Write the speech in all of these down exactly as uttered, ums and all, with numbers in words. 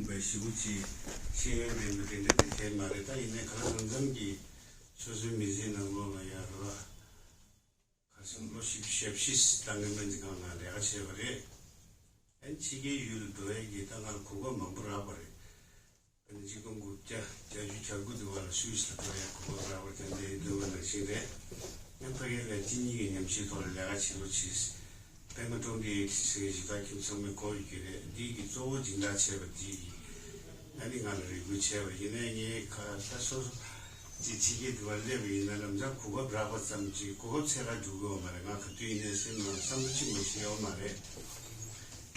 བའི་ཞེ་པོ་ཅིག་ཤེས་ཡོན་ལྡན་པའི་དེ་འདྲ་དེ་གལ་མ་རེད། ད་ཡིན་ནའི་ག་ལ་གང་འཚམ་གྱི་སོ་སོའི་མི་ཚེའི་ནང་ལོགས་ལ་ཡ་རོ་ལ་ཁ་སང་ལོ་བཞི་བཅུ་ཞེ་བཞི་བཏང་གི་སྨན་རྩིས་ཁང་ནང་ལས་ཀ་བྱས་པ་རེད། ཨ་ནི་ཕྱི་རྒྱལ་ཡུལ་ལ་འགྲོ་ཡས་ཀྱི་ད་ང་ལ་གོ་སྐབས་མང་པོ་རག་པ་རེད། ཨ་ནི་ཆིག་སྟོང་དགུ་བརྒྱ་བརྒྱད་ཅུ་གྱ་དགུ་དུ་བ་ལ་སུད་སི་ལ་འགྲོ་ཡས་གོ་སྐབས་རག་པ་དེ་འདྲའི་འདུན་པ་ནང་བཞིན་རེད། ཨ་ནི་ཕ་གིར་ལ་གཅིག་གཉིས་ཀྱི་ཉམས་ཞིབ་ཐོག་ལ་ལས་ཀ་བྱེད་རོགས་བྱེད། པད་མ་ཀྲོང་གི་ཁྲི་ཟེར་ཞིག་ད་ཁྱིམ་ཚང་མའི་སྐོར་ཡོད་ཀྱི་རེད། འདི་གི་གཙོ་བོ་སྦྱིན་བདག་བྱས་པ་འདི་གི་ཨ་ནི་ང་ལ་རེ་སྐུལ་བྱས་པ་ཡིན་ནའི་ངས་ཁ་ད་སོ་སོ་ཅིག་ཕྱི་རྒྱལ་དུ་བ་སླེབས་པ་ཡིན་ན་ལམ་སང་གོ་སྐབས་རག་པ་ཙམ་གྱིས་གོ་སྐབས་འཚོལ་ག་འགྲོ་གི་ཡོད་མ་རེད། ང་ག་དུས་ཡིན་ནའི་སེམས་ནང་བསམ་བློ་གཅིག་མ་ཞིག་ཡོད་མ་རེད།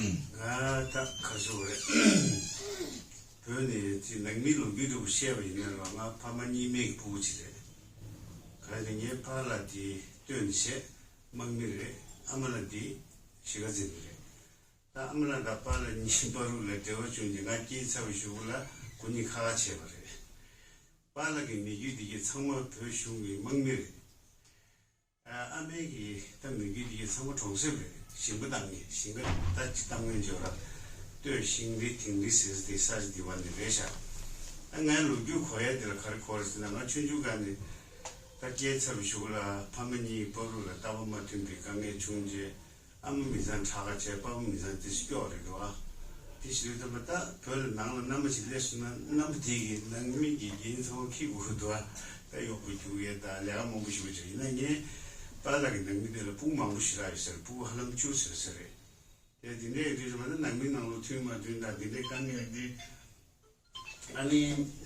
ང་ད་ག་ཞུ་རེད། བོད་ནས་ཅིག་ནང་མིའི་ལོ་རྒྱུས་འདྲ་པོ་བཤད་པ་ཡིན་ན་ར་ང་ཕ་མ་གཉིས་མེད་ཀྱི་ཕྲུ་གུ་ཅིག་རེད། ག་རེ་ངའི་ཕ་ལགས་དེ་སྟོད་ནས་བྱས་དམག་མི་རེད། ཨ་མ་ལགས་དེ་གཞིས་ཀ་རྩེ་ནས་རེད། ད་ཨ་མ་ལགས་དང་པཱ་ལགས་གཉིས་བར་དུ་ལ་འབྲེལ་བ་བྱུང་རྗེས་ང་སྐྱེས་ཚར་བའི་གཞུག་ལ་ཁོ་གཉིས་ཁ་ཁ་བྱས་པ་རེད། པཱ་ལགས་ཀྱི་མི་རྒྱུད་འདི་གའི་ཚང་མ་བོད་གཞུང་གི་དམག་མི་རེད། ཨ་ཨ་མའི་གི་ད་མི་རྒྱུད་འདི་གའི་ཚང་མ་གྲོང་གསེབ་རེད། ཞིང་པ་བཏང་ངེ་ཞིང་ཁ་ད་ཅི་བཏང་ངེ་འཇོག་ར་སྟོད་ཞིང་རི་དིང་རི་ཟེར་དེ་ས་ཆ་འདི་བ་ནས་རེད་ཤག་ཨ་ངའི་ལོ་རྒྱུས་གོ་ཡ་འདི་ལ་ག་རེ་གོ་རེད་ཟེར་ན་ང་ཆུང་ཆུང་སྒང་ནས་ད་སྐྱེས་ཚར་བའི་གཞུག་ལ་ཕ་མ་གཉིས་བར་དུ་ལ་ལྟ་བ་མ་མཐུན་པའི་དཀའ་ངལ་བྱུང་རྗེས། ཨ་མ་མི་ཚང་ཁྲག་ཁ་བྱས་པ་ཕ་མ་མི་ཚང་ཏི་སྐྱོག་རེད་འགྲོ་ཨ། དེ་ཞིག་རེད་དམ་པ་ད་བོད་ལ་ནང་ལ་མནའ་མ་ཞིག་སླེབས་སོང་ན་མནའ་མ་དེ་གི་ནང་མི་གི་འགན་ཚང་ཁྱེར་དགོས་འདུག་ཨ། ད་གཡོག་པོ་རྒྱུག་ཡས་ད་ལས་ཀ་མང་པོ་ཞིག་བྱས་ཡིན་ན་ངས་པཱ་ལགས་ཀྱི་ནང་མི་དེ་ལ་ཕྲུ་གུ་མང་པོ་ཞིག་རག་ཡོད་ཟེར། ཕྲུ་གུ་ཧ་ལམ་བཅུ་ཟེར་ཟེར་རེད། དེ་དེ་འདྲའི་དུས་ཙམ་པ་ད་ནང་མི་ནང་ལོགས་མཐུན་མ་མཐུན་དང་དེ་འདྲའི་དཀའ་ངལ་འདི། ཨ་ནི་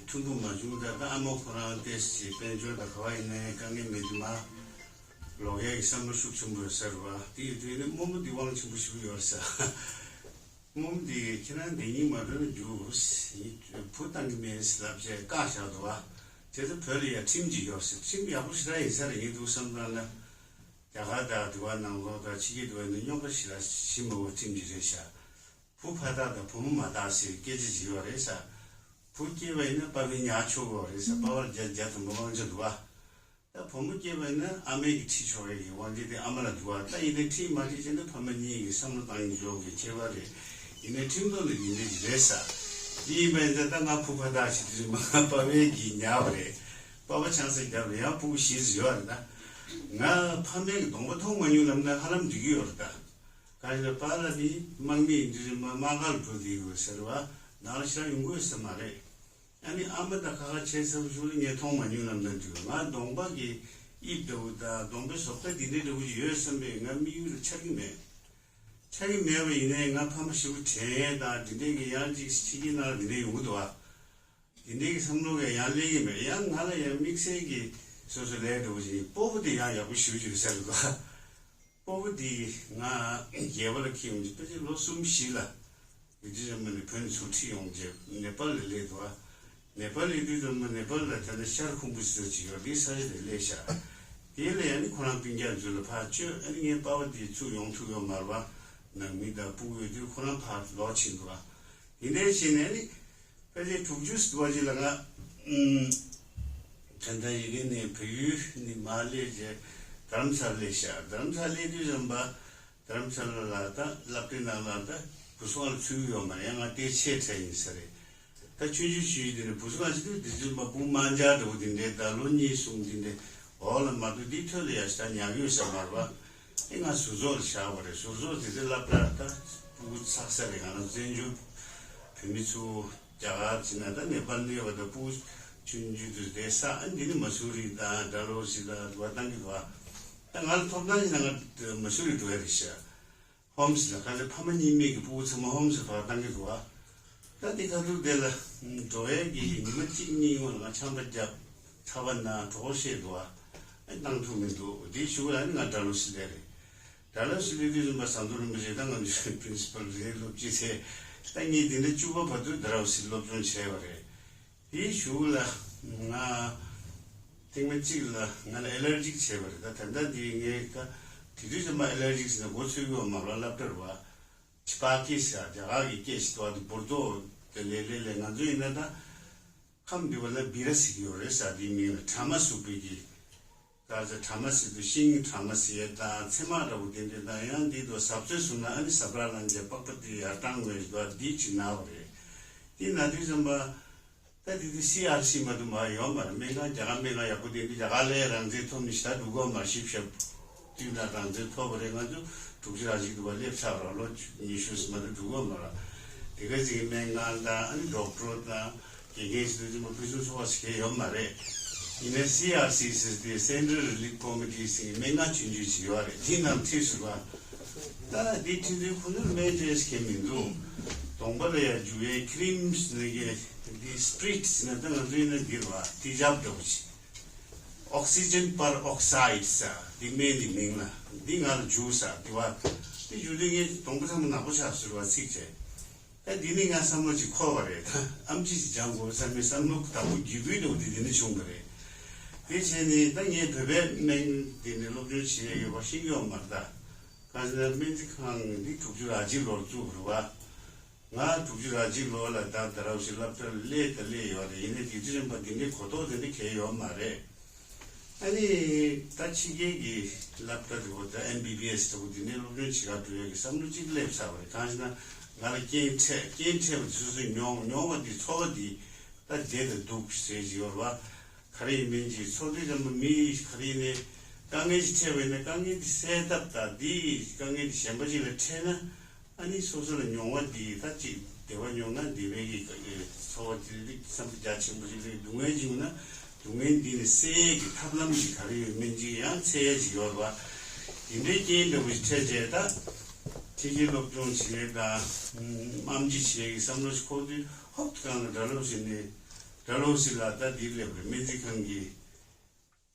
ཐུན་མོང་མ་བྱུང་ད་ལྟ་ཨ་མ་ཁོ་རང་ཏོག་ཙམ་དཔལ་འབྱོར་དང་ག་བ་ཡིན་ནའི་དཀའ་ངལ་མེད་དུས་མ་ལོག་ཡས་ཀྱི་བསམ་བློ་ཤུགས་ཆེན་པོ་ཡོད་ས་རེད་བ། དེ་ཡོད་དུས་ནི་རྨོ་མོ་འདི་དབང་ཆེན་པོ་ཞིག་ཡོད་རེད་ས། རྨོ་མོ་འདི་ཁྱེད་རང་འདི་ཉིད་མ་འགྲོ་ན་རྒྱུ་བུ་བཏང་གི་མེད་ཟེར་ལབ་བྱས་བཀག་བཞག་འདུག་བ། དེ་ཚོ་བོད་ལ་ཡ་ཁྲིམས་ཅིག་ཡོད་ཟེར། ཁྲིམས་ཡག་པོ་ཞེ་དྲག་ཡིན་ས་རེད། ཡིན་འདུག་བསམ་བཏང་ན་རྒྱ་གར་དང་དུ་བ་ནང་ལོགས་དང་ཕྱི་རྒྱལ་དུ་བ་ནི་རྙོག་པ་ཞེ་དྲག་ཞིག་མ་འོ་ཁྲིམས་ཅིག་རེད་ཤག་བུ་ཕ་རྟགས་དང་བུ་མོ་མ་རྟགས་ཟེར་སྐད་ཆ་ཅིག་ཡོད་རེད་ས། བུ་སྐྱེས་པ་ཡིན་ན་པ་ཕའི་ཉག་ཆོག་གི་རེད་ས། པ་ཕར་རྒྱ་རྒྱ་དང་པོ་དབང་ཆ་འདུག་བ། ད་བུ་མོ་སྐྱེས་པ་ཡིན་ན་ཨ་མའི་གི་ཁྲིད་ཆོག་ཡས་ཀྱི་དབང་ཆ་དེ་ཨ་མ་ལ་འདུག་བ། ད་ཡིན་ནའི་ཁྲིད་མ་ཁྲིད་བྱས་ན་ཕ་མ་གཉིས་ཀྱི་བསམ་བློ་བཏང་ཡིན་འཇོག་གི་ཁྱད་པར་རེད། ཡིན་ནའི་ཁྲིམས་ཐོག་ལ་ཡིན་ནའི་རེད་ས། དེ་ཡིན་པ་ཡིན་ཙང་ད་ང་བུ་ཕ་རྟགས་ཤིག་དེ་རིང་མ་ང་པ་ཕའི་གི་ཉག་པ་རེད། པ་ཕ་ཆང་ས་རྒྱབ་རེད། ཡང་ཕྲུ་གུ་བཞི་ཙམ་ཡོད་རེད་ད། ང་ཕ་མའི་གི་གདོང་པ་མཐོང་མ་མྱོང་ལབ་ན་ཧ་ལམ་འགྲིག་གི་ཡོད་རེད་ད། གང་ཡིན་ན་པཱ་ལགས་ནི་དམག་མི་ཡིན་དུས་རིང་མ་དམག་སྒར་འགྲོ་བསྡད་ཡོད་ཟེར་བ། ནང་ལ་ཞེ་དྲག་ཡོང་གི་ཡོད་ས་མ་རེད། ཨ་ནི་ཨ་མ་དང་ཁ་ཁ་བྱས་ཚར་བའི་གཞུག་ལ་ངས་མཐོང་མ་མྱོང་ལབ་ན་འགྲིག་ང་གདོང་པ་གི་དབྱིབས་འདྲ་བོ་དང་གདོང་པའི་བཟོ་ལྟ་འདི་འདྲའི་འདྲ་བོ་ཞིག་ཡོད་བསམ་པས་ང་དམིགས་ཡུལ་ལ་འཆར་གྱི་མེད། འཆར་གྱི་མེད་པ་ཡིན་ནའི་ང་ཕ་མ་ཞེ་པོ་དྲན་ཡས་དང་འདི་འདྲའི་གི་ཡང་ཅིག་ཕྱི་རྒྱལ་ནང་ལ་འདི་འདྲའི་ཡོང་གི་འདུག་ཨ། འདི་འདྲའི་གི་བསམ་བློ་གས་ཡང་སླེབས་ཀྱི་མེད། ཡང་ང་ལ་ཡང་དམིགས་བསལ་གྱི་སོ་སོ་ལས་འདྲ་བོ་ཞིག་ཡིན། སྤོ་བོ་དེ་ཡང་ཡག་པོ་ཞེ་པོ་ཅིག་རེད་ཟེར་གི་འདུག་ཨ། སྤོ་བོ་འདི་ང་རྒྱལ་པོ་ལ་ཁྱེར་ཡོང་རྗེས་ཕལ་ཆེར་ལོ་གསུམ་བཞི་ལ་ཡུལ་གྲུ་རིམ་པ་ནས་བོད་ནས་ཚུར་ཁྲིད་ཡོང་རྗེས་ནེ་པཱལ་ལ་སླེབས་འདུག་ཨ། ནེ་པཱལ་ཡུལ་གྲུ་རིམ་པ་ནེ་པཱལ་ལ་དེ་ནས་ཤར་ཁུམ་བུ་ཟེར་ཅིག་ཡོད། འདིའི་ས་ཆ་དེར་སླེབས་ཤག་དེ་ལ་ཡང་ནི་ཁོ་རང་སྤུན་ཀྱག་ཚོ་ལ་ཕར་བཅོལ། ཨ་ནི་ངའི་པ་ཕ་དེ་ཚུར་ཡོང་ཐུབ་ཡོད་མ་རེད་པ། ནང་མི་དང་སྤུ་གུ་ཡོད་དུས་ཁོ་རང་ཕར་ལོག་ཕྱིན་འདུག་ཨ། དེ་འདྲའི་བྱས་ནས་ནི་ཕལ་ཆེར་དྲུག་ཅུ་ཙམ་བ་ཅིག་ལ་ང་ད་ལྟ་ཡི་གེ་ནས་བལ་ཡུལ་ནས་མར་སླེབས་རྗེས་རྡ་རམ་ས་ལ་སླེབས་ཤག་རྡ་རམ་ས་ལ་སླེབས་དུས་ཙམ་པ། རྡ་རམ་ས་ལ་ལ་ད་སློབ་གྲྭའི་ནང་ལ་ད་བུ་གསོ་ཁང་ལ་ཚུད་ཀྱི་ཡོད་མ་རེད། ཡང་ང་དེ་ཆེས་ཕྲ་ཡིན་ས་རེད། ད་ཆུང་ཆུང་ཆུང་ཆུང་དེ་ནས་བུ་གསོ་ཁང་ཕྱིན་དུས་དེ་ཚོའི་མ་བུ་དམར་འབྱར་འདྲ་བོ་དེ་འདྲའི་ད་ལོ་གཉིས་གསུམ་དེ་འདྲའི་འོག་ལ་མ་གཏོགས་དེའི་ཐོད་ལ་ཡ་ཞེ་དྲག་ཉར་གྱི་ཡོད་ས་མ་རེད་པ། ཨེ་ང་ཟུར་ཚོགས་ལ་བཞག་པ་རེད། ཟུར་ཚོགས་དེ་ཚོའི་སློབ་གྲྭ་ད་སྤུ་གུ་ཚགས་ས་རེད། ང་རང་བཙན་བྱོལ་བོད་མི་ཚོ་རྒྱ་གར་ཕྱིན་ན་ད་ནེ་པཱལ་ནས་ཡོད་པ་ད་སྤུ་གུ་ཆུང་ཆུང་དུས་དེ་ས་ཨ་འདི་ནི་མ་སུ་རི་དང་ཌལ་ཧོ་སི་དང་དུ་བ་བཏང་གི་འདུག་ཨ། ད་ང་ལ་ཐོབ་ཐང་ཡིན་ན་ང་མ་སུ་རི་འགྲོ་ཡ་རེད་ཤག་ཧོམ་སི་ལ་ཁ་ཚ་ཕ་མ་གཉིས་མེད་ཀྱི་སྤུ་གུ་ཚང་མ་ཧོམ་སི་ཕར་བཏང་གི་འདུག་ཨ། ད་འདི་ཁ་ཐུག་དེ་ལ་འགྲོ་ཡས་ཀྱི་ཉི་མ་གཅིག་གཉིས་སྔོན་ལ་ང་ཆམ་པ་བརྒྱབ། ཁྲ་བ་ན་གྲོགས་བཤད་འདུག་ཨ། ཨ་བཏང་ཐུབ་མི་འདུག་དེའི་གཞུག་ལ་ནི་ང་ཌལ་ཧོ་སི་སླེབས་རེད། ཌལ་ཧོ་སི་སླེབས་དུས་ཙམ་པ་ཟམ་གདོང་རིན་པོ་ཆེ་ད་ང་ཚོའི་པི་རིན་སི་པལ་རེད། སློབ་སྤྱི་རེད། ད་ངས་འདི་འདྲ་བཅུ་པ་བར་དུ་ཌལ་ཧོ་སི་སློབ་སྦྱོང་བྱས་པ་རེད། དེའི་གཞུག་ལ་ང་ཐེངས་མ་གཅིག་ལ་ང་ལ་ཨེ་ལར་ཇིག་བྱས་པ་རེད། ད་ད་ལྟ་འདི་ངས་ད་དེ་དུས་ཙམ་པ་ཨེ་ལར་ཇིག་ཟེར་ན་མགོ་ཚོས་ཀྱི་ཡོད་མ་རེད། སློབ་གྲྭ་རེད་པ། ཆི་པ་ཀི་ཟེར་རྒྱ་གར་གྱི་སྐད་ཞིག་འདུག་པ། འདི་འབུར་ཏོ་དེ་ལས་ལས་ལས་ང་ཚོ་ཡིན་ན་ད་ཁམས་འདི་བ་ལ་སྦི་ར་ཟེར་གྱི་ཡོད་རེད་ཟེར། དེའི་མིང་ལ་གྲ་མ་ཟུག་པའི་གི་ད་ཚ་གྲ་མ་ཟེར་དུས་ཤིང་གྲ་མ་ཟེར་ཡས་དང་ཚེར་མ་འདྲ་བོ་དེ་འདྲས་དང་ཡང་འདི་དུ་ཟབ་ཚོད་སོང་ན་ཨ་ནི་ཟབ་ར་ལ་འཇལ་པགས་པ་དེ་ཡར་བཏང་བའི་དུ་བ་འདི་ཅིག་ན་བ་རེད། དེ་ན་དུས་ཙམ་པ། ད་དེ་དུས་སི་ཨར་སི་མ་གཏོགས་མ་ཡོད་མ་རེད། སྨན་ཁང་རྒྱ་གར་སྨན་ཁང་ཡག་པོ་དེ་འདི་རྒྱ་གར་ལ་རང་བཙན་ཐོབ་ནི་ཞིག་ད་འགྲོ་གི་ཡོད་མ་རེད། ཞིབ་ཞབས་དུས་ན་རང་བཙན་ཐོབ་པ་རེད། ང་ཚོ་དྲུག་ཅུ་རེ་གཅིག་དུ་བ་སླེབས་ཚར་བ་རེད། ལོ་ཉི་ཤུ་ཙམ་མ་གཏོགས་འགྲོ་གི་ཡོད་མ་རེད། དེ་ག་ཅིག་གི་སྨན་ཁང་དང་ཨ་ནི་ཌོག་ཊར་དང་དགེ་རྒན་ཞིག་ཏུ་ཅི་མ་ཕུན་སུམ་ཚོགས་པ་ཞིག་གས་ཡོད་མ་རེད། ཡིན་ནའི་སི་ཨར་སི་ཟེར་ཏེ་Central Relief Committee ཟེར་སྨན་ཁང་ཆུང་ཆུང་ཞིག་ཡོད་རེད། དེ་ནང་ཁྲིད་ཟེར་བ། ད་འདི་ཁྲིད་དུས་ཁོ་ཚོར་སྨན་བཅོས་ཟེར་མཁན་མི་འདུག་གདོང་པ་ལ་ཡར་འཇུ་བའི་ཁི་རིམ་ཟེར་ནས་འདི་སི་པི་རིཊ་ཟེར་ན་ད་ང་ཚོ་ཡིན་ན་འདིར་བ་དེ་ཇབ་འདྲ་པོ་ཅིག Oxygen peroxide ཟེར་འདི་སྨན་འདི་མིང་ལ་འདི་ང་ལ་འཇུ་ཟེར་དེ་བ། དེ་འཇུ་དུས་ངའི་གདོང་པ་ཚང་མ་ནག་པོ་ཆགས་ཟེར་བ་ཚིག་བྱས། ད་འདི་ནི་ང་བསམ་བློ་ཅིག་འཁོར་བ་རེད། ད་ཨེམ་ཆི་ཞིག་སྦྱང་དགོས་བསམ་པའི་བསམ་བློ་དང་པོ་རྒྱུད་སྐུལ་འདྲ་པོ་འདི་འདི་ནས་བྱུང་བ་རེད། དེ་བྱས་ནས་ད་ངས་བོད་པའི་སྨན་འདི་ནས་སློབ་སྦྱོང་བྱེད་ཡ་ཡོད་པ་ཤེས་ཀྱི་ཡོད་མ་རེད། ད་གང་ཟེར་ན་སྨན་རྩིས་ཁང་འདི་དྲུག་ཅུ་རེ་གཅིག་ལོར་བཙུགས་པ་རེད་བ། ང་དྲུག་ཅུ་རེ་གཅིག་ལོ་ལ་ད་ད་ར་བ་ཞིག་སློབ་གྲྭར་སླེབས་ད་སླེབས་ཡོད་རེད། ཡིན་ནའི་དེ་དུས་རིམ་པ་འདི་འདྲའི་གོ་རྟོགས་དེ་འདྲ་གང་ཡང་ཡོད་མ་རེད། ཨ་ནི་ད་ཕྱི་རྒྱལ་གྱི་སློབ་གྲྭ་དེ་བོ་ད་ཨེམ་བི་བི་ཨེས་དེ་བོ་འདི་འདྲའི་སློབ་སྦྱོང་བྱེད་གར་འགྲོ་ཡ་གི་བསམ་བློ་གཅིག་སླེབས་ཚར་བ་རེད། གང་ཞེ་ན་ང་ལ་རྐྱེན་འཕྲད་རྐྱེན་འཕྲད་པ་དེ་སོ་སོས་མྱོང་མྱོང་བ་འདི་ཚོར་བ་འདི་ད་བདེ་དང་སྡུག་ཟེར་གྱི་ཡོད་རེད་བ། ག་རེ་ཡིན་མིན་གྱི་ཚོར་དུས་ཙམ་པ་མི་ག་རེ་ཡིན་ནའི་དཀའ་ངལ་ཞིག་འཕྲད་པ་ཡིན་ན་དཀའ་ངལ་འདི་སེལ་ཐབས་དང་འདི་དཀའ་ངལ་འདི་གཞན་པ་ཅིག་ལ་འཕྲད་ན། ཨ་ནི་སོ་སོ་ལ་མྱོང་བ་འདི་ད་ཅིག་བདེ་བ་མྱོང་ན་བདེ་བའི་གི་ཚོར་བ་དེ་རིགས་བསམ་པ་རྒྱ་ཆེན་པོ་ཞིག་རེད། སྡུག་བསྔལ་ཅིག་ཡོང་ན་སྡུག་བསྔལ་འདི་ནི་སེལ་ཡས་ཀྱི་ཐབས་ལམ་ཞིག་ག་རེ་ཡོད་མིན་ཅིག་ཡང་འཚོལ་ཡས་ཅིག་ཡོད་རེད་བ། དེ་འདྲའི་རྐྱེན་འདྲ་པོ་ཞིག་འཕྲད་རྗེས་ད་ཕྱི་རྒྱལ་སློབ་སྦྱོང་བྱེད་ཡས་དང་ཨམ་ཆི་བྱེད་ཡས་ཀྱི་བསམ་བློ་ཞིག་འཁོར་དུས་ཧོབ་ཏེ་གང་ལ་སྒྲ་སློབ་ཟེར་ནས་སྒྲ་སློབ་ཟེར་ལ་ད་འདིར་སླེབས་རེད། སྨན་རྩིས་ཁང་གི་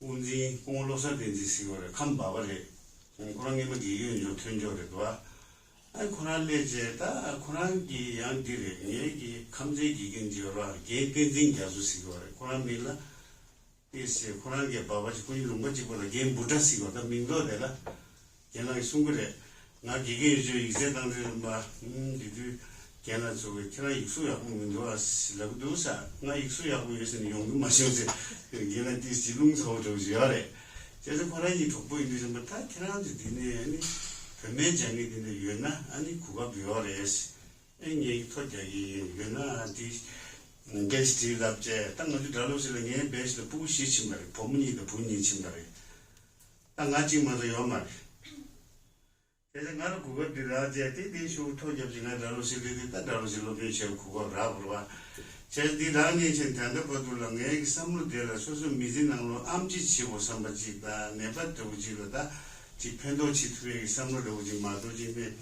དབུ་འཛིན་སྐུ་ངོ་བློ་བཟང་བསྟན་འཛིན་ཟེར་བ་རེད། ཁམས་སྦག་པ་རེད། ཁོ་རང་སྔོན་མ་དགེ་རྒན་ཡོད་འཇོག་ཐོན་འཇོག་རེད་འདུག་ཨ། ཁོ་རང་སླེབས་རྗེས་ད་ཁོ་རང་གིས་ཡང་འདི་རེད། ངེད་ཀྱི་ཁམས་ཚན་དགེ་རྒན་ཅིག་ཡོད་ར། རྒན་བསྟན་འཛིན་རྒྱ་མཚོ་ཟེར་བ་རེད། ཁོ་རང་མིང་ལ་ཏི་སེ། ཁོ་རང་གི་སྦག་པ་ཅིག་སྐུ་ཉིད་ལུང་པ་གཅིག་པ་ལ་རྒན་བུ་ཏྲ་ཟེར་བ། ད་མིང་འདོགས་དེ་ལ། རྒན་ལགས་ཀྱིས་གསུང་གི་རེད། ང་དགེ་རྒན་ཡོད་ཆོག་ཡིག་ཚད་བཏང་དུས་རིམ་པ། ཨུམ། དེ་དུས་རྒན་ལགས་ཚོ་གིས་ཁྱེད་རང་ཡིག་གཟུགས་ཡག་པོ་མི་འདུག་ཨ་ཟེར་ལབ་ཀྱི་འདུག་ཟེར། ང་ཡིག་གཟུགས་ཡག་པོ་ཡོད་ཟེར་ནས་ཡོང་གི་མ་བྱུང་ཟེར། རྒན་ལགས་ཏི་སེ་རླུང་ཚ་བོ་འདྲ་བོ་ཞིག་ཡོད་རེད། བྱས་ཙང་ཁོ་རང་གཉིས་གྲོགས་པོ་ཡིན་དུས་རིམ་པ། ད་ཁྱེད་རང་ཚོ་འདི་ནས་ཨ་ནི་བོད་སྨན་སྦྱང་མཁན་འདི་འདྲ་ཡོད་ན་ཨ་ནི་གོ་སྐབས་ཡོད་རེད་ཟེར། ཨེ་ངས་ཐོ་རྒྱག་གི་ཡིན། ཡོད་ན་ཨ་འདི་པི་ཨེཆ་ཌི་ལབ་བྱས། ད་ང་ཚོ་སྒྲ་སློབ་ཟེར་ལ་ངའི་བེ་ཆི་ལ་སྤུ་གུ་བཞི་ཕྱིན་པ་རེད། བུ་མོ་གཉིས་དང་བུ་གཉིས་ཕྱིན་པ་རེད། ད་ང་གཅིག་མ་གཏོགས་ཡོད་མ་རེད། བྱས་ཙང་ང་ལ་གོ་སྐབས་འདི་རག་བྱས་ཏེ་དེའི་ཤུགས་ཐོ་རྒྱབ་ཅིག་ང་སྒྲ་སློབ་ཟེར་དེ་དེ་ད་སྒྲ་སློབ་ཟེར་སློབ་སྦྱོང་བྱེད་གོ་སྐབས་རག་བ་རེད་བ། བྱས་འདི་རག་ཉིན་ཕྱིན་ད་ལྟ་བར་དུ་ལ་ངའི་གི་བསམ་བློ་དེ་ལ་སོ་སོ་མི་ཚེ་ནང་ལོ་ཨམ་ཅིག་བྱེད་དགོས་བསམ་པ་ཅིག་དང་ནད་པ་འདྲ་བོ་ཅིག་ལ་ད་ཅིག་ཕན་ཐོགས་བྱེད་ཐུབ་པའི་གི་བསམ་བློ་འདྲ་བོ་ཅིག་མ་གཏོགས་ཅིག་ནས་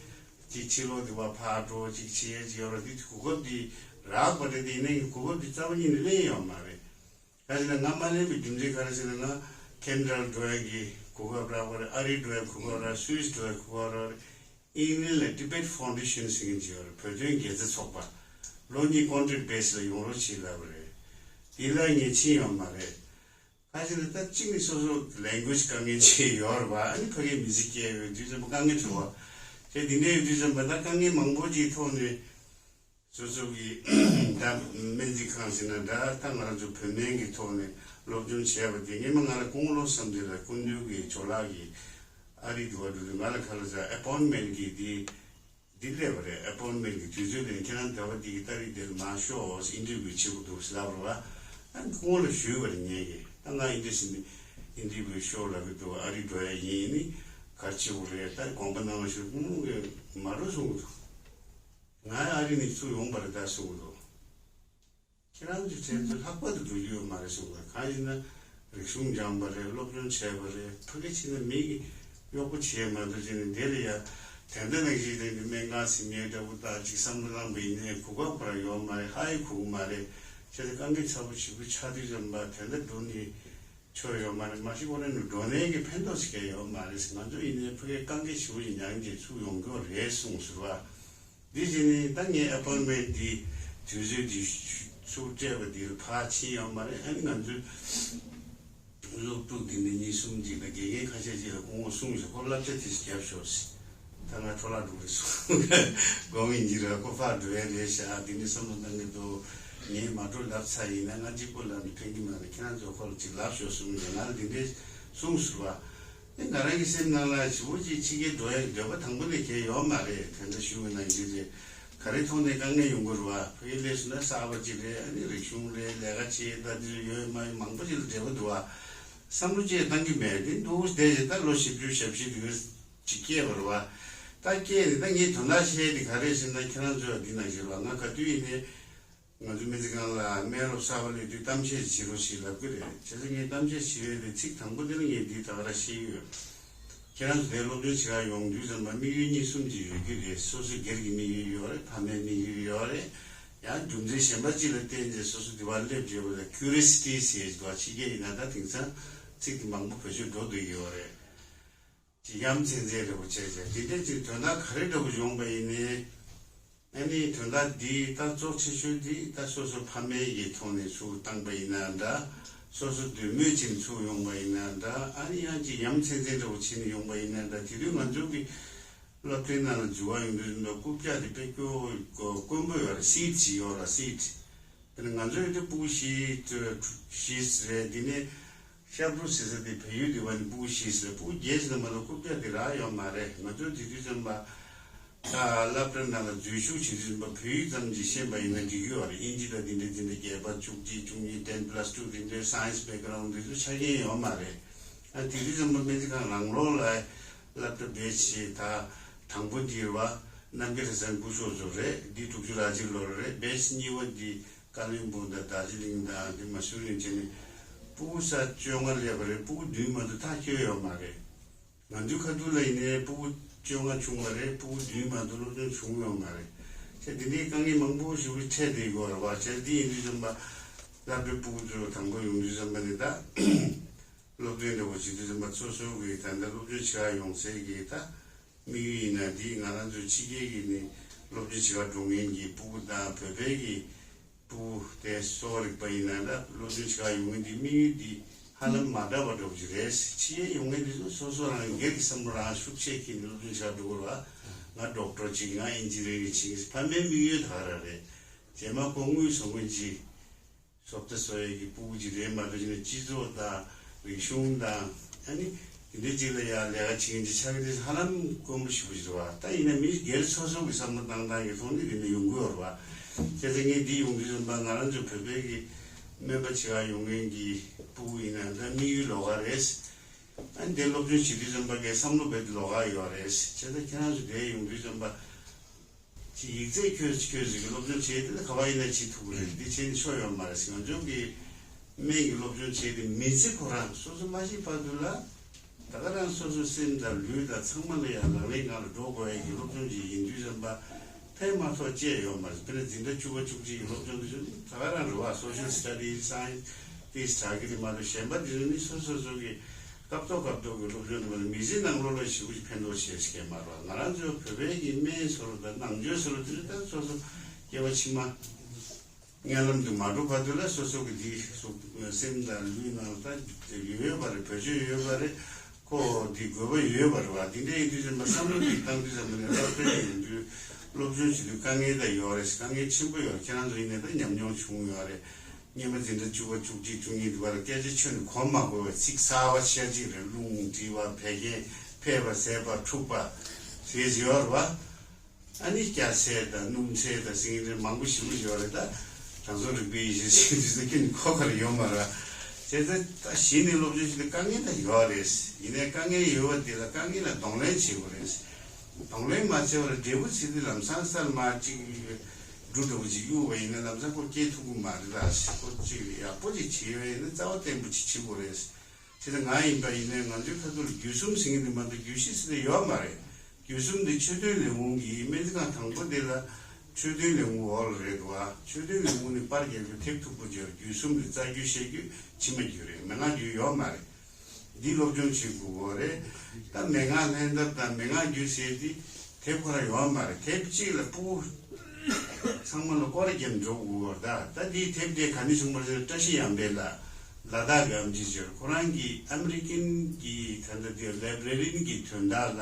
ཅིག་ཕྱི་ལོགས་དེ་བ་ཕར་འགྲོ་ཅིག་བྱེད་ཡས་ཅིག་ཡོད་ར། དེ་གོ་སྐབས་འདི་རག་པ་རེད། དེ་ཡིན་ནའི་གོ་སྐབས་འདི་རྩ་བ་ཉིད་ནས་ལེན་ཡོད་མ་རེད། ག་རེ་ཟེར་ན་ང་མ་ལེན་པའི་རྒྱུ་མཚན་ག་རེ་ཟེར་ན། ང་ཁེ་ན་ཌར་འགྲོ་ཡ་གི་གོ་སྐབས་རག་པ་རེད། ཨ་རི་འགྲོ་ཡ་གོ་སྐབས་རག་སུད་སི་འགྲོ་ཡ་གོ་སྐབས་རག་རེད། ཨིང་ལན་ལ་Tibet Foundation ཟེར་མཁན་ཅིག་ཡོད་རེད། བོད་དོན་དགེ་རྩ་ཚོགས་པ། ལོ་གཉིས་ཀོན་ཊེག་བྷེ་སི་ལ་ཡོང་རོགས་བྱེད་ལབ་པ་རེད། དེ་ལ་ངས་ཕྱིན་ཡོད་མ་རེད། ག་རེ་ཟེར་ན་ད་གཅིག་ནི་སོ་སོ་ལེང་གུ་ཨེཇ་དཀའ་ངལ་ཅིག་ཡོད་རེད་བ། ཨ་ནི་ཕ་གིའི་མི་ཚེ་སྐྱེལ་ཡོད་དུས་ཙམ་པ་དཀའ་ངལ་འཕྲད་པ། དེ་འདི་འདྲ་ཡོད་དུས་ཙམ་པ་ད་དཀའ་ངལ་མང་པོ་ཅིག་ཐོག་ནས། སོ་སོ་གི་ད་སྨན་རྩིས་ཁང་ཟེར་ན་འདྲ། ད་ང་རང་ཚོ་བོད་སྨན་གྱི་ཐོག་ནས་སློབ་སྦྱོང་བྱས་པ་དེ། སྔོན་མ་ང་ལ་སྐུ་ངོ་བློ་བཟང་སེང་གེ་དང་སྐུ་མདུན་གྱི་ཇོ་ལགས་ཀྱིས་ཨ་རི་དུ་བ་འགྲོ་དུས་ང་ལ་ག་ལ་ཟེར་ཨེ་པོན་མེན་ཊི་གི་འདི་འདི་སླེབས་པ་རེད། ཨེ་པོན་མེན་ཊི་གི་དུས་ཚོད་དེ་ཁྱེད་རང་ཟླ་བ་འདི་གི་ཏ་རིག་དེར་མར་ཤོག་ཨིན་ཊར་བིའུ་བྱེད་དགོས་འདུག་ཟེར་ལབ་པ་རེད་བ། ཨ་ནི་སྐུ་ངོ་ལ་ཞུས་པ་རེད་ངས་ཀྱིས། ད་ང་ཨིན་ཊར་ཤི་ནི་ཨིན་ཊར་བིའུ་ཤོག་ལབ་ཀྱི་འདུག་ཨ་རི་འགྲོ་ཡ་ཡིན། ནི་ག་རེ་བྱེད་དགོས་རེད། ད་དགོངས་པ་གནང་བ་ཞུ། སྐུ་ངོ་གིས་མ་འགྲོ་གསུང་གི་འདུག་ང་ཨ་རི་ནས་ཚུར་ཡོང་བ་རེད་ད་གསུང་གི་འདུག་ཁྱེད་རང་ཚོའི་གྲས་ཚོ་ལྷག་པར་དུ་འགྲོ་རྒྱུ་ཡོད་མ་རེད་གསུང་གི་འདུག་གང་ཡིན་ན་རིག་གཞུང་སྦྱངས་པ་རེད། སློབ་སྦྱོང་བྱས་པ་རེད། ཕ་གི་ཕྱིན་ན་མི་གི་གཡོག་པོ་བྱས་མ་གཏོགས་བྱས་ནས་འདི་ལ་ཡ་དེ་འདྲ་ནང་བཞིན་རེད། འདི་སྨན་ཁང་ཟིན་ཡས་འདྲ་པོ་ད་ཅིག་བསམ་བློ་བཏང་པ་ཡིན་ནའི་གོ་སྐབས་ཁོ་རང་ཡོད་མ་རེད། ཧ་ཡི་གོ་གི་མ་རེད། བྱས་ཙང་དཀའ་ངལ་ཚ་པོ་ཞེ་པོ་ཆགས་དུས་ཙམ་པ་དེ་འདྲ་འགྲོ་ནི་ཆོ་ཡོད་མ་རེད། མ་གཞི་ཁོ་རང་ནི་འགྲོ་ནས་ཀྱི་ཕན་ཐོགས་ཤིག་ཡོད་མ་རེད། ང་ཚོ་ཡིན་ནའི་ཕ་གིའི་དཀའ་ངལ་ཞེ་པོ་ཞིག་མྱངས་རྗེས་ཚུར་ཡོང་གི་རེད་གསུངས་ཟེར་བ། འདི་བྱས་ནས་ད་ངའི་ཨེ་པོན་མེན་ཊི་འདི་དུས་ཚོད་འདི་ཚུར་སྤྲད་པ་འདིར་ཕར་ཕྱིན་ཡོད་མ་རེད། ཨ་ནི་ང་ཚོའི་སློབ་ཕྲུག་འདི་ནས་གཉིས་གསུམ་ཅིག་དང་དགེ་རྒན་ཁ་ཤས་ཅིག་ལ་སྐུ་ངོ་གསུངས་ཤོག་ཁོ་བསླབ་བྱ་དེ་ཞིག་རྒྱབ་ཤོག་ཟེར། ད་ང་འཕྲོ་བརླག་འགྲོ་གི་རེད་གསུངས། དགོངས་ཡིན་གྱི་རེད། ཁོ་ཕར་འགྲོ་ཡ་རེད་ཤག་འདི་ནས་བསམ་བློ་གཏང་གི་འདུག་ངས་མ་འགྲོ་ལབ་ཚར་ཡིན་ན་ང་གཅིག་པོ་ལབ་ནས་ཕན་གྱི་མ་རེད། ཁྱེད་རང་ཚོ་ཁོ་ལ་ཅིག་ལབ་ཤོག་གསུངས་ནས་ང་ལ་འདི་འདྲས་གསུངས་ཟེར་བ། དེ་ང་རང་གི་སེམས་ནང་ལ་ཞེ་པོ་ཅིག་ཕྱི་རྒྱལ་འགྲོ་ཡ་གི་འདོད་པ་དང་པོ་ནས་གང་ཡང་ཡོད་མ་རེད། དེ་འདྲ་ཞུ་གི་ན་འགྲིག་རེད། ག་རེ་ཐོག་ནས་དཀའ་ངལ་ཡོང་གི་རེད་བ། ཕ་གི་སླེབས་སོང་ན་གསར་པ་ཅིག་རེད། ཨ་ནི་རིག་གཞུང་རེད། ལས་ཀ་བྱེད་ད་འདི་ཡོད་མ་ཡོད་མང་པོ་ཅིག་ལ་འབྲེལ་བ་འདུག་བ། བསམ་བློ་ཅིག་བཏང་གི་མེད། དེ་འདུག་བསྡད་བྱས་ད་ལོ་བཞི་བཅུ་ཞེ་བཞི་དུས་ཅིག་སྐྱེས་པ་རེད་བ། ད་སྐྱེས་ནས་ད་ངས་དོན་དག་བཤད་དེ་ག་རེ་ཟེར་ན། ཁྱེད་རང་ཚོ་འདི་ནང་བཞིན་རེད་བ། ང་ག་དུས་ཡིན་ནའི་ང་ཚོ་སྨན་རྩིས་ཁང་ལ་སྨན་སློབ་གསར་པ་སླེབས་དུས་གཏམ་བཤད་བྱེད་རོགས་ཞེས་ལབ་ཀྱི་རེད། བྱས་ཙང་ངས་གཏམ་བཤད་བྱེད་ཡས་དེ་ཚིག་དང་པོ་དེ་ལ་ངས་འདི་ད་ག་རང་བཤད་ཀྱི་ཡོད། ཁྱེད་རང་ཚོ་དེ་སློབ་སྦྱོང་བྱེད་གར་ཡོང་དུས་ཙམ་པ་དམིགས་ཡུལ་གཉིས་གསུམ་ཅིག་ཡོད་ཀྱི་རེད། སོ་སོ་སྒེར་གྱི་དམིགས་ཡུལ་ཡོད་རེད། ཕ་མའི་དམིགས་ཡུལ་ཡོད་རེད། ཡང་རྒྱུ་མཚན་གཞན་པ་ཅིག་ལ་བརྟེན་ཏེ་སོ་སོ་དེ་བར་སླེབས་བྱས་པ་ལ་ཁྱུ་རི་ཨོ་སི་ཊི་ཟེར་གྱི་འདུག་ཕྱི་རྒྱལ་ཡིན་ན་ད་དེང་སང་ཚིག་དེ་མང་པོ་བེད་སྤྱོད་འགྲོ་བསྡད་ཀྱི་ཡོད་རེད། ཅིག་ཡ་མཚན་མཚན་འདྲ་པོ་བྱས་བྱས་དེ་འདྲ་ཅིག་དོན་དག་ག་རེ་འདྲ་པོ་ཡོང་པ་ཡིན་ནའི། ཨ་ནི་དོན་དག་འདི་ད་གཙོ་ཆེ་ཤོས་འདི་ད་སོ་སོ་ཕ་མའི་གི་ཐོག་ནས་ཚུར་བཏང་པ་ཡིན་ན་འདྲ། སོ་སོ་འདོད་མོས་བྱས་ནས་ཚུར་ཡོང་པ་ཡིན་ན་འདྲ། ཨ་ནི་ཡང་ཅིག་ཡ་མཚན་མཚན་འདྲ་པོ་བྱས་ནས་ཡོང་པ་ཡིན་ན་འདྲ། དེ་དུས་ང་ཚོ་གི་སློབ་གྲྭའི་ནང་ལ་འཛུལ་བ་ཡོང་དུས་ཙམ་པ་རྐུབ་བཀྱག་དེ་དཔེ་སྐྱོ་དཀོན་པོ་ཡོད་རེད། སིཊ་ཅིག་ཡོད་རེད། སིཊ། དེ་ནས་ང་ཚོའི་དེ་སྤུ་གུ་བཞི་བཞི་རེད། དེ་ནས་ཤར་བུ་ཟེར་ས་དེ་བལ་ཡུལ་དེ་བ་ནི་སྤུ་གུ་བཞི་ཟེར། སྤུ་གུ་བརྒྱད་ཟེར་ན་མ་གཏོགས་རྐུབ་བཀྱག་དེ་རག་ཡོད་མ་རེད། ང་ཚོ་དེ་དུས་ཙམ་པ་ད་སློབ་གྲྭ་ནང་ལ་འཛུལ་ཞུགས་བྱེད་དུས་ཙམ་པ་བོད་ཡིག་ཙམ་ཅིག་ཤེས་པ་ཡིན་ན་འགྲིག་གི་ཡོད་རེད། ཨིན་ཇི་ལ་དེ་འདྲ་དེ་འདྲ་བརྒྱད་པ་བཅུ་གཅིག་བཅུ་གཉིས་ཊེན་པ་ལ་སི་ཊུ་དེ་འདྲའི་སའེན་སི་བེག་གྷ་རའུན་ཌི་དེ་ཚོ་ཆ་རྐྱེན་ཡོད་མ་རེད། ཨ་དེ་དུས་ཙམ་པ་སྨན་རྩིས་ཁང་རང་ལོགས་ལ་སློབ་གྲྭ་བེད་སྤྱད་ད་དང་པོ་འདིར་བ་རྣམ་རྒྱལ་གྲྭ་ཚང་སྐུ་ཞབས་ཚོ་རེད། འདི་དྲུག་ཅུ་རེ་གཅིག་ལོར་རེད། བེད་སྤྱད་གཉིས་པ་འདི་ཀ་བློན་སྦུག་དང་རྡོ་རྗེ་གླིང་དང་འདི་མ་སུ་རིན་བྱས་ནས་སྤུ་གུ་ས་བཅོ་ལྔ་སླེབས་པ་རེད། སྤུ་གུ་བདུན་མ་གཏོགས་ཐག་ཆོད་ཡོད་མ་རེད། ང་ཚོའི་ཁ་ཐུག་ལ་ཡིན་ནའི་སྤུ་གུ་བཅོ་ལྔ་བྱུང་བ་རེད། སྤུ་གུ་བདུན་མ་གཏོགས་སློབ་སྦྱོང་བྱུང་ཡོད་མ་རེད། བྱས་དེ་འདྲའི་དཀའ་ངལ་མང་པོ་ཞིག་འཕྲད་བསྡད་ཡོད་རེད་བ། བྱས་འདི་ཡིན་དུས་ཙམ་པ་སློབ་གྲྭའི་སྤུ་གུ་ཚོ་དང་པོ་ཡོང་དུས་ཙམ་པ་ནས་ད་སློབ་སྟོན་འདྲ་བོ་བྱེད་དུས་ཙམ་པ་སོ་སོ་གི་ད་ལྟ་སློབ་སྦྱོང་བྱེད་གར་ཡོང་སའི་གི་ད་དམིགས་ཡུལ་ཡིན་ན་འདི་ང་རང་ཚོའི་ཕྱི་རྒྱལ་གྱི་ནི་སློབ་སྦྱོང་བྱེད་གར་འགྲོ་མཁན་གྱི་སྤུ་གུ་དང་བོད་པའི་གི་སྤུ་གུ་དེ་གསོ་བ་རིག་པ་ཡིན་ན་འདྲ། སློབ་སྦྱོང་བྱེད་གར་ཡོང་མཁན་འདི་དམིགས་ཡུལ་འདི་ཧ་ལམ་མ་འདྲ་བ་འདྲ་བོ་ཞིག་རེད། ཕྱི་རྒྱལ་ཡོང་མཁན་འདི་ཚོ་སོ་སོ་རང་སྒེར་གྱི་བསམ་བློ་རང་ཤུགས་ཆེ་ཁྱེར་ནས་སློབ་སྦྱོང་བྱེད་གར་འགྲོ་དགོས་རེད་བ། ང་ཌོག་ཊར་བྱེད་ཀྱི། ང་ཨིན་ཇི་ནི་ཡ་རིང་བྱེད་ཀྱི། ཕ་མའི་དམིགས་ཡུལ་ད་ག་རང་རེད། རྗེས་མ་ཁོ་དངུལ་བཟོ་མཁན་ཅིག་བཟོ་ལྟ་བཟོ་ཡས་ཀྱི་སྤུ་གུ་ཅིག་རེད་མ་གཏོགས་ཅིག་ནས་སྤྱི་ཚོགས་དང་རིག་གཞུང་དང་ཨ་ནི་དེ་འདྲའི་ཅིག་ལ་ཡང་ལས་ཀ་བྱེད་མཁན་ཅིག་ཆགས་ཀྱི་དེ་ཧ་ལམ་དཀོན་པོ་ཞེ་པོ་ཅིག་རེད་བ། ད་ཡིན་ན་མི་སྒེར་སོ་སོ་གི་བསམ་བློ་བཏང་སྟངས་ཀྱི་ཐོག་ནས་དེ་འདྲ་ཡོང་གི་ཡོད་རེད་བ། བྱས་ཙང་ངས་འདི་ཡོང་དུས་ཙམ་པ་ང་རང་ཚོ་བོད་པའི་གི་སྨན་པ་བྱེད་གར་ཡོང་མཁན་གྱི་སྤུ་གུ་ཡིན་ན་ད་དམིགས་ཡུལ་ལོགས་ཀ་རེད། ཨ་ནི་དེ་སློབ་སྦྱོང་བྱེད་དུས་ཙམ་པ་གི་བསམ་བློ་རྦད་དེ་ལོགས་ཀ་ཡོད་རེད། བྱས་ཙང་ཁྱེད་རང་ཚོ་དེ་ཡོང་དུས་ཙམ་པ། ཅིག་ཡིག་ཚད་ཁྱོད་ཁྱོད་ཟིག་གི་སློབ་སྦྱོང་བྱས་དེ་ལ་ག་བ་ཡིན་ན་བྱེད་ཐུབ་ཀྱི་རེད། འདི་བྱས་ནས་ཆོ་ཡོད་མ་རེད་ཟེར། ང་ཚོ་གི་སྨན་གྱི་སློབ་སྦྱོང་བྱས་ཏེ་མི་ཚེ་ཁོ་རང་སོ་སོ་མ་ཤི་བར་དུ་ལ་ད་ག་རང་སོ་སོ་སེམས་དང་ལུས་དང་ཚང་མ་ལ་ཡང་ལག་ལེན་ངང་ལ་འགྲོ་དགོས་ཡ་གི་སློབ་སྦྱོང་ཅིག་ཡིན་དུས་ཙམ་པ་ཕན་མ་ཐོགས་བཅས་ཡོད་མ་རེད། དཔེར་ན་འཛིན་གྲྭ་བཅུ་པ་བཅུ་གཅིག་གི་སློབ་སྦྱོང་དེ་ཚོ་ནི་ད་ག་རང་རེད་བ། སོ་ཤལ་སི་ཊ་ཌི་སི་སའེན་སི་དེ་ཆགས་ཀྱི་རེད་མ་གཏོགས་གཞན་པ་དེ་ཚོ་ནི་སོ་སོ་སོ་གི་སྐབས་ཐོག་སྐབས་ཐོག་གི་སློབ་སྦྱོང་དེ་མ་ནི་མི་ཚེ་ནང་ལོགས་ལ་ཞེ་པོ་ཅིག་ཕན་ཐོགས་བྱེད་ཀྱི་མ་རེད། ང་རང་ཚོའི་བོད་པའི་གི་སྨན་བཟོ་རོགས་དང་ནང་ཆོས་བཟོ་རོགས་དེ་ཚོ་ད་སོ་སོ་སྐྱེ་བ་ཕྱི་མ་མངལ་ལམ་དུ་མ་འགྲོ་བར་དུ་ལ་སོ་སོ་གི་འདི་སོ་སེམས་དང་ལུས་ནང་ད་ཡོད་ཡོད་པ་རེད། བེད་སྤྱོད་ཡོད་པ་རེད། ཁོ་འདི་དགོས་པ་ཡོད་པ་རེད་བ། འདི་འདྲ་ཡིན་དུས་ཙམ་པ་བསམ་བློ་འདི་བཏང་དུས་ཙམ་པ་ནས་སློབ་གྲྭ་ཡོང་དུས་སློབ་སྦྱོང་བྱེད་དུས་དཀའ་ངལ་ད་ཡོད་རེད། དཀའ་ངལ་ཆེན་པོ་ཡོད་རེད། ཁྱེད་རང་ཚོ་ཡིན་ནའི་ད་ཉམས་མྱོང་བྱུང་ཡོད་རེད། སྔོན་མ་འཛིན་གྲྭ་བཅུ་པ་བཅུ་གཅིག་བཅུ་གཉིས་དུ་བར་སྐད་ཆ་ཁྱོན་ནས་གོ་མ་དགོས་པའི་ཚིག་གསར་བ་ཤ་གཅིག་རེད། རླུང་མཁྲིས་པ་བད་ཀན་ཕལ་པ་ཟད་པ་འཁྲུགས་པ་ཟེར་ཡོད་རེད་བ། ཨ་ནི་སྐྱ་ཚལ་དང་སྣུམ་ཚལ་དང་ཟེར་མཁན་མང་པོ་ཞེ་པོ་ཡོད་རེད། ད་དྲང་སྲོང་རིག་པའི་ཡེ་ཤེས་ཟེར་དུས་ཚོད་ཀྱི་ཁོ་གར་ཡོད་མ་རེད། བྱས་ཙང་ད་གཞི་ནས་སློབ་སྦྱོང་བྱེད་དུས་དཀའ་ངལ་ད་ཡོད་རེད། ཡིན་ནའི་དཀའ་ངལ་ཡོད་པ་དེ་ལ་དཀའ་ངལ་ལ་གདོང་ལེན་བྱེད་དགོས་རེད། གདོང་ལེན་མ་བྱས་པར་འབྲས་བུ་ཚིག་དེ་ལམ་སང་སར་མ་གཅིག་འབྲུ་འདྲ་བོ་ཅིག་གཡུགས་པ་ཡིན་ན་ལམ་སང་ཁོ་སྐྱེ་ཐུབ་ཀྱི་མ་རེད། ད་ཁོ་གཅིག་ཡག་པོ་ཅིག་བྱེད་ཡོད་ཡིན་ན་རྩ་བ་བརྟན་པོ་ཅིག་བྱེད་དགོས་རེད། དེ་ལྟར་ང་ཡིན་པ་ཡིན་ནའི་ང་ཚོའི་ཁ་ཐུག་ལ་རྒྱུད་གསུམ་ཟེར་མཁན་དེ་མ་གཏོགས་རྒྱུད་བཞི་ཟེར་དེ་ཡོད་མ་རེད། རྒྱུད་གསུམ་དེ་ཆོས་དོན་ལས་ཁུངས་ཀྱི་སྨན་རྩིས་ཁང་དང་པོ་དེ་ལ་ཆོས་དོན་ལས་ཁུངས་འོག་ལ་རེད་འདུག་ཨ། ཆོས་དོན་ལས་ཁུངས་ནས་པར་རྒྱག་རྒྱུ་དེབ་མཐུག་པོ་ཅིག་ཡོད་རེད། རྒྱུད་གསུམ་དེ་རྩ་རྒྱུད་བཤད་རྒྱུད་ཕྱི་མ་རྒྱུད་རེད། མན་ངག་རྒྱུད་ཡོད་མ་རེད། འདི་སློབ་སྦྱོང་བྱེད་དགོས་ཀྱི་རེད། ད་མན་ངག་ལྷན་ཐབས་དང་མན་ངག་རྒྱུད་ཟེར་དེ་དེབ་ཁོ་རང་ཡོད་མ་རེད། དེབ་གཅིག་ལ་སྤུ་གུ་ཚང་མ་ལ་སྐོར་ར་བརྒྱབ་འགྲོ་དགོས་ཀྱི་རེད། ད་ད་འདིའི་དེབ་དེ་ག་ནས་བྱུང་བ་ཟེར་བཀྲ་ཤིས་གཡང་འཕེལ་ལགས་ལ་དྭགས་ཀྱི་ཨེམ་ཆི་ཟེར་ཁོ་རང་གིས་ཨ་མི་རི་ཀན་གྱི་ད་ལྟ་དེ་ལེབ་རེ་རིན་གྱི་དོན་དག་ལ་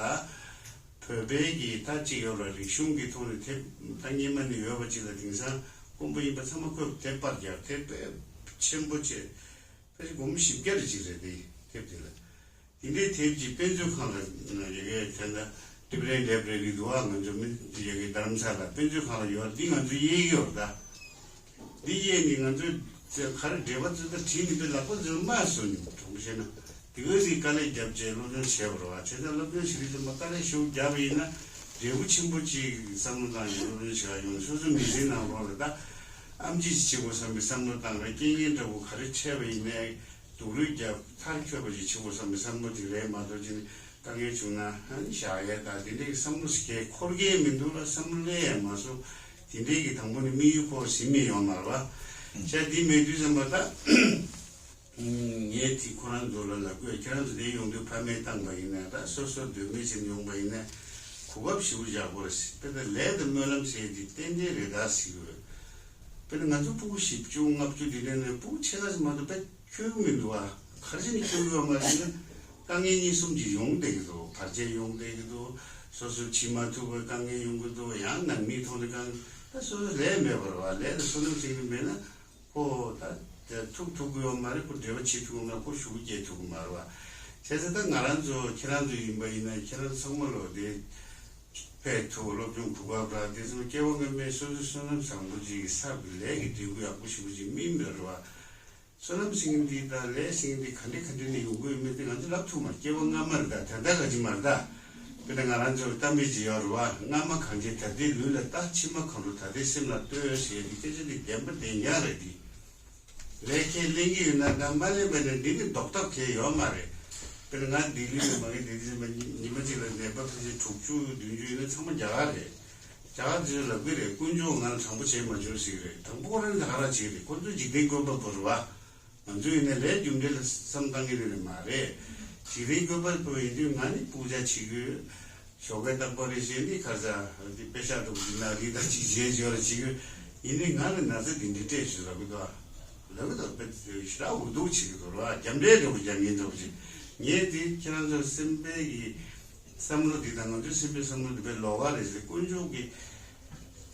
བོད་པའི་གི་ད་ཅིག་ཡོད་ལ་རིག་གཞུང་གི་ཐོག་ནས་དེབ་ད་སྔོན་མ་ནས་ཡོད་པ་ཅིག་ལ་དེང་སང་དཀོན་པོ་ཡིན་པ་ཚང་མ་ཁོས་དེབ་པར་རྒྱག་དེབ་དཔེ་ཆེན་པོ་བྱས། ཕལ་ཆེར་སྒོར་མོ་བཞི་བརྒྱ་རེ་ཅིག་རེད་དེ་དེབ་དེ་ལ། དེ་འདྲའི་དེབ་ཅིག་དཔེ་མཛོད་ཁང་ལ་ཡོད་མཁན་དེ་འདྲ་ ཊིབ་རེ་འདེབས་རེ་རེད་འདུག་ཨ། ང་ཚོ་མི་ཡ་གི་རྡ་རམ་ས་ལ་དཔེ་མཛོད་ཁང་ལ་ཡོད། འདི་ང་ཚོ་དབྱེ་གི་ཡོད་རེད་ད། འདི་དབྱེ་ནི་ང་ཚོས་ཚེ་ག་རེ་འགྲེལ་པ་ཚོད་ལྟ་བྲིས་ནི་དཔེ་ལག་པ་ཚོས་མ་བཟོ་མྱོང་། དྲང་པོ་བཤད་ན་དེ་ག་ཚིག་དཀའ་ལས་བརྒྱབ་བྱས་སློབ་སྦྱོང་བྱས་པ་རེད་བ། བྱས་ཙང་སློབ་སྦྱོང་བྱེད་དུས་ཙམ་པ་དཀའ་ལས་ཞེ་པོ་བརྒྱབ་པ་ཡིན་ན་འབྲས་བུ་ཆེན་པོ་ཅིག་བསམ་བློ་བཏང་ནས་སློབ་སྦྱོང་བྱེད་ཡ་ཡོང་། སོ་སོ་མི་ཚེའི་ནང་ལོགས་ལ་ད་ཨེམ་ཆི་ཅིག་བྱེད་དགོས་བསམ་པའི་བསམ་བློ་བཏང་རེད། རྐྱེན་ངན་འདྲ་པོ་ག་རེ་འཕྲད་པ་ཡིན་ནའི་སྡུག་རུས་བརྒྱབ་མཐར་འཁྱོལ་བ་ཅིག་བྱེད་དགོས་བསམ་པའི་བསམ་བློ་དེ་རེད་མ་གཏོགས་ཅིག་ནི། དཀའ་ངལ་བྱུང་ན་ཨ་ནི་བཞག་ཡས་དང་དེ་འདྲའི་བསམ་བློ་ཞིག་འཁོར་གྱི་མི་འདུག་ལ། བསམ་བློ་སླེབས་ཡས་མ་སོང་། དེ་འདྲའི་གི་དང་པོ་ནི་དམིགས་ཡུལ་ཁོ་ཟིན་མི་ཡོང་མ་རེད་བ། བྱས་དེ་མེད་དུས་ཙམ་པ་ད་ངས་དེ་ཁོ་རང་ཚོ་ལ་ལབ་དགོས། ཁྱེད་རང་ཚོ་དེ་ཡོང་དུས་ཕ་མས་བཏང་པ་ཡིན་ན་ད་སོ་སོ་འདོད་མོས་བྱས་ནས་ཡོང་པ་ཡིན་ན་གོ་སྐབས་ཞེ་པོ་བཞག་དགོས་རེད། དཔེ་ད་ལས་དང་སྨོན་ལམ་ཟེར་དེ་ཏན་ཏན་རེད་ད་ཟེར་གྱི་ཡོད། དཔེར་ན་ང་ཚོ་སྤུ་གུ་བཞི་བཅུ་ལྔ་བཅུ་དེ་འདྲ་ནས་སྤུ་གུ་ཕྱེད་ཀ་ཙམ་མ་གཏོགས་དཔེ་འཁྱོལ་གྱི་མི་འདུག་ཨ། ག་རེ་བྱས་ནས་འཁྱོལ་གྱི་ཡོད་མ་རེད་ཟེར་ན། དཀའ་ངལ་གཉིས་གསུམ་ཅིག་ཡོང་བསྡད་ཀྱི་འདུག་བར་ཆད་ཡོང་བསྡད་ཀྱི་འདུག་སོ་སོ་བྱེད་མ་ཐུབ་པའི་དཀའ་ངལ་ཡོང་གི་འདུག་ཡང་ནང་མིའི་ཐོག་ནས་དཀའ་ངལ། ད་སོ་སོ་ལས་མེད་པ་རེད་བ། ལས་དང་སོ་ནམ་བྱེད་ཀྱི་མེད་ན་ཁོ་ད་དེ་ཐུག་ཐུབ་ཀྱི་ཡོད་མ་རེད། ཁོ་འབྲེལ་བ་བྱེད་ཐུབ་ཀྱི་མ་རེད། ཁོ་ཞུ་སྐྱེལ་ཐུབ་ཀྱི་མ་རེད་བ། བྱས་ཙང་ད་ང་རང་ཚོ་ཁྱེད་རང་ཚོ་ཡིན་པ་ཡིན་ན་ཁྱེད་རང་ཚང་མ་ལོ་དེ་ཕེབས་ཐུབ། སློབ་སྦྱོང་གོ་སྐབས་རག་དེ་ཚོ་སྐྱེ་བ་སྔོན་མའི་སོ་སོའི་བསོད་ནམས་བཟང་པོ་ཅིག་གི་ཚབ་ཀྱི་ལས་ཀྱི་འབྲས་བུ་ཡག་པོ་ཞེ་པོ་ཅིག་སྨིན་པ་རེད་བ། བསོད་ནམས་ཟེར་མཁན་འདི་དང་ལས་ཟེར་མཁན་འདི་ག་འདྲ་ག་འདྲ་ནས་ཡོང་གི་ཡོད་མེད་དེ་ང་ཚོ་ལབ་ཐུབ་མ། སྐྱེ་བ་སྔ་མ་རེད་ད། ད་ལྟ་ག་ཅིག་མ་རེད་ད། དཔེར་ན་ང་རང་ཚོར་གཏམ་དཔེ་ཅིག་ཡོད་རེད་བ། སྔ་མ་གང་བྱས་ད་ལྟའི་ལུས་ལ་ལྟ། ཕྱི་མ་གང་འགྲོ་ད་ལྟའི་སེམས་ལ་ལྟོས་ཟེར་ཡ་འདི་སྐད་ཆ་འདི་བདེན་པ་བདེན་རྐྱང་རེད་འདི། ལས་ཁས་ལེན་གྱི་ཡོད་ན་ད་མ་ལེན་པ་ནས་འདི་ནི་ལྡོག་ཐབས་གལ་ཡོད་མ་རེད། དཔེར་ན་ང་ལྡི་ལི་ནས་མ་གི་ལྡི་ལི་ནས་མ་ཉི་ཉི་མ་གཅིག་ལ་ནད་པ་ཕལ་ཆེར་དྲུག་ཅུ་བདུན་ཅུ་ཡོད་ན་ཚང་མ་རྒྱ་གར་རེད། རྒྱ་གར་དེ་ཚོས་ལབ་ཀྱི་རེད། དཀོན་མཆོག་ང་ལ་དྲང་པོ་བྱས་མ་བྱུང་ཟེར་གྱི་རེད། དང་པོ་ཁོ་རང་ད་ག་རང་བྱེད་ཀྱི་རེད། ཁོ་ཚོ་འཇིག་རྟེན་བཀོད་པ་པོ་རེད་བ། ང་ཚོ་ཡིན་ན་ལས་རྒྱུ་འབྲས་ལ་བསམ་བཏང་གི་རེད་མ་རེད། འཇིག་རྟེན་བཀོད་པ་པོ་ཡིན་དུས་ང་ནི་སྤུ་ཆ་བྱེད་དགོས། ཞོགས་ཀས་རྟག་པར་རེ་བཞིན་ནི་ཁ་ས་འདི་དཔེ་ཤག་འདྲ་པོ་འདི་ན་རི་དང་ཅིག་བཞེས་བྱས་ར་བྱེད་དགོས། ཡིན་ནའི་ང་ལ་ན་ཚ་འདི་འདྲ་སྤྲད་བྱོས་ལབ་གི་འདུག་ཨ། ལབ་གི་འདུག་དཔེ་ཞེ་དྲག་འུ་སྡུག་བྱེད་ཀྱི་འདུག་ར། རྒྱབ་འདྲེ་འདྲ་པོ་རྒྱག་མཁན་འདྲ་པོ་ཅིག་ངས་འདི་ཁྱེད་རང་ཚོ་སེམས་པའི་གི་བསམ་བློ་འདི་དང་ང་ཚོའི་སེམས་པའི་བསམ་བློ་འདི་དཔེ་ལོགས་ཀ་རེད་ཟེར། དཀོན་མཆོག་གི་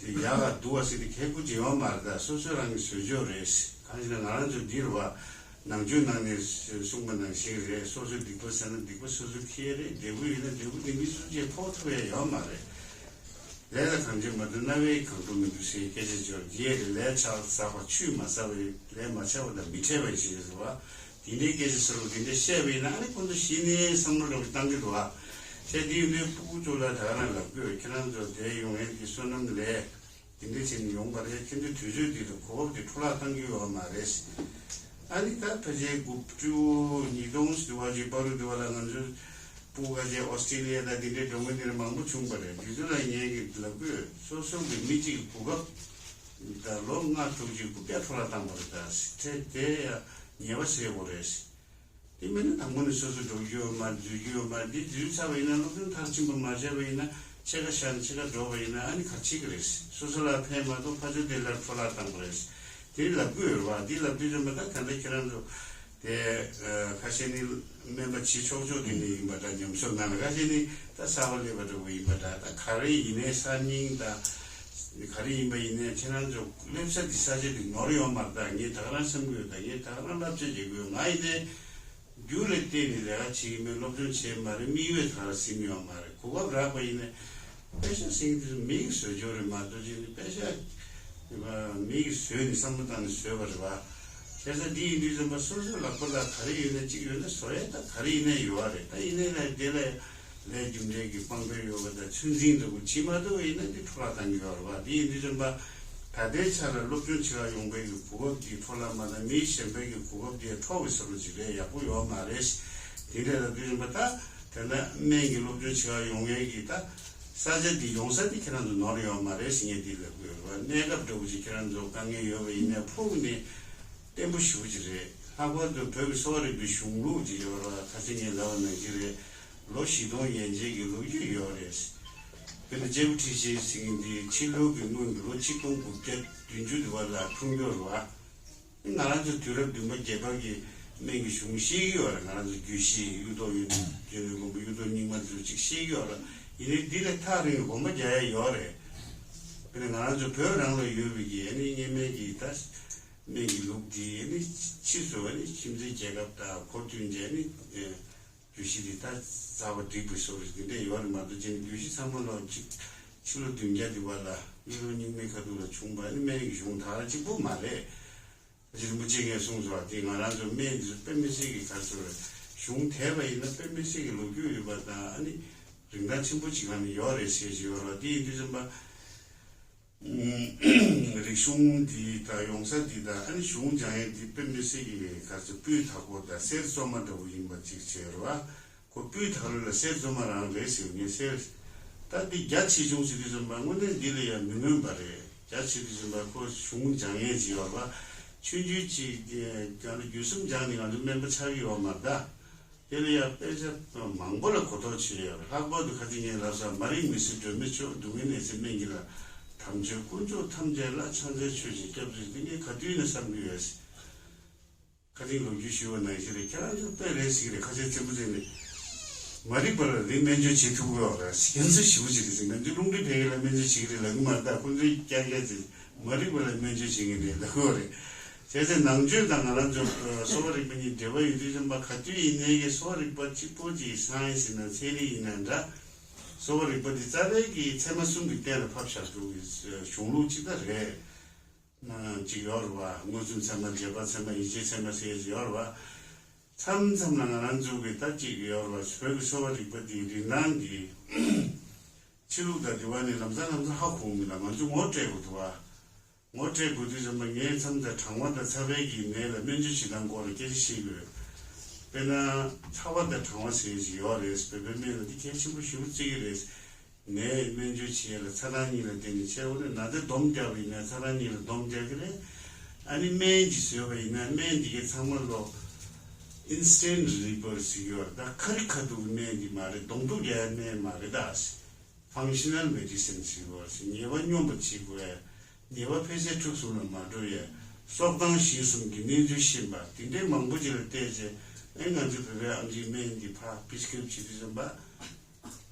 དེ་ཡག་ག་སྡུག་ག་ཟེར་དེ་གལ་དགོས་ཅིག་ཡོད་མ་རེད་ད། སོ་སོ་རང་གི་བཟོས་བཅོས་རེད། གང་ཞིག་ན་ང་རང་ཚོ་འདི་རུ་བ་ནང་ཆོས་ནང་ནས་གསུངས་པ་ནང་བཞིན་རེད། སོ་སོའི་སྡིག་པ་བསགས་ན་སྡིག་པ་སོ་སོ་འཁྱེར་རེད། འབྲས་བུ་ཡིན་ན་འབྲས་བུ་དེ་མི་སུ་གཅིག་ཕོག་ཐུབ་ཡ་ཡོད་མ་རེད། ལས་ལ་གང་བྱེད་མ་ཐུབ་རྣ་བས་གང་སྒྲུབ་མི་འདུག་ཟེར་སྐད་ཆ་ཅིག་ཡོད་རེད། ལས་ཕྱག་བསགས་པ་ཆུད་མ་ཟ་བས་ལས་མ་བྱས་པ་དང་མི་འཕྲད་པ་ཞིག་རེད་བ། དེ་འདྲའི་སྐད་ཆ་ཟེར་བ་དེ་འདྲ་བཤད་པ་ཡིན་ན་ཨ་ནི་ཁོང་ཚོ་གཞི་ནས་བསམ་བློ་འདྲ་པོ་བཏང་གི་འདུག་ཨ། བྱས་དེ་ཡིན་དུས་སྤུ་གུ་ཚོ་ལ་ད་ག་རང་ལབ་དགོས། ཁྱེད་རང་ཚོ་དེ་ཡོང་ཡས་ཀྱི་བསོད་ནམས་ལས་དེ་འདྲ་བྱས་ནས་ཡོང་པ་རེད། ཁྱེད་ཚོའི་དུས་ཚོད་དེ་དང་གོ་སྐབས་དེ་འཕྲོ་བརླག་བཏང་གི་ཡོད་མ་རེད། ཨ་ནི་ད་ཕལ་ཆེར་དགུ་བཅུ་ཉིས་སྟོང་ཟེར་བ་ཅིག་བར་དུ་དེ་བ་ལ་ང་ཚོ་སྤུ་གུ་ཁ་ཤས་ཨོ་སི་ཀྲི་ལི་ཡ་དང་དེ་འདྲའི་འགྲོ་མཁན་དེ་འདྲ་མང་པོ་བྱུང་བ་རེད། དེ་ཚོ་ལ་ངས་ཀྱི་ལབ་དགོས། སོ་སོ་གི་མི་གཅིག་གི་གོ་སྐབས་ད་ལོ་ལྔ་དྲུག་ཅིག་རྐུབ་བཀྱག་འཕྲོ་བརླག་བཏང་བ་རེད། ད་ཚེ་དེ་ཡང་ཉེས་པ་ཟེར་དགོས་རེད། དེ་མིན་ན་དང་པོ་ནས་སོ་སོ་འགྲོ་རྒྱུ་ཡོད་མ་རེད། འཛུལ་རྒྱུ་ཡོད་མ་རེད། འདི་འཛུལ་ཚར་བ་ཡིན་ན་སློབ་སྦྱོང་མཐར་ཕྱིན་པ་མ་བྱས་པ་ཡིན་ན་ཕྱེད་ཀ་བཞག་ནས་ཕྱེད་ཀ་འགྲོ་བ་ཡིན་ན་ཨ་ནི་ག་རེ་བྱེད་ཀྱི་རེད། སོ་སོ་ལ་ཕན་མ་གཏོགས་ཕར་ཕྱོགས་དེ་ལ་འཕྲོ་བརླག་བཏང་བ་རེད། དེ་ལབ་དགོས་ཡོད་རེད་བ། འདི་ལབ་དུས་ཙམ་པ་ད་ག་འདྲ་ཁྱེད་རང་ཚོ་དེ་ཁ་ཤས་ནི་སྨན་པ་བྱེད་ཆོག་ཆོག་དེ་ནི་ཡིན་པ་འདྲ། ཉམས་གསོ་གནང་ན་ཁ་ཤས་ནི་ད་གསར་པ་སླེབས་པ་འདྲ་པོ་ཡིན་པ་འདྲ། ད་ག་རེ་ཡིན་ནའི་གསར་རྙིང་ད་ག་རེ་ཡིན་པ་ཡིན་ནའི་ཁྱེད་རང་ཚོ་སླེབས་ས་དེ་ས་ཆ་དེ་ནོར་ཡོད་མ་རེད། ད་ངས་ད་ག་རང་བསམ་གི་ཡོད། ད་ངས་ད་ག་རང་བསླབ་བྱ་བྱེད་དགོས། ང་ཡིན་ནའི་རྒྱུ་ལ་བརྟེན་ནས་ལས་ཀ་བྱེད་ཀྱི་མེད། སློབ་སྦྱོང་བྱས་མ་རེད། དམིགས་ཡུལ་ད་ག་རང་ཟིན་ཡོད་མ་རེད། གོ་སྐབས་རག་པ་ཡིན་ནའི་པེ་ཤག་ཟེར་མཁན་དེ་ཚོ་མི་གི་བཟོ་བཅོས་རེད་མ་གཏོགས་ཅིག་ནི་པེ་ཤག་མི་གི་བཟོས་ནས་བསམ་བློ་བཏང་ནས་བཟོས་པ་རེད་བ། བྱས་ཙང་འདི་ཡིན་དུས་ཙམ་པ་སོ་སོའི་ལག་པ་ལ་ག་རེ་ཡོད་ན་གཅིག་ཡོད་ན་བཟོ་ཡས་ད་ག་རེ་ཡིན་ནའི་ཡོད་རེད། ད་ཡིན་ནའི་ལས་དེ་ལ་ལས་རྒྱུ་འབྲས་ཀྱི་དཔང་པོ་ཡོད་པ་དང་ཚོད་འཛིན་འདྲ་པོ་བྱེད་མ་ཐུབ་པ་ཡིན་ན་འདི་འཕྲོ་བརླག་བཏང་གི་ཡོད་རེད་བ། འདི་ཡིན་དུས་ཙམ་པ་ད་ལྟའི་ཆ་ལ་སློབ་སྦྱོང་བྱེད་ག་ཡོང་པའི་གི་གོ་སྐབས་འདི་འཕྲོ་བརླག་མ་བཏང་། མི་གཞན་པའི་གི་གོ་སྐབས་འདི་འཕྲོག་པའི་བཟོ་འདྲ་ཅིག་རེད། ཡག་པོ་ཡོད་མ་རེད། དེ་འདྲ་ལབ་དུས་ཙམ་པ་ད་དེ་ན་སྨན་གྱི་སློབ་སྦྱོང་བྱེད་ག་ཡོང་ཡས་གི་ད་ས་ཆ་འདི་ཡོང་ས་འདི་ཁྱེད་རང་ཚོ་ནོར་ཡོད་མ་རེད་ཟེར་ངས་འདི་ལབ་དགོས་རེད་བ། གནས་སྐབས་འདྲ་པོ་ཅིག་ཁྱེད་རང་ཚོ་དཀའ་ངལ་ཡོད་པ་ཡིན་ནའི་ཕུགས་ནས་བརྟན་པོ་ཞེ་པོ་ཅིག་རེད། ལྷག་པར་དུ་བོད་ཀྱི་གསོ་བ་རིག་པའི་གཞུང་ལུགས་ཅིག་ཡོད་རེད་བ། ཁ་སང་ངས་ལབ་པ་ནང་བཞིན་རེད། ལོ་བཞི་སྟོང་ཡན་ཆད་ཀྱི་ལོ་རྒྱུས་ཡོད་རེད། དཔེར་ན་ལྕགས་པོ་ཁྲི་ཤེས་ཟེར་མཁན་འདི་ཕྱི་ལོ་གི་སྔོན་གྱི་ལོ་ཆིག་སྟོང་དགུ་བརྒྱ་བདུན་ཅུ་དུ་བ་ལ་འཁྲུངས་ཡོད་རེད་བ། ང་རང་ཚོ་དུས་རབས་བདུན་པ་བརྒྱད་པ་གི་སྨན་གྱི་གཞུང་ཤེས་ཀྱི་ཡོད་རེད། ང་རང་ཚོ་རྒྱུད་བཞི་གཡུ་ཐོག་གཡུ་རྒྱུད་ལུགས་མགོན་པོ་གཡུ་ཐོག་རྙིང་མ་དེ་ཚོ་ཅིག་ཤེས་ཀྱི་ཡོད་རེད། ཡིན་ནའི་འདི་ལས་ཐག་རིང་གི་དགོངས་པ་རྒྱག་ཡ་ཡོད་རེད། དཔེར་ན་ང་རང་ཚོ་བོད་རང་ལ་ཡོད་པའི་གི་ཨ་ནི་གཉན་སྨན་གྱི་ད་སྨན་གྱི་ལུགས་འདི་ཨ་ནི་ཕྱིས་སུ་ཨ་ནི་ཁྱིམ་མཚེས་རྒྱལ་ཁབ་དང་གོ་བསྟུན་བྱས་ནི་རྒྱུད་བཞི་འདི་ད་རྩ་ ཟ་བ་འགྲིག་པའི་བཟོ་རིགས་དེ་འདྲས་ཡོད་རེད་མ་གཏོགས། ཅིག་བརྗོད་གཞི་ཚང་མ་ལོག་ཅིག་ཕྱི་ལོ་བདུན་བརྒྱ་དེ་བར་ལ་དབྱིན་ལོ་རྙིང་མའི་ཁ་ཐུག་ལ་བྱུང་བ་ནི་སྨན་གྱི་གཞུང་དག་ལ་གཅིག་པུ་མ་རེད། རྗེ་རིན་པོ་ཆེ་ངས་གསུངས་སོང་། དེ་ང་རང་ཚོ་སྨན་འདི་ཚོ་དཔེ་མི་སྲིད་ཀྱི་ག་ཚོད་རེད། གཞུང་དེད་པ་ཡིན་ན་དཔེ་མི་སྲིད་ཀྱི་ལོ་རྒྱུས་ཡོད་པ་དང་། ཨ་ནི་རིན་ཐང་ཆེན་པོ་ཅིག་ག་ནས་ཡོད་རེད་ཟེར་གྱི་ཡོད་རེད་བ། དེ་ཡིན་དུས་ཙམ་པ། རིག་གཞུང་འདི་དང་ཡོང་ས་འདི་དང་། ཨ་ནི་གཞུང་སྦྱང་ཡས་འདི་དཔེ་མི་སྲིད་ཀྱི་ག་ཚོད་སྤུས་དག་པོ་དང་གསེར་བཙོ་མ་འདྲ་བོ་ཡིན་པ་ཅིག་བྱས་རེད་བ། ཁོ་སྤུས་དག་ལོས་ལ་གསེར་བཙོ་མ་རང་རེད་ཟེར་ངས་ཟེར། ད་འདི་རྒྱ་ཆེ་ཆུང་ཟེར་དུས་ཙམ་པ་དངོས་གནས་འདི་ལ་ཡང་མི་མངོན་པ་རེད། རྒྱ་ཆེ་དུས་ཙམ་པ་ཁོ་གཞུང་སྦྱང་ཡས་ཅིག་ཡོད་རེད་བ། ཆུང་ཆུང་ཅིག་ཀྱང་ལ་རྒྱུད་གསུམ་སྦྱངས་ནས་ང་ཚོ་སྨན་པ་ཆགས་ཀྱི་ཡོད་མ་རེད་ད། དེ་ལ་ཡང་དཔེ་ཆ་མང་པོ་ལ་གོ་རྟོགས་བྱས་ཡོད། ལྷག་པར་དུ་ཁ་ཅིག་ངས་ལབ་ས། མ་རིག་མི་སྲིད་སྒྲོན་མེ་མཆོག་སྡུག་བསྔལ་ནད་སེལ་སྨན་གྱི་ལྷ། དམ་ཆོས་དཀོན་མཆོག་ཐམས་ཅད་ལ། ཕྱག་འཚལ་ཆོས་ཀྱི་སྐྱབས་སུ་མཆི། འདི་ངས་ག་དུས་ནས་བསམ་གྱི་ཡོད། ཁ་ཅིག་ལོ་རྒྱུས་ཞུས་པ་ནང་བཞིན་རེད། ཁྱེད་རང་ཚོ་དཔེ་རེད་ཟེར་གྱི་རེད། ཁ་ཆེ་ཚེ་འཕོས་ཚེ་ནས་མ་རིག་པ་ལ་རིག་སྨན་བཅོས་བྱེད་ཐུབ་དགོས་པ་རེད། ཁྱེད་ཚོ་ཞེ་པོ་ཅིག་རེད་ཟེར། ང་ཚོའི་རླུང་མཁྲིས་བད་ཀན་ལ་སྨན་བཅོས་བྱེད་ཀྱི་རེད་ལབ་གི་མ་རེད་ད། ཁོ་ཚོའི་ཀྱག་ཀྱག་ཚེ་མ་རིག་པ་ལ་སྨན་བཅོས་བྱེད་མཁན་རེད་ལབ་དགོས་པ་རེད། བྱས་ཙང་ནང་ཆོས་དང་ང་རང་ཚོ་གསོ་བ་རིག་པ་གཉིས་འབྲེལ་བ་ཡོད་དུས་ཙམ་པ། ག་དུས་ཡིན་ནའི་གི་གསོ་བ་རིག་པ་གཅིག་པོ་ཅིག་སའེན་སི་ཡིན་ན་ཚན་རིག་ཡིན་ན་འདྲ། གསོ་བ་རིག་པ་འདི་རྩ་བའི་གི་ཚད་མ་གསུམ་གྱི་སྟེང་ལ་ཕབ་བཞག་རྒྱུ་གི་གཞུང་ལུགས་གཅིག་ད་རེད། ཅིག་ཡོད་རེད་བ། མངོན་སུམ་ཚད་མ། རྗེས་དཔག་ཚད་མ། ཡིད་ཆེས་ཚད་མ་ཟེར་ཡས་ཅིག་ཡོད་རེད་བ། མཚམས་མཚམས་ལ་ང་རང་ཚོ་གི་ད་ཅིག་ཡོད་རེད་བ། བོད་ཀྱི་གསོ་བ་རིག་པ་འདིའི་རིན་ཐང་འདི་ཕྱི་ལུགས་དང་འདི་བ་ནི་ལམ་སང་ལམ་སང་ཧ་གོ་མི་ལ། ང་ཚོ་ངོ་སྤྲད་དགོས་འདུག་བ། ངོ་སྤྲད་དགོས་དུས་ཙམ་པ་ངས་མཚམས་དང་གྲང་བ་དང་ཚ་བའི་གི་ནད་ལ་སྨན་བཅོས་བྱེད་སྟངས་སྐོར་ལ་སྐད་ཆ་བཤད་དགོས། དཔེར་ན་ཚ་བ་དང་གྲང་བ་ཟེར་ཡས་ཅིག་ཡོད་རེད། བོད་པའི་སྨན་ལ་འདི་གལ་ཆེན་པོ་ཞེ་པོ་བརྩི་གི་རེད། ནད་སྨན་བཅོས་བྱེད་ཡས་ལ་ཚ་གྲང་གཉིས་ལ་བརྟེན་ནས་བྱས། འོ་ན་ན་ཚ་སྡོམ་རྒྱག་པ་ཡིན་ན་ཚ་གྲང་གཉིས་ལ་སྡོམ་རྒྱག་གི་རེད། ཨ་ནི་སྨན་ཅིག་བཟོས་པ་ཡིན་ན་སྨན་འདི་གའི་ཚང་མ་ལོ་ཨིན་སི་ཊན་རི་ལི་ཕར་ཟེར་གྱི་ཡོད་རེད། ད་ཁ་རི་ཁ་ཐུག་གི་སྨན་འདི་མ་རེད། གདོང་ཐུག་རྒྱག་ཡས་སྨན་མ་རེད་ད། ཕང་ཤི་ནལ་མེ་ཌི་སིན་ཟེར་གྱི་ཡོད་རེད། ཉེས་པ་སྙོམས་པ་བྱེད་དགོས་ཡས། ཉེས་པ་འཕེལ་ཚད་ཕྲུགས་གསུམ་ལ་མ་འགྲོ་ཡས། སྲོག་དང་ཞིང་གསུམ་གྱི་གནས་ཚུལ་ཤེས་པ་དེ་འདྲའི་མང་པོ་ཅིག་ལ་བལྟས་རྗེས། ཨེ་ང་ཚོ་བོད་པའི་ཨེམ་ཆིའི་སྨན་འདི་ཕར་པི་རི་སི་ཀི་རིབ་ཊི་བྱེད་དུས་ཙམ་པ།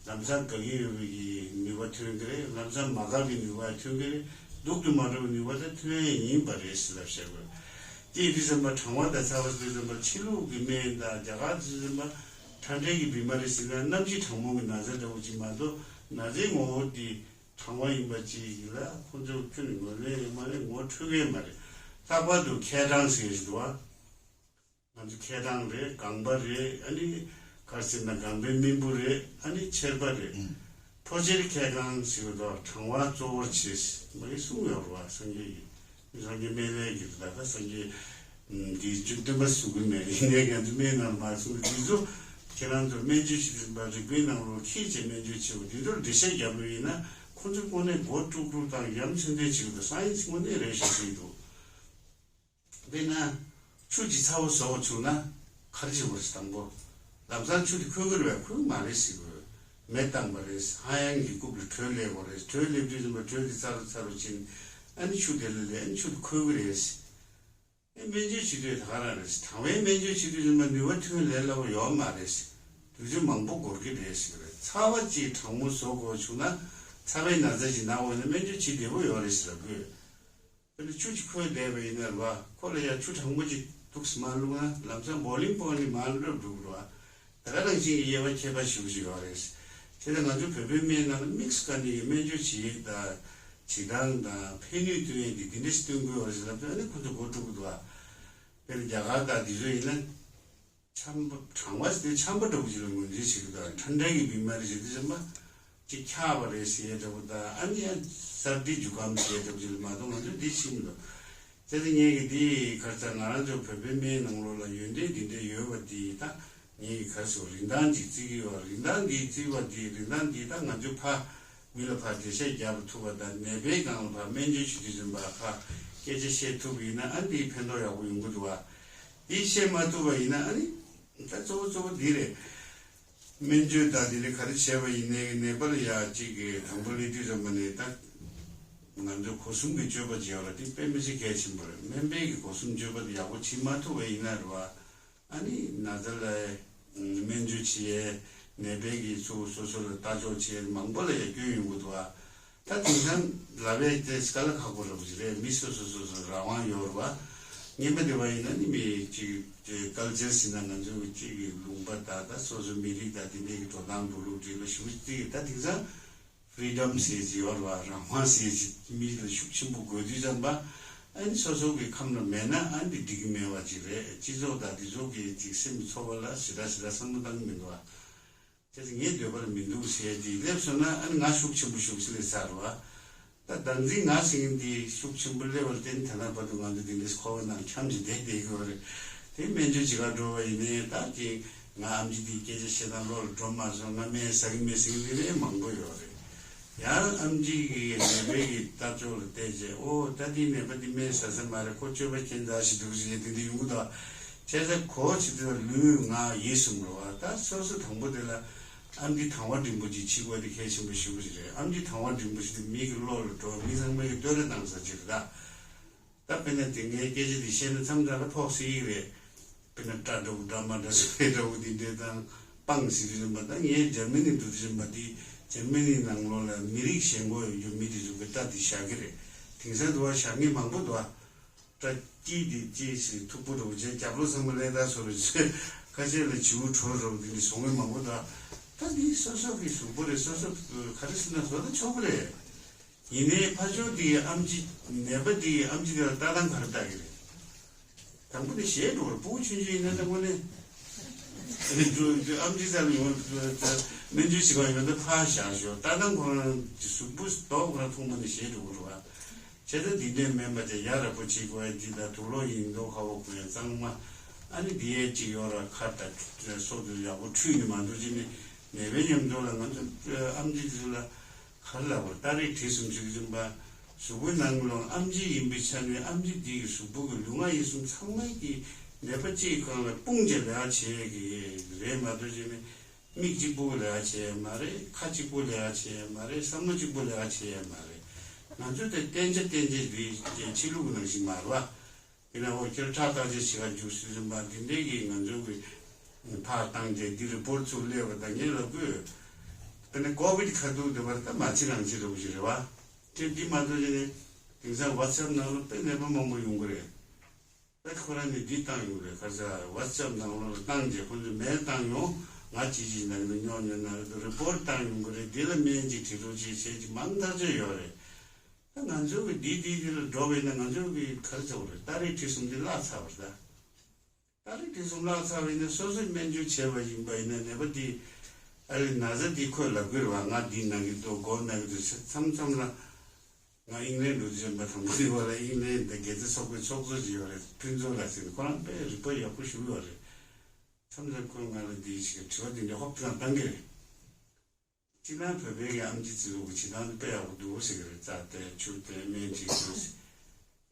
ལམ་སང་དགའ་གི་ཡོད་པའི་གི་ནུས་པ་ཐོན་གི་རེད། ལམ་སང་མ་དགའ་བའི་ནུས་པ་ཐོན་གི་རེད། སྡུག་ཏུ་མ་འགྲོ་བའི་ནུས་པ་ད་ཐོན་ཡས་ཡིན་པ་རེད་ཟེར་ལབ་བཤད་དགོས། དེ་ཡིན་དུས་ཙམ་པ་གྲང་བ་དང་ཚ་བ་ཟེར་དུས་ཙམ་པ་ཕྱི་ལུགས་ཀྱི་སྨན་དང་རྒྱ་གར་ཟེར་དུས་ཙམ་པ་ཁྲག་འབྲས་ཀྱི་བི་མ་རི་ཟེར་ན་གནམ་གཤིས་གྲང་མོ་གི་ན་ཚ་འདྲ་བོ་ཅིག་མ་གཏོགས་ན་ཚའི་ངོ་བོ་དེ་གྲང་བ་ཡིན་པ་ཅིག་ལ་ཁོང་ཚོ་ཁྱོན་ནས་ངོས་ལེན་ཡོད་མ་རེད། ངོ་འཕྲོད་མཁན་མ་རེད། ལྷག་པར་དུ་མཁལ་གྲང་ཟེར་ཞིག་འདུག་བ། ང་ཚོ་མཁལ་གྲང་རེད། ལྒང་པ་རེད། ཨ་ནི་ག་རེ་ཟེར་ན་ལྒང་པའི་རྨེན་བུ་རེད། ཨ་ནི་མཆེར་པ་རེད། ཕོ་མཆེར་མཁལ་གྲང་ཟེར་བ་དང་གྲང་བ་གཙོ་བོར་བྱེད་མ་གི་གསུངས་ཡོད་རེད་བ། སངས་རྒྱས་ཀྱིས། སངས་རྒྱས་སྨན་བླའི་གི་ད་ལྟ་སངས་རྒྱས་འདིའི་བཅུ་བདུན་པ་གཟུགས་ཀྱི་མེ་ཡིན་ནའི་ང་ཚོ་སྨན་ནང་མ་གསུངས། འདི་ཚོ་ཁྱེད་རང་ཚོ་སྨན་བཅོས་བྱེད་པ་རིག་པའི་ནང་ལོགས་འཁྱེར་བྱས་སྨན་བཅོས་བྱེད་པ་འདི་ཚོར་འགྲེལ་བཤད་རྒྱབ་པ་ཡིན་ན། ཁོང་ཚོ་དངོས་གནས་མགོ་དཀྲུག་དཀྲུག་དང་ཡ་མཚན་ལྡན་བྱེད་ཀྱི་འདུག་སའེན་སི་དངོས་གནས་རེད་ཤག་ཟེར་གྱི་འདུག་དཔེར་ན། ཆུ་ཅིག་ཚ་བོ་བཟོ་བ་བྱུང་ན་ག་རེ་བྱེད་དགོས་རེད། དང་པོ་ལམ་སང་ཆུ་དེ་ཁོལ་གི་རེད་པས། ཁོལ་གི་མ་རེད་ཟེར་དགོས། མེ་བཏང་པ་རེད། ཧ་ཡང་གི་རྐུབ་ལ་དྲོད་སླེབས་དགོས་རེད། དྲོད་སླེབས་དུས་ཙམ་པ་དྲོད་དེ་ཚ་རུ་ཚ་རུ་ཕྱིན། ཨ་ནི་ཆུ་དེ་ལ་སླེབས། ཨ་ནི་ཆུ་དེ་ཁོལ་གི་རེད། ཨེ་སྨན་བཅོས་བྱེད་དུས་ད་ག་རང་རེད། གྲང་བའི་སྨན་བཅོས་བྱེད་དུས་ཙམ་པ་ནུས་པ་ཐོན་ལས་སླ་པོ་ཡོད་མ་རེད། དུས་ཚོད་མང་པོ་འགོར་གི་རེད་ཟེར་གི་རེད། ཚ་བ་ཅིག་གྲང་མོ་བཟོ་དགོས་བྱུང་ན་ཚ་བའི་ན་ཚ་ཅིག་ན་དགོས་ན་སྨན་བཅོས་བྱེད་བདེ་པོ་ཡོད་རེད་ཟེར་ལབ་དགོས། དཔེར་ན་ཆུ་ཅིག་ཁོལ་བསྡད་པ་ཡིན་ན་རེད་བ། ཁོ་ལ་ཡ་ཆུ་གྲང་མོ་ཅིག་འདུག་སེ་མར་བླུགས་ན་ལམ་སང་བོ་ལིང་པོ་ནི་མར་འགྲོ་འགྲོ་གི་རེད་བ། ད་ག་ནང་བཞིན་གྱི་དབྱེ་བ་ཁྱད་པར་ཞེ་པོ་ཅིག་ཡོད་རེད། དེ་ལ་ང་ཚོ་བོད་པའི་སྨན་ནང་ལ་དམིགས་སུ་བཀར་ནས་སྨན་བཅོས་བྱེད་ཡས་དང་བྱེད་སྟངས་དང་ཕན་ནུས་སྟོན་ཡས་འདི་འདི་འདྲ་ཞིག་སྟོན་དགོས་པ་རེད་ཟེར་ལབ་དུས་ཨ་ནི་ཁོ་ཚོ་མགོ་དཀྲུག་གི་འདུག་བ། དཔེར་ན་རྒྱ་གར་དང་འདི་ཚོ་ཡིན་ན། ཆམ་པ་གྲང་བ་ཟེར་དུས་ཆམ་པ་འདྲ་བོ་ཅིག་ལ་ངོས་འཛིན་བྱེད་ཀྱི་འདུག་ཁྲག་འབྲས་ཀྱི་བི་མ་རི་ཟེར་དུས་ཙམ་པ་ཅིག་འཁྱག་པ་རེད་ཟེར་ཡས་འདྲ་བོ་དང་། ཨ་ནི་ཡང་སར་དི་ཇུ་ཀམ་ཟེར་ཡས་འདྲ་བོ་ཅིག་ལ་མ་གཏོགས་ང་ཚོས་འདི་ཤེས་མི་འདུག་དེ་ཚེ་ངས་ཀྱི་འདི་ག་རེ་ཟེར། ང་རང་ཚོ་བོད་པའི་སྨན་ནང་ལོགས་ལ་ཡོན་ཏན་འདི་འདྲ་ཡོད་པ་འདི་ད་ངས་ཀྱི་ག་རེ་ཟེར། རིན་ཐང་ཅིག་བརྩི་གི་ཡོད། རིན་ཐང་འདི་བརྩི་བ་འདི། རིན་ཐང་འདི་ད་ང་ཚོས་ཕར་མི་ལ་ཕར་འགྲེལ་བཤད་རྒྱག་པ་ཐུབ་པ་དང་། ནད་པའི་སྒང་ལ་ཕར་སྨན་བཅོས་བྱེད་དུས་ཙམ་པ་ཕར་སྐད་ཆ་བཤད་ཐུབ་པ་ཡིན་ན་ཨ་འདིའི་ཕན་ཐོགས་ཡག་པོ་ཡོང་གི་འདུག་བ། འདི་བཤད་མ་ཐུབ་པ་ཡིན་ན་ཨ་ནི་ད་གཙོ་བོ་གཙོ་བོ་འདི་རེད། སྨན་བཅོས་དང་དེ་ནས་ག་རེ་བྱས་པ་ཡིན་ནའི་ནད་པ་ལ་ཡ་གཅིག་གི་དང་པོ་སླེབས་དུས་ཙམ་པ་ནས་ད་ང་ཚོ་སྒོ་གསུམ་གྱི་སྤྱོད་པ་བྱས་པ་ལ་དེ་དཔེ་མི་སྲིད་གལ་ཆེན་པོ་རེད། སྨན་པའི་གི་སྒོ་གསུམ་སྤྱོད་པ་དེ་ཡག་པོ་བྱེད་མ་ཐུབ་པ་ཡིན་ན་རེད་བ། ཨ་ནི་ན་ཚ་ལ་སྨན་བཅོས་བྱེད་ཡས། ནད་པའི་གི་ཚོ་སོ་སོ་ལ་ལྟ་ཕྱོགས་བྱེད་ཡས་མང་པོ་ལ་ཡ་སྐྱོན་ཡོང་གི་འདུག་བ། ད་དེང་སང་ལབ་ཡས་དེ་དཀའ་ལས་ཁག་པོ་རེད་པ་ཅིག་རེད། མི་སོ་སོ་སོ་སོ་རང་དབང་ཡོད་རེད་བ། ངན་པ་དེ་བ་ཡིན་ན་ནི་མི་གཅིག་ཀལ་ཅར་ཟིན་ན་ང་ཚོའི་གཅིག་གི་ལུང་པ་དང་ད་སོ་སོ་མི་རིགས་དང་དེ་འདྲའི་གི་འགྲོ་སྟངས་འགྲོ་ལུགས་འདྲ་ལ་ཞུ་གཅིག་ད་དེང་སང་ཕི་རི་ཌམ་ཟེར་གྱི་ཡོད་རེད་བ། རང་དབང་ཟེར་གྱི་མི་ལ་ཤུགས་ཆེན་པོ་དགོས་དུས་ཙམ་པ་ཨ་ནི་སོ་སོ་གི་ཁམས་ལ་མེད་ན་ཨ་ནི་འགྲིག་གི་མེད་པ་ཅིག་རེད། སྤྱི་ཚོགས་དང་དེ་ཚོ་གི་ཅིག་སེམས་ཚོར་བ་ལ་ཞེ་དྲག་ཞེ་དྲག་བསམ་བློ་བཏང་གི་མི་འདུག་བ། བྱས་ཙང་ངའི་འདོད་པར་མི་འདུག་ཟེར་དེ་སླེབས་སོང་ན་ཨ་ནི་ང་ཤུགས་ཆེན་པོ་ཤུགས་ཆེ་སླེབས་ཚར་བ། ད་བདག་འཛིན་ང་ཟེར་མཁན་དེ་ཤུགས་ཆེན་པོ་སླེབས་པར་བརྟེན་ད་ལྟ་བར་དུ་ང་ཚོ་འདི་འདྲའི་འཁོར་བ་ནང་འཁྱམས་ཀྱི་བསྡད་བསྡད་ཀྱི་ཡོད་རེད། དེ་སྨན་བཅོས་བྱེད་གར་འགྲོ་བ་ཡིན་ནའི་ད་ཀྱི་ང་ཨམ་ཆི་དེའི་སྐད་ཆ་བཤད་སྟངས་བློ་ལ་འགྲོ་མ་སོང་། ང་སྨན་ཟ་གི་མེད་ཟེར་མཁན་འདི་རེད་མང་པོ་ཡོད་རེད། ཡང་ཨམ་ཆི་གི་ནད་པའི་གི་ལྟ་ཕྱོགས་ལ་བལྟས་རྗེས་ཨོ་ད་དེའི་ནད་པ་འདི་སྨན་ཟ་ས་མ་རེད། ཁོ་སྤྱོད་པ་ཁྱད་མཚར་ཞིག་འདུག་ཟེར་དེ་འདྲ་ཡོང་གི་འདུག་བྱས་ཙང་གོ་ཇི་ལྟར་ལུས་ངག་ཡིད་གསུམ་རེད་བ། ད་སོ་སོ་དང་པོ་དེ་ལ་ཨམ་ཆི་དང་བ་འབྲིང་པོ་ཅིག་བྱེད་དགོས་དེ་གལ་ཆེན་པོ་ཞེ་པོ་ཅིག་རེད། ཨམ་ཆི་དང་བ་འབྲིང་པོ་ཞིག་དེ་མི་གི་བློ་ལ་འགྲོ་བ། མི་ཚང་མ་གི་བསྟོད་ར་བཏང་ས་ཅིག་རེད་ད། ད་དཔེར་ན་དེ་ངའི་སྐད་ཆ་འདི་བཤད་ན་མཚམས་མཚམས་ལ་ཕོག་སྲིད་ཀྱི་རེད། དཔེར་ན་སྐྲ་འདྲ་བོ་འདྲ་མ་འདྲ་སོ་པའི་འདྲ་བོ་འདི་འདྲས་དང་སྤང་ཟེར་དུས་ཙམ་པ་ད་ངའི་འཇར་མ་ནི་འགྲོ་དུས་ཙམ་པ་འདི་འཇར་མ་ནི་ནང་ལོགས་ལ་མི་རིགས་ཞེན་ཁོག་ཡོད་རྒྱུ་མི་དེ་ཚོ་གི་སྐྲ་འདི་བཞག་གི་རེད། དེང་སང་འདུག་བ་བཞག་མཁན་མང་པོ་འདུག་བ། སྐྲ་དཀྱིལ་དེ་ཅིག་ཞིག་མཐུག་པོ་འདྲ་བོ་བྱས་རྒྱབ་ལོགས་ཚང་མ་ཀླད་ཁ་བཟོ་རུ་བྱས་ཁ་ཤས་ལ་བྱིའུ་གྲོ་འདྲ་བོ་འདི་འདྲས་བཟོ་མཁན་མང་པོ་འདུག་ད་འདི་སོ་སོ་གི་གཟུགས་པོ་རེད། སོ་སོ་ག་རེ་ཟེར་ན་བཟོ་ད་ཆོག་གི་རེད། ཡིན་ནའི་ཕར་ཕྱོགས་དེའི་ཨམ་ཆི་ནད་པ་དེའི་ཨམ་ཆི་དེ་ལ་ལྟ་སྟངས་ག་རེ་ལྟ་གི་རེད། དང་པོ་ནས་ཞེད་འགྲོ་བར་སྤུ་གུ་ཆུང་ཆུང་ཡིན་ན་དང་པོ་ནས་ཨམ་ཆི་རྩ་ལ་ཡོང་བ་སྨན་བཅོས་བྱེད་པ་ཡོང་ན་ཕར་བཞག་ཞོག་ལྟ་སྟངས་ཁོ་རང་གི་གཟུགས་པོ་མདོག་ཁོ་རང་མཐོང་པ་ནས་ཞེད་འགྲོ་གི་རེད་བ། བྱས་ཙང་འདི་འདྲའི་སྨན་པ་དེ་ཡ་རབས་པོ་བྱེད་དགོས་ཡ་འདི་དང་དུག་ལོག་ཡིན་མདོག་ཁ་པོ་གོན་ཡ་གཙང་མ། ཨ་ནི་འདི་ཡས་ཅིག་ཡོད་ར་ཁ་དང་སོ་དུ་ཡག་པོ་འཁྲུས་ནས་མ་འདུག་ཅེས་ནས་ནད་པའི་མཉམ་དུ་ལ་ང་ཚོ་ཨམ་ཆི་དེ་ཚོ་ལ། ག་རེ་ལབ་དགོས་རེད། སྟ་རེ་དྲི་གསུམ་ཞིག་རིམ་པ། གཟུགས་པོའི་ནང་ལོགས་ཨམ་ཆི་ཡིན་པའི་ཆ་ནས་ཨམ་ཆི་འདི་ཡི་གཟུགས་པོ་གི་ལུས་ངག་ཡིད་གསུམ་ཚང་མ་གི་ནད་པ་གཅིག་གང་ལ་སྤུངས་བྱས་ལས་ཀ་བྱེད་ཀྱི་རེད་མ་གཏོགས་བྱས་ནས་མིག་གཅིག་པུ་ལས་ཀ་བྱེད་ཡ་མ་རེད། ཁ་གཅིག་པུ་ལས་ཀ་བྱེད་ཡ་མ་རེད། བསམ་བློ་གཅིག་པུ་ལས་ཀ་བྱེད་ཡ་མ་རེད། ང་ཚོ་དེ་བསྟན་བྱ་བསྟན་བྱ་རེད་ཅེས་ཕྱི་ལུགས་ནང་བཞིན་མ་རེད་བ། དེ་ན་འོ་ཁྱེད་ཁྲག་བརྟག་དཔྱད་བྱེད་ག་རྒྱུགས་སྲིད་རིམ་པ་འདི་འདྲའི་གི་ང་ཚོ་གི་ཕར་བཏང་རྗེས་འདི་རི་པོར་ཚུར་སླེབས་པ་དང་ངས་ལབ་དགོས། དཔེར་ན་ཀོ་བིད་ཁ་ཐུག་འདི་བར་ད་མ་ཕྱི་རང་ཕྱི་འདྲ་བོ་ཞིག་རེད་བ། དེ་འདི་མ་གཏོགས་ཅི་ནས་དེང་སང་ཝ་ཚབ་ནང་ལ་དཔེ་ནད་པ་མང་པོ་ཡོང་གི་རེད། ད་ཁོ་རང་ནས་འདི་བཏང་ཡོང་རེད། ཁ་ས་ཝ་ཚབ་ནང་ལོགས་ལ་བཏང་རྗེས་ཁོ་ཚོས་མེལ་བཏང་ཡོང་། ང་ཅི་ཅི་ན་གི་འདུག་སྨྱོ་སྨྱོ་ན་གི་འདུག་རི་པོར་བཏང་ཡོང་གི་རེད། འདི་ལ་སྨན་ཅིག་བྲིས་རོགས་ཅེས་བྱས་ཀྱི་མང་ཐག་ཆོད་ཡོད་རེད། ད་ང་ཚོ་གི་འདི་འདི་འདི་ལ་འགྲོ་བས་ན་ང་ཚོ་གི་ག་རེ་ཚོགས་རེད། སྟ་རེ་ཁྲི་གསུམ་འདི་བརླག་ཚར་བ་རེད་ད། སྟ་རེ་ཁྲི་གསུམ་བརླག་ཚར་བ་ཡིན་ན་སོ་སོས་སྨན་བཅོས་བྱས་པ་ཡིན་པ་ཡིན་ན་ནད་པ་འདི་ཨ་རེ་ན་ཚ་འདི་ཁོས་ལབ་དགོས་རེད་བ། ང་འདི་ན་གི་འདུག་མགོ་ན་གི་འདུག་ཟེར་མཚམས་མཚམས་ལ་ང་དབྱིན་ལན་འགྲོ་དུས་ཙམ་པ་དང་པོ་དེ་བ་ལ་དབྱིན་ལན་འདི་དགེ་རྩ་ཚོགས་པའི་ཚོགས་གཙོ་ཅིག་ཡོད་རེད། ཕུན་ཚོགས་ལགས་ཟེར་ནས་ཁོ་རང་དཔེ་རིག་པ་ཡག་པོ་ཞིག་ཡོད་རེད། མཚམས་མཚམས་ཁོས་ང་ལ་འདི་ཞིག་དྲི་བ་འདི་འདྲ་ཧོབ་ཏེ་གང་བཏང་གི་རེད། སྤྱིར་བཏང་བོད་པའི་གི་ཨམ་ཆི་རྩིས་རུ་གི་བྱེད་སྟངས་དཔེ་ཡག་པོ་འདུག་ཟེར་གི་རེད། རྩ་དེ་ཆུ་དེ་སྨན་ཅིག་ཟེར།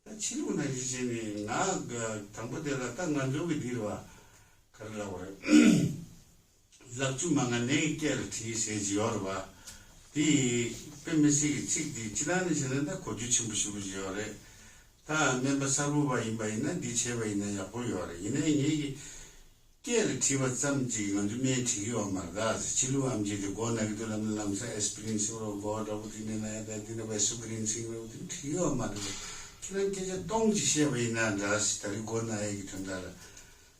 ད་ཕྱི་ལུགས་ནང་བཞིན་བྱས་ནས་ང་གི་དང་པོ་དེ་ལ་ད་ང་ཚོ་གི་འདི་རེད་བ། ག་རེ་ལབ་དགོས་རེད། ལག་ཆུ་མ་ང་ནད་ཀྱི་སྐད་ལ་བྲིས་ཟེར་གྱི་ཡོད་རེད་བ། དེ་དཔེ་མི་སྲིད་ཀྱི་ཚིག་དེ་སྤྱིར་བཏང་ནས་བྱས་ན་ད་གོ་རྒྱུ་ཆེན་པོ་ཞེ་པོ་ཅིག་ཡོད་རེད། ད་སྨན་པ་གསར་བུ་བ་ཡིན་པ་ཡིན་ན་འདི་བྱས་པ་ཡིན་ན་ཡག་པོ་ཡོད་རེད། ཡིན་ནའི་ངེད་ཀྱི་སྐད་ལ་བྲིས་པ་ཙམ་གྱིས་ང་ཚོ་སྨན་བྲིས་ཀྱི་ཡོད་མ་རེད་ད། ཕྱི་ལུགས་ཨམ་ཆི་དེ་མགོ་ན་གི་འདུག་ལབ་ན་ལམ་སང་ཨེ་སི་པི་རིན་ཟེར་རོ། མགོ་འདྲ་པོ་དེ་ནས་ན་ཡ་ད་དེ་ན་བའི་སུ་པི་རིན་ཟེར་རོ། དེ་བྲིས་ཀྱི་ཡོད་མ་རེད། ཁྱེད་རང་སྐད་ཆ་སྟོང་གཅིག་བཤད་པ་ཡིན་ན་འདྲ་ཟེར། ད་རེས་མགོ་ན་ཡ་གི་དོན་དག་ལ་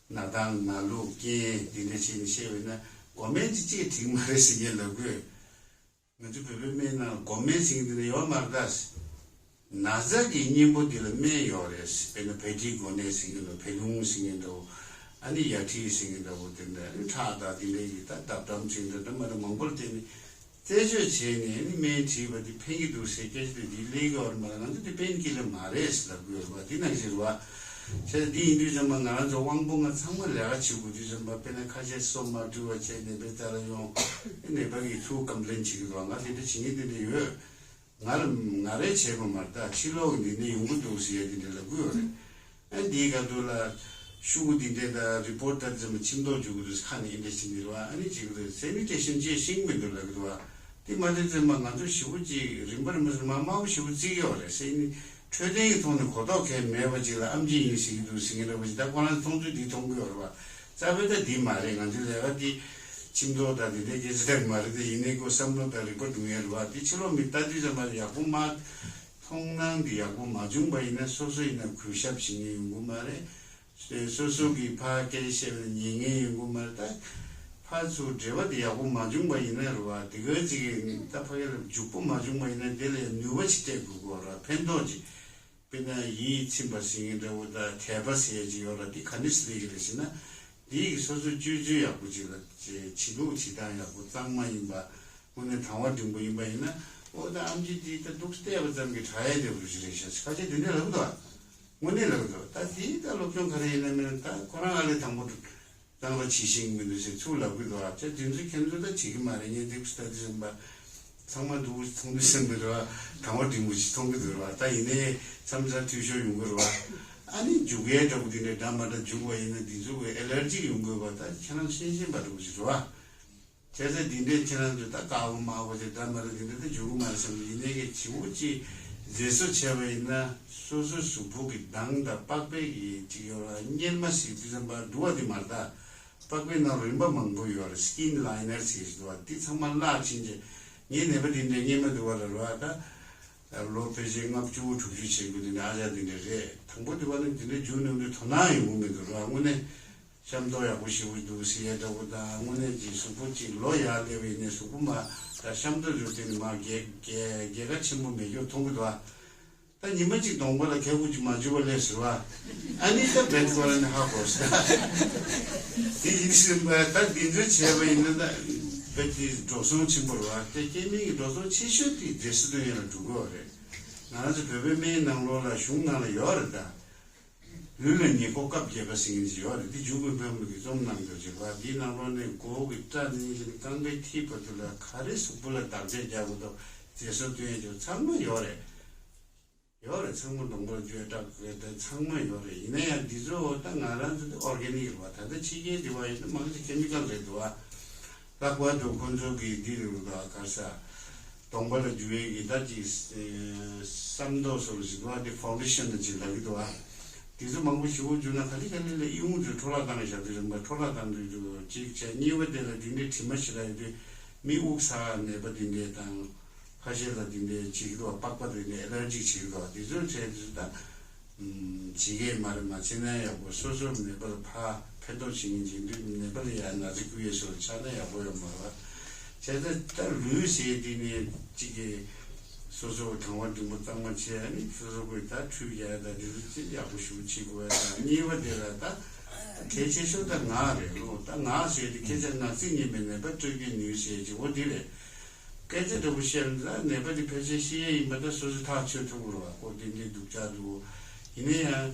ན་སྟངས་ན་ལུགས་རྐྱེན་དེ་འདྲ་བྱས་ནས་བཤད་པ་ཡིན་ན་མགོ་སྨན་ཅིག་ཅིག་བྲིས་མ་རེད་ཟེར་ངས་ལབ་དགོས། ང་ཚོ་བོད་པའི་སྨན་ནང་མགོ་སྨན་ཟེར་མཁན་དེ་འདྲ་ཡོད་མ་རེད་ད། ན་ཚ་གི་གཉེན་པོ་དེ་ལ་སྨན་ཡོད་རེད། དཔེར་ན་བད་མཁྲིས་མགོ་ནད་ཟེར་མཁན་འདྲ་བོ། བད་རླུང་ཟེར་མཁན་འདྲ་བོ། ཨ་ནི་ཡ་མཁྲིས་ཟེར་མཁན་འདྲ་བོ། དེ་འདྲ་ཨ་ནི་ཁྲག་དང་དེ་འདྲ་ཡི་ད་བརྡབ་གྲམ་ཟེར་མཁན་འདྲ་འདྲ་མ་འདྲ་མང་པོ་ལ་བརྟེན་ནས་རྩད་གཅོད་བྱས་ནས་ཨ་ནི་སྨན་བྲིས་པ་དེ་ཕན་གྱི་འདུག་ཟེར་སྐད་ཆ་དེ་འདི་སླེབས་ཀྱི་ཡོད་རེད་མ་རེད། ང་ཚོ་དེ་པེན་ཀི་ལར་མ་རེད་ཟེར་ལབ་ཀྱི་ཡོད་རེད་བ། དེ་ནང་བཞིན་རེད་བ། བྱས་ཙང་འདི་ཡིན་དུས་ཙམ་པ་ང་རང་ཚོ་དབང་པོ་ལྔ་ཚང་མ་ལས་ཀ་བྱེད་དགོས་དུས་ཙམ་པ། དཔེར་ན་ཁ་ཤས་སོ་མ་བཀྲུ་བ་བྱས་ནད་པའི་རྩ་ལ་ཡོང་། ནད་པ་གིས་ཚུར་ཀམ་པི་ལེན་བྱེད་ཀྱི་འདུག་ང་དེ་འདྲ་བྱེད་མཁན་དེ་འདྲ་ཡོད། ང་ལ་ང་རས་བྱས་པ་མ་རེད་ད། ཕྱི་ལོགས་ཀྱི་འདི་འདྲ་ཡོང་གི་འདུག་ཟེར་ཡ་དེ་འདྲ་ལབ་ཀྱི་ཡོད་རེད། ཨ་འདིའི་སྐབས་དུ་ལ་ཤུ་གུ་འདི་འདྲ་དང་རི་པོར་ཊ་དེ་ཚོ་མ་ཁྱིམ་ཐོག་འཇུག་གི་འདུག་ཁ་ནས་འདི་འདྲ་བྱེད་ཀྱི་རེད་བ། ཨ་ནི་བྱེད་ཀྱི་རེད། སེ་ནི་ཊེ་ཤན་ཅེས་ཤེས་ཀྱི་མི་འདུག་ལབ་ཀྱི་འདུག་བ། དེ་མ་རེད་ཙམ་པ་ང་ཚོ་ཞེ་པོ་ཅིག་རིམ་པ་རིམ་པ་ཟེར་མ་དམའ་པོ་ཞེ་པོ་བརྩི་གི་ཡོད་རེད། སེ་ནི་འཕྲོད་བསྟེན་གྱི་ཐོག་ནས་གོ་རྟོགས་གང་ཡང་མེད་པ་ཅིག་ལ་ཨམ་ཆི་ཡིན་ཟེར་གྱི་འདུག་ཟེར་མཁན་འདྲ་པོ་ཅིག་ད་ཁོ་རང་ཚོ་མཐོང་ཚུལ་འདི་མཐོང་གི་ཡོད་རེད་བ། རྩ་བའི་ད་འདི་མ་རེད། ང་ཚོའི་ལས་ཀ་འདི་ཁྱིམ་ཐོག་དང་འདི་འདྲའི་སྐད་ཆ་དག་མ་རེད་དེ། ཡིན་ནའི་ཁོ་བསམ་བློ་དང་རིག་པ་སྒྲུང་ཡོད་རེད་བ། འདི་ཕྱི་ལོགས་མི་ལྟ་དུས་ཙམ་པ་ཡག་པོ་མ། མཐོང་སྣང་འདི་ཡག་པོ་མ་བྱུང་པ་ཡིན་ན་སོ་སོ་ཡིན་ན་གུས་ཞབས་བྱེད་མཁན་ཡོང་གི་མ་རེད། སོ་སོ་གིས་ཕར་སྐད་ཆ་བཤད་པ་ཉན་མཁན་ཡོང་གི་མ་རེད། ད་ཕར་ཚུར་འབྲེལ་བ་འདི་ཡག་པོ་མ་བྱུང་པ་ཡིན་ན་རེད་བ། དེ་ག་ཅིག་གིས་ད་ཕ་གི་ལ་འཇུག་པོ་མ་བྱུང་པ་ཡིན་ན་དེ་ལ་ཡང་ནུས་པ་ཅིག་སྤྲད་དགོས་ཀྱི་ཡོད་རེད། ཕན་ཐོགས་ཅིག་དཔེར་ན་ཡིད་ཚིམ་པ་ཟེར་མཁན་འདྲ་བོ་དང་དད་པ་ཟེར་ཡ་ཅིག་ཡོད་རེད། འདི་ག་འདྲས་སེ་སླེབས་ཀྱི་རེད་ཟེར་ན། འདི་ཡིས་སོ་སོ་སྤྱོད་ཚུལ་ཡག་པོ་ཅིག་ལ་བྱེད་ལུགས་བྱེད་སྟངས་ཡག་པོ་གཙང་མ་ཡིན་པ། དངོས་གནས་དང་བ་འབྲིང་པོ་ཡིན་པ་ཡིན་ན། ཨོ་ད་ཨམ་ཆི་འདི་ད་འདུག་བལྟས་པ་ཙམ་གྱིས་དྲག་ཡ་འདྲ་བོ་ཞིག་རེད་ཤག་ཁ་ཤས་དེ་འདྲས་ལབ་འདུག་དངོས་གནས་ལབ་འདུག་ད་འདི་ད་སློབ་སྦྱོང་ག་རེ་ཡིན་ན་མིན་ན་ད་ཁོ་རང་ཨ་ལས་དང་པོ་གཙང་མ་བྱེད་ཤེས་ཀྱི་མི་འདུག་ཟེར་ཚུར་ལབ་གི་འདུག་ཨ་ཅག་དེ་ཚོས་ཁྱེད་ཚོ་ད་བྱེད་ཀྱི་མ་རེད། ངས་འདི་ད་འདི་ཟིན་པ་ཚང་མ་འདུག་མཐོང་འདུག་ཟིན་པ་རེད་བ། དང་བ་འབྲིང་པོ་ཞིག་མཐོང་གི་འདུག་རེད་བ། ད་ཡིན་ནའི་མཚམས་མཚམས་འཐུས་ཤོར་ཡོང་གི་རེད་བ། ཨ་ནི་འཇུག་ཡས་འདྲ་བོ་འདི་འདྲས་འདྲ་མ་འདྲ་འཇུག་པ་ཡིན་ན་འདི་ཚོ་གི་ཨེ་ལར་ཇི་ཡོང་གི་ཡོད་པ་ད་ཁྱེད་རང་ཤེས་བཞིན་པ་འདྲ་བོ་ཞིག་རེད་བ། བྱས་ཙང་འདི་འདྲས་ཁྱེད་རང་ཚོས་ད་དཀར་པོ་དམར་པོ་ཅིག་འདྲ་མ་རེད། འདི་འདྲས་ད་འཇུག་གི་མ་རེད་བསམ་གི། ཡིན་ནའི་གི་བྱིའུ་ཅིག་མཛེས་བཟོ་བྱས་པ་ཡིན་ན་སོ་སོའི་གཟུགས་པོ་གི་མདངས་དང་པགས་པའི་གི་ཅིག་ཡོད་ལ་གཉེར་མ་ཟེར་དུས་ཙམ་པ་འདུག་བ། འདི་མ་རེད་ད། པགས་པའི་ནང་རིམ་པ་མང་པོ་ཡོད་རེད། སི་ཀིན་ལའི་ནར་ཟེར་གི་འདུག་བ། འདི་ཚང་མ་བརླག་ཕྱིན་རྗེས་ངའི་ནད་པ་འདི་འདྲས་རྙེད་མ་འདུག་བ་ལ་རེད་བ། ད་ལོ་ཕལ་ཆེར་ལྔ་བཅུ་དྲུག་ཅུ་བྱེད་དགོས་འདི་འདྲས་ཨ་ཅག་འདི་འདྲས་རེད། དང་པོ་འདི་བ་ནི་འདི་འདྲས་འཇུག་ནས་འདི་དོ་སྣང་ཡོང་གི་མི་འདུག་རེད་བ། དངོས་གནས་གཤམ་ཐོག་ཡག་པོ་ཞེ་པོ་འདུག་ཟེར་ཡ་འདྲ་བོ་དང་། དངོས་གནས་ཀྱི་གཟུགས་པོ་གཅིག་ལོ་ཡར་སླེབས་པ་ཡིན་ནའི་གཟུགས་པོ་མར་ད་གཤམ་ཐོག་འཇོག་དེ་ནི་མར་རྒྱལ་རྒྱལ་རྒྱལ་ཁ་ཆེན་པོ་མེད་རྒྱུ་མཐོང་གི་འདུག་ཨ། ད་ཉི་མ་གཅིག་གདོང་པ་ལ་ཁལ་ཀུ་ཅིག་མ་འཇུ་བ་ལས་ཟེར་བ། ཨ་ནི་ད་བེད་ཁོ་ར་ནི་ཧ་གོ་ཟེར། དེ་ཡིན་ཟིན་པ་ད་འདི་ཚོ་བྱས་པ་ཡིན་ན་ད་བེད་དེ་འགྲོ་སོང་ཆེན་པོ་རེད་བ། དེ་སྐྱེ་དམན་གྱི་འགྲོ་སོང་ཆེ་ཤོས་དེ་རྫས་སུ་བཏོན་ཡ་ལ་འགྲོ་གི་ཡོད་རེད། ང་རང་ཚོ་བོད་པའི་སྨན་ནང་ལོགས་ལ་གཞུང་ནང་ལ་ཡོད་རེད་ད། ལུས་ལ་ཉེར་མཁོ་སྐབས་བརྒྱད་པ་ཟེར་མཁན་ཅིག་ཡོད་རེད། འདི་འཇུ་མི་ཕམ་གྱིས་རྩོམ་གནང་འདུག་ཅེས་པ། འདིའི་ནང་ལོགས་ནས་མགོ་བོ་གི་སྐྲ་ནས་བཞིན་རྐང་པའི་མཐིལ་བར་དུ་ལ་ག་རེ་གཟུགས་པོ་ལ་བརྡབ་གཅོད་རྒྱག་དགོས་འདུག་རྫས་སུ་བཏོན་ཡ་ཅིག་ཚང་མ་ཡོད་རེད། ཡོད་རེད། ཚང་མ་གདོང་པར་འཇུ་ཡ་སྐྲ་བགོས་དེ་ཚང་མ་ཡོད་རེད། ཡིན་ན་ཡང་འདི་ཚོ་ད་ང་རང་ཚོ་འདི་ཨོར་གེ་ནིག་རེད་བ། ད་ལྟ་ཕྱི་རྒྱལ་འདི་བ་ཡིན་ན་མང་ཆེ་ཁེ་མི་ཀལ་རེད་འདུག་བ། ལྷག་པར་དུ་ཁོང་ཚོ་གི་འདི་རེད་འདུག་ག་རེ་ཟ། གདོང་པ་ལ་འཇུ་བའི་གི་ད་ཅིག་ཨེ་བསམ་མདོག་བཟོ་འདྲ་ཞིག་འདུག་བ། འདི་ཕའུན་ཌེ་ཤན་ཅིག་ལབ་ཀྱི་འདུག་བ། འདི་ཚོ་མང་པོ་ཞེ་པོ་འཇུ་ན་ག་ལེ་ག་ལེ་ལ་ཨི་ཁུང་ཚོས་འཕྲོ་བརླག་བཏང་བཞག་དུས་རིམ་པ་འཕྲོ་བརླག་བཏང་དུས་འདུག་གཅིག་བྱས། གཉིས་པ་དེ་ལ་འདི་འདྲའི་དྲི་མ་ཞིག་ལ་ཡོད་དུས་མི་དབུགས་ཚ་ནད་པ་འདི་འདྲས་དང་། ཁ་ཤས་ལ་འདི་འདྲའི་བྱེད་ཀྱི་འདུག་བ། པགས་པ་འདི་འདྲའི་ཨེ་ལར་ཇི་བྱེད་ཀྱི་འདུག་བ། འདི་ཚོའི་གྲས་འདི་ཚོ་ད་ཨམ་བྱེད་ཀྱི་མ་རེད། མ་བྱེད་ན་ཡག་པོ། སོ་སོ་ནད་པ་ལ་ཕར་ཕན་ཐོགས་བྱེད་མཁན་བྱེད་དུས་ནད་པ་ལ་ཡང་ན་ཚ་བསྐུལ་ཡས་སོགས་ཆགས་ན་ཡག་པོ་ཡོད་མ་རེད་བ། བྱས་ཙང་ད་ལུས་ཟེར་དེ་ནི་གཅིག་གི་སོ་སོ་དང་བ་འབྲིང་པོ་གཙང་མ་བྱས། ཨ་ནི་སོ་སོ་གོས་ད་ཁྲུས་རྒྱག་ཡ་ད་དེ་ཚོ་ཅིག་ཡག་པོ་ཞེ་པོ་བྱེད་དགོས་ཡ་དང་། གཉིས་པ་དེ་ལ་ད་གལ་ཆེ་ཤོས་ད་ངག་རེད་ལོ། ད་ངག་ཟེར་དེ་སྐད་ཆ་ངག་རྩིས་ཉན་པའི་ནད་པ་སྤྲོད་རྒྱུའི་ནུས་ཟེར་གྱི་འོ་དེ་རེད། སྐད་ཆ་འདྲ་པོ་བཤད་ན་ད་ནད་པ་དེ་ཕལ་ཆེར་ཤི་ཡས་ཡིན་པ་ད་སོ་སོ་ཐག་ཆོད་ཐུབ་ཀྱི་རེད་བ། ཁོ་དེ་འདྲའི་སྡུག་ཅག་འདུག་ཡིན་ན་ཡང་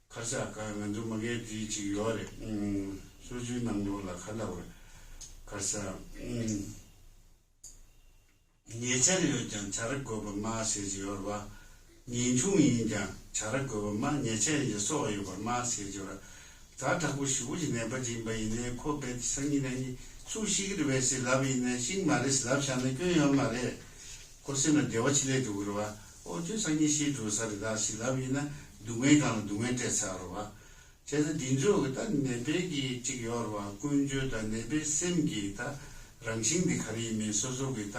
ག་རེ་ཟ། ག་ང་ཚོ་མ་གིའི་དེ་ཅིག་ཡོད་རེད། ཨུམ། སོ་སོའི་ནང་ལོགས་ལ་ག་ལབ་རེད། ག་རེ་ཟ། ཨུམ། ཉེ་ཆར་ཡོད་ཀྱང་བྱ་ར་རྒོད་པ་དམར་ཟེར་གྱི་ཡོད་རེད་བ། ངེས་འབྱུང་ཡིན་ཀྱང་བྱ་ར་རྒོད་པ་དམར། ཉེ་ཆར་ཡིན་ཀྱང་སྲོག་ཡོད་པ་དམར་ཟེར་གྱི་ཡོད་རེད། ཛ་དྲག་པོ་ཞེ་པོ་ཅིག་ནད་པ་ཅིག་ཡིན་པ་ཡིན་ནའི་ཁོ་རྦད་དེ་སང་ཉིན་གནངས་ཉིན་ཚུར་ཤི་གི་རེད་པས་ཟེར་ལབ་ཡིན་ནའི་ཤི་གི་མ་རེད་ཟེར་ལབ་བཞག་ན་སྐྱོན་ཡོད་མ་རེད། ཁོ་སེམས་ལ་བདེ་བ་ཅིག་སླེབས་འགྲོ་གི་རེད་བ། ཨོ་ཁྱོད་སང་ཉིན་ཤི་འགྲོ་ས་རེད་ད་ཟེར་ལབ་ཡིན་ན་སྡུག་བསྔལ་སྒང་ལ་སྡུག་བསྔལ་སྤྲད་ཚར་རེད་བ། བྱས་ཙང་འདི་ཚོ་གི་ད་ནད་པའི་གི་གཅིག་ཡོད་རེད་བ། ཀུན་སྤྱོད་དང་ནད་པའི་སེམས་ཀྱི་ད་རང་བཞིན་འདི་ག་རེ་ཡིན་མིན་སོ་སོ་གི་ད་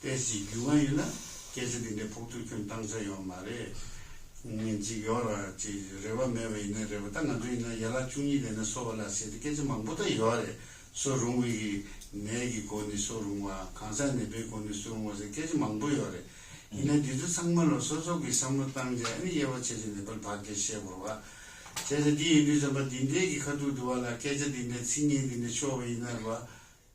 ཏོག་ཙམ་རྒྱུས་མངའ་ཡོད་ན་སྐད་ཆ་འདི་འདྲའི་ཕོག་ཐུག་ཁྱོན་བཏང་ས་ཡོད་མ་རེད། ངན་གཅིག་ཡོད་རེད་བ། ཅིག་རེ་བ་མེད་པ་ཡིན་ན་རེད་བ། ད་ང་ཚོ་ཡིན་ན་ཡན་ལག་བཅུ་གཉིས་ལྡན་ན་གསོ་བ་ལ་ཟེར་ཏེ་སྐད་ཆ་མང་པོ་ད་ཡོད་རེད། གསོ་རུང་བའི་གི་ནད་ཀྱི་སྒོ་ནས་གསོ་རུང་བ། གང་ཟག་ནད་པའི་སྒོ་ནས་གསོ་རུང་བ་ཟེར་སྐད་ཆ་མང་པོ་ཡོད་རེད། ཡིན་ན་འདི་ཚོ་ཚང་མ་ལ་སོ་སོ་གི་བསམ་བློ་བཏང་རྗེས་ཨ་ནི་དབྱེ་བ་ཕྱེ་རྗེས་ནད་པར་བར་སྐད་བཤད་དགོས་རེད་བ། བྱས་ཙང་འདི་ཡིན་དུས་ཙམ་པ་འདི་འདྲའི་གི་ཁ་ཐུག་ཏུ་བ་ལ་སྐད་ཆ་འདི་འདྲ་ཚིག་ངན་འདི་འདྲ་ཤོར་བ་ཡིན་ན་རེད་བ།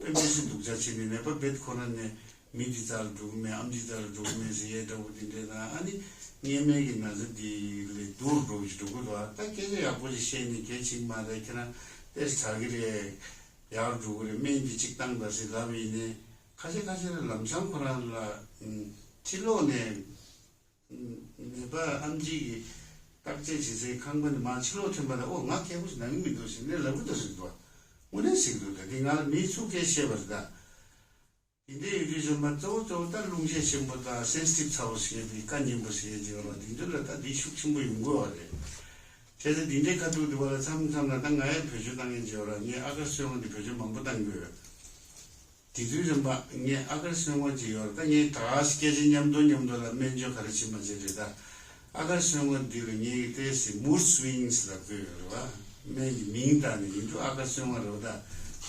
དཔེ་མི་སྲིད་སྡུག་ཅག་བྱས་ནས་ནད་པ་རྦད་ཁོ་ན་ནས་མི་འདི་རྩ་ལ་འགྲོ་གི་མེད། ཨ་མ་འདི་རྩ་ལ་འགྲོ་གི་མེད་ཟེར་ཡས་འདྲ་བོ་འདི་འདྲས་དང་། ཨ་ནི་སྔོན་མའི་གི་ན་ཚ་འདི་ལས་སྡུག་རུ་འགྲོ་གི་འགྲོ་གི་འདུག་ད་སྐད་ཆ་ཡག་པོ་ཞིག་བཤད་ནས་གལ་ཆེ་གི་མ་རེད། ཁྱེད་རང་ཏོག་ཙམ་དྲག་གི་རེད། ཡག་རུ་འགྲོ་གི་རེད། སྨན་འདི་གཅིག་བཏང་དང་ཟེར་ལབ་ཡིན་ནའི་ཁ་ཤས་ཁ་ཤས་ལ་ལམ་སང་ཁོ་རང་ལ་ཕྱི་ལོགས་ནས་ནད་པ་ཨ་མ་ཅིག་གིས་བརྟག་དཔྱད་བྱེད་སའི་ཁང་པ་ནས་མར་ཕྱི་ལོགས་ཐོན་པ་དང་། ཨོ་ང་མཁས་པོ་ཞིག་ན་གི་མི་འདུག་ཟེར་ནས་ལབ་གི་འདུག་ཟེར་གི་འདུག་དངོས་གནས་ཟེར་གི་འདུག་ད་འདི་ང་ལ་མིའི་ཚུགས་སྐད་བཤད་པ་རེད་ད། དེ་འདྲའི་ཡོད་དུས་ཙམ་པ་གཙོ་བོ་གཙོ་བོ་ད་རླུང་ཤས་ཆེན་པོ་དང་སེན་སི་ཊིབ་ཚ་བོ་ཟེར་ཡས་དེ་བཀའ་ཉན་པོ་ཟེར་ཡས་ཅིག་ཡོད་རེད། འདི་ཚོ་ལ་ད་འདི་ཤུགས་ཆེན་པོ་ཡོང་དགོས་པ་རེད། བྱས་ཙང་འདི་འདྲའི་ཁ་ཐུག་འདི་བ་ལ་མཚམས་མཚམས་ལ་ད་ང་ཡང་བེད་སྤྱོད་བཏང་མཁན་ཅིག་ཡོད་རེད། ངས་ཨ་ཀར་སོལ་བ་འདི་བེད་སྤྱོད་མང་པོ་བཏང་གི་ཡོད། དེ་དུས་རིམ་པ་ངས་ཨ་གར་སོན་ངོ་ཅིག་ཡོད་རེད། ད་ངས་ད་སྐད་ཆ་མཉམ་དུ་མཉམ་དུ་ལ་སྨན་བཅོས་ག་རེ་བྱེད་མ་བྱེད་རེད། ད་ཨ་གར་སོན་ངོ་འདི་ལ་ངས་ཀྱི་ཏོག་ཙམ་མུཌ་སུ་ཝིང་སི་ལབ་ཀྱི་ཡོད་རེད་བ། སྨན་གྱི་མིང་བཏགས་ནས་ཡིན་དུས་ཨ་གར་སོན་ངོ་རེད་བ། ད་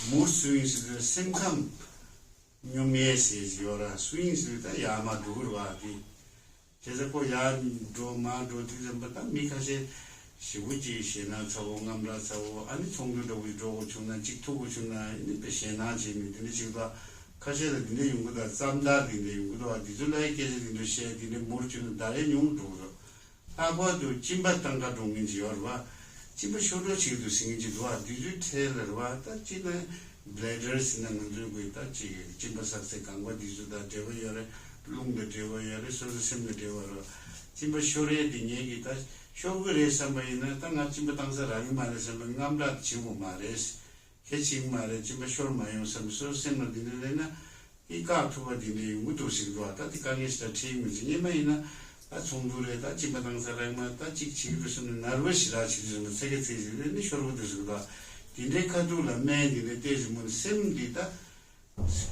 མུཌ་སུ་ཝིང་སི་དེ་སེམས་ཁམས་སྙོམས་ཡས་ཟེར་གྱི་ཡོད་ར། སུ་ཝིང་སི་དེ་ད་ཡར་མར་འགྲོ་གི་རེད་བ། དེ་བྱས་ཙང་ཁོ་ཡར་འགྲོ་མར་འགྲོ་དུས་ཙམ་པ་ད་མི་ཁ་ཤས་ཞེ་པོ་ཅིག་ཞེད་སྣང་ཚ་བོ་དངངས་སྐྲག་ཚ་བོ། ཨ་ནི་ཚོགས་འདུ་འདྲ་བོ་ཞིག་འགྲོ་དགོས་བྱུང་ན་ཅིག་ཐུག་དགོས་བྱུང་ན་ཨ་ནི་དཔེ་ཞེད་སྣང་བྱེད་ནས་དེ་འདྲ་ཅིག་འདུག་ཁ་ཤས་ལ་དེ་འདྲ་ཡོང་གི་འདུག་རྩམ་དར་དེ་འདྲ་ཡོང་གི་འདུག་དེ་ཚོ་ལ་སྐད་ཆ་དེ་འདྲ་བཤད། དེ་འདྲ་མུར་བྱུང་ན་ད་རེས་ཉུང་འགྲོ་གི་འདུག་ལྷག་པར་དུ་གཅིན་པ་བཏང་ག་འགྲོ་མཁན་ཅིག་ཡོད་རེད་བ། གཅིན་པ་ཤོར་འགྲོ་བྱེད་ཀྱི་འདུག་ཟེར་མཁན་ཅིག་འདུག་བ། དེ་ཚོའི་གྲས་ལ་རེད་བ། ད་སྤྱིར་ན་བྷི་ལེ་ཌར་ཟེར་ན་ང་ཚོའི་གི་ད་ཅིག་གཅིན་པ་བསགས་སའི་ལྒང་པ་དེ་ཚོ་དང་འབྲེལ་བ་ཡོད་རེད། རླུང་དང་འབྲེལ་བ་ཡོད་རེད། སོ་སོ་སེམས་དང་འབྲེལ་བ་རེད་བ། གཅིན་པ་ཤོར་ཡས་དེ་ངས་གི་ད་ཤོར་གི་རེད་བསམ་པ་ཡིན་ན་ད་ང་གཅིན་པ་བཏང་ས་རག་གི་མ་རེད་བསམ་པའི་དངངས་སྐྲག་བྱེད་དགོས་མ་རེད། གལ་ཆེ་གི་མ་རེད། གཅིན་པ་ཤོར་མ་ཡོང་བསམ་སོ་སོ་སེམས་ལ་འདི་འདྲ་ལས་ན་ཨི་བཀག་ཐུབ་པ་འདི་འདྲ་ཡོང་གི་འདུག་ཟེར་གི་འདུག་ད་དེ་དཀའ་ངལ་ཞེ་དྲག་འཕྲད་ཀྱི་མི་འདུག་སྔོན་མ་ཡིན་ན་ད་ཚོགས་འདུ་རེད། ད་གཅིན་པ་བཏང་ས་རག་མ་ད་གཅིག་བྱེད་ཀྱི་འདུག་བསམ་ནས་ནར་བ་ཞེ་དྲག་བྱེད་དུས་ཙམ་པ་ཚད་ཀྱི་ཚད་ཀྱི་རེད་ནི་ཤོར་གི་འདུག་ཟེར་གི་འདུག་དེ་འདྲའི་ཁ་ཐུག་ལ་སྨན་འདི་འདྲ་བལྟས་ཟིན་མོ་ནི་སེམས་འདི་ད་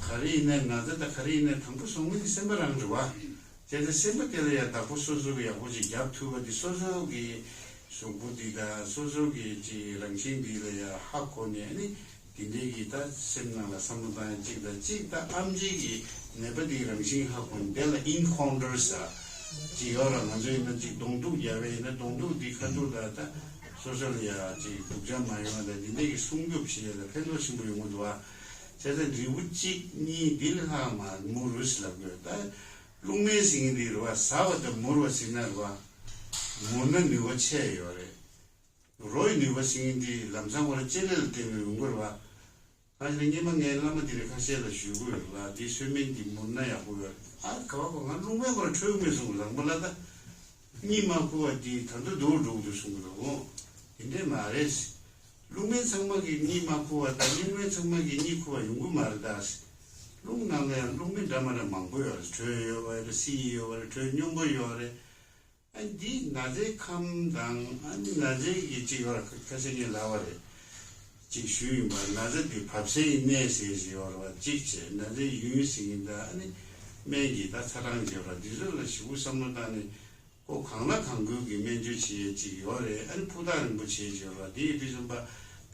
ག་རེ་ཡིན་ནའི་ན་ཚ་ད་ག་རེ་ཡིན་ནའི་དང་པོ་བཟོ་མཁན་གྱི་སེམས་པ་རང་རེད་བ། བྱས་ཙང་སེམས་པ་དེ་ལ་ཡང་བདག་པོ་སོ་སོ་གི་ཡག་པོ་ཅིག་རྒྱབ་ཐུབ་པ་དེ་སོ་སོ་གི་གཟུགས་པོ་འདི་དང་སོ་སོ་གི་ཅིག་རང་བཞིན་འདི་ལ་ཡང་ཧ་གོ་ནས་ཨ་ནི་དེ་འདྲའི་གི་ད་སེམས་ནང་ལ་བསམ་བློ་བཏང་ཡ་གཅིག་དང་གཅིག་ད་ཨེམ་ཆི་གི་ནད་པ་འདིའི་རང་བཞིན་ཧ་གོ་ནས་དེ་ལ་ཨིན་ཁའུན་ཊར་ཟེར་ཅིག་ཡོད་ར། ང་ཚོ་ཡིན་ན་ཅིག་གདོང་ཐུག་རྒྱག་པ་ཡིན་ན་གདོང་ཐུག་འདི་ཁ་ཐུག་ལ་ད་སོ་སོ་ལ་ཡང་ཅིག་སྡུག་ཅག་མ་ཡོང་བ་དང་དེ་འདྲའི་གི་སྲུང་སྐྱོབ་བྱེད་ཡ་ལ་ཕན་ཐོགས་ཆེན་པོ་ཡོང་གི་འདུག་བ། བྱས་ཙང་རིལ་བུ་གཅིག་གཉིས་འདི་ལས་ལྷག་མ་མུར་རུས་ལབ་དགོས། ད་རླུང་སྨན་ཟེར་མཁན་འདི་རེད་བ། ཟ་བ་དང་མུར་བ་ཟེར་ན་རེད་བ། མུར་ན་ནུས་པ་ཆེ་ཡོད་རེད། རོ་ཡི་ནུས་པ་ཟེར་མཁན་འདི་ལམ་སང་ཁོ་རང་ལྕེ་ལེ་ལ་བརྟེན་ནས་ཡོང་གི་རེད་བ། ཁ་ཤས་སྔོན་མ་ངའི་བླ་མ་དེ་རེད། ཁ་ཤས་ལ་ཞུ་གི་ཡོད་རེད་བ། འདི་གསོལ་སྨན་འདི་མུར་ན་ཡག་པོ་ཡོད་རེད། ཨ་ག་བ་གོ་ང་རླུང་སྨན་ཁོ་རང་འཕྲོད་གི་མེད་གསུང་གི་རང་པོ་ལ་ད། གཉིད་མ་ཁུག་པ་འདི་ད་དུང་སྡུག་རུ་འགྲོ་གི་འདུག་གསུང་གི་འདུག་འོ། དེ་འདྲས་མ་རེད། རླུང་སྨན་ཚང་མ་གི་གཉིད་མ་ཁུག་པ་དང་རླུང་སྨན་ཚང་མ་གི་གཉིད་ཁུག་པ་ཡོང་གི་མ་རེད་ད། རླུང་ནང་ལ་ཡང་རླུང་སྨན་འདྲ་མ་འདྲ་མང་པོ་ཡོད་རེད། དྲོད་ཡོད་པ་རེད། བསིལ་ཡོད་པ་རེད། དྲོད་སྙོམས་པོ་ཡོད་རེད། ཨ་འདི་ན་ཚའི་ཁམས་དང་ཨ་ནི་ན་ཚའི་གི་ཅིག་ཡོད་རེད། ཁ་ཤས་ངས་ལབ་པ་རེད། ཅིག་ཞུས་ཡིན་པ། ན་ཚ་འདི་བབས་སའི་གནས་ཟེར་ཞིག་ཡོད་རེད་བ། གཅིག་བྱས་ན་ཚའི་ཡུན་ཟེར་ཡིན་ད། ཨ་ནི་སྨན་གྱི་ད་ཚ་གྲང་ཡོད་རེད། འདི་ཚོ་ལ་ཞིབ་པོ་བསམ་བློ་བཏང་ནས། ཁོ་གང་ལ་གང་འགུལ་གྱི་སྨན་བཅོས་བྱེད་ཡས་ཅིག་ཡོད་རེད། ཨ་ནི་ཕུ་ཐག་རིང་པོ་བྱེད་ཡས་ཅིག་ཡོད་རེད་བ། དེ་ཡིན་དུས་ཙམ་པ་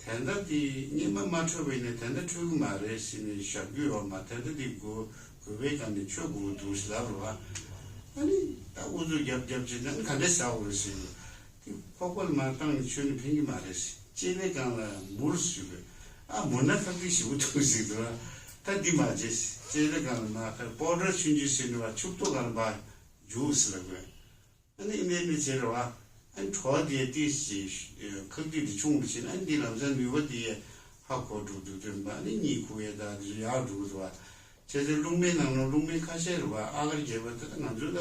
ད་ལྟ་དེ་སྔོན་མ་མ་འཕྲོད་པ་ཡིན་ན་ད་ལྟ་འཕྲོད་ཀྱི་མ་རེད་ཟེར་ནས་བཞག་རྒྱུ་ཡོད་མ། ད་ལྟ་དེ་དགོས་དགོས་པའི་སྒང་ནས་ཆོག་དགོས་ཀྱི་འདུག་ཟེར་ལབ་རེད་བ། ཨ་ནི་ད་ཨུ་ཚུགས་རྒྱབ་རྒྱབ་བྱས་ན་ཨ་ནི་ག་འདྲས་ཟ་དགོས་རེད་ཟེར་ནས་དེ་ཁོག་པ་ལ་མར་བཏང་ནས་མཆོད་ན་ཕན་གྱི་མ་རེད་ཟེར། ལྕེ་ལེ་སྒང་ལ་མུར་ཟེར་དགོས། ཨ་མུར་ན་ཁ་ཐུག་ཞེ་པོ་འདུག་ཟེར་འདུག་ར། ད་འདི་མ་བྱེད་ཟེར། ལྕེ་ལེ་སྒང་ལ་མར་ཁ་པའུ་ཌར་ཆུང་ཆུང་ཟེར་ནས་བ་ཕྱུག་ཏོ་སྒང་ལ་མར་རྒྱུགས་ཟེར་ལབ་དགོས། ཨ་ནི་ཨ་ནི་ཨ་ནི་བྱས་རེད་བ། ཨ་ནི་བྲོ་བ་དེ་ཏོག་ཙམ་ཁག་ཏིག་དེ་ཆུང་རུ་ཕྱིན། ཨ་ནི་འདི་ལམ་སང་ནུས་པ་དེ་ཧ་གོ་འགྲོ་འདུག་སྟོན་པ། ཨ་ནི་གཉིད་ཁུག་ཡས་ད་དེ་ཚོ་ཡག་འགྲོ་གི་འདུག་བ། བྱས་ཙང་རླུང་སྨན་ནང་ལོགས་རླུང་སྨན་ཁ་ཤས་རེད་བ། ཨ་གར་རྒྱས་པ་དེ་ད་ང་ཚོ་ད་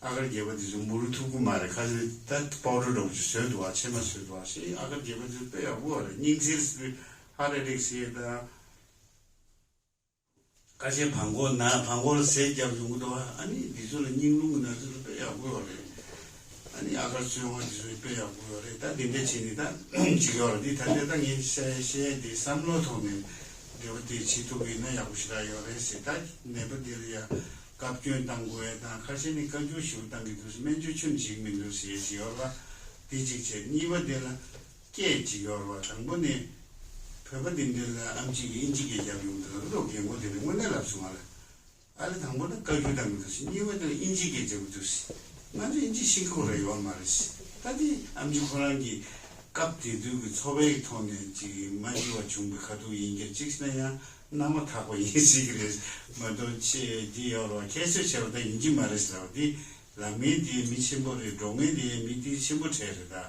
ཨ་གར་རྒྱས་པ་དེ་ཚོ་མུ་རུ་ཐུག་གི་མ་རེད། ཁ་ཤས་ད་པའུ་ཌར་འདྲ་པོ་ཅིག་བཟོས་འདུག་བ། ཕྱེ་མ་བཟོས་འདུག་བ། ཞེས་ཨ་གར་རྒྱས་པ་དེ་ཚོ་དཔེ་ཡག་པོ་རེད། སྙིང་ཚིལ་ཟེར་དུས་ཧར་ཊི་ཨེ་ཊེག་ཟེར་ཡས་ད། ཁ་ཤས་བྲང་ཁོག་ན་བྲང་ཁོག་ལ་ཟས་བརྒྱབ་ཡོང་གི་འདུག་བ། ཨ་ནི་འདི་ཚོ་ལ་སྙིང་རླུང་གི་ན་ཚ་ཚོ་དཔེ་ཡག་པོ་ཡོད་རེད། ཨ་ནི་ཨ་གར་སོན་ངོ་འདི་ཚོ་དཔེ་ཡག་པོ་ཡོད་རེད། ད་འདི་འདྲ་བྱས་ནས་ད་ཅིག་ཡོད་རེད། འདི་ད་ལྟ་ད་ངས་བཤད་བཤད་འདི་བསམ་བློ་ཐོག་ནས་འབྲེལ་བ་དེ་བྱེད་ཐུབ་པ་ཡིན་ན་ཡག་པོ་ཞེ་དྲག་ཡོད་རེད་ཟེར། ད་ནད་པ་འདི་ལ་ཡང་བཀའ་བཀྱོན་བཏང་དགོས་ཡ་དང་། ཁ་ཤས་ནི་བཀའ་བཀྱོན་ཞིག་བཏང་གི་འདུག་ཟེར། སྨན་བཅོས་ཁྱོན་ནས་བྱེད་ཀྱི་མི་འདུག་ཟེར་ཡ་ཅིག་ཡོད་རེད་བ། འདི་གཅིག་བྱས། གཉིས་པ་འདི་ལ། སྐད་ཅིག་ཡོད་རེད་བ། དང་པོ་ནི། བོད་པ་འདི་འདྲ་ལ་ཨེམ་ཆི་གིས་དབྱིན་ཇི་སྐད་རྒྱབ་ཡོང་དུས་ལ་རོགས་རྒན་གོག་དེ་ནས་དངོས་གནས་ལབ་སོང་ང་ལ། ཨ་ལེ་དང་པོ་ན་བཀའ་བཀྱོན་བཏང་གི་འདུག་ཟེར། གཉིས་པ་དེ་ལ་དབྱིན་ཇི་སྐད་རྒྱབ་ཀྱི་འདུག་ཟེར། ང་ཚོ་དབྱིན་ཇི་ཤེས་ཀྱི་ཁོ་རང་ཡོད་མ་རེད་ཟེར། ད་དེ་ཨེམ་ཆི་ཁོ་རང་གིས་སྐབས་དེ་དུས་ཀྱི་ཚོར་བའི་ཐོག་ནས་ཅིག་མ་འགྱུར་བ་བྱུང་བའི་ཁ་ཐུག་ཡིན་གྱི། གཅིག་ན་ཡང་སྣང་བ་དག་པ་ཡིན་ཟེར་གྱི་རེད། མ་གཏོགས་ཆེ་འདི་ཡོད་རེད་བ། ཁྱད་གསོད་བྱས་པ་ད་ཡིན་གྱི་མ་རེད་ཟེར་བ། འདི་ལབ་མཁན་དེ་མི་ཆེན་པོ་རེད། སྒྲོག་མཁན་དེ་མི་དེ་ཆེན་པོ་གྲས་རེད་ད།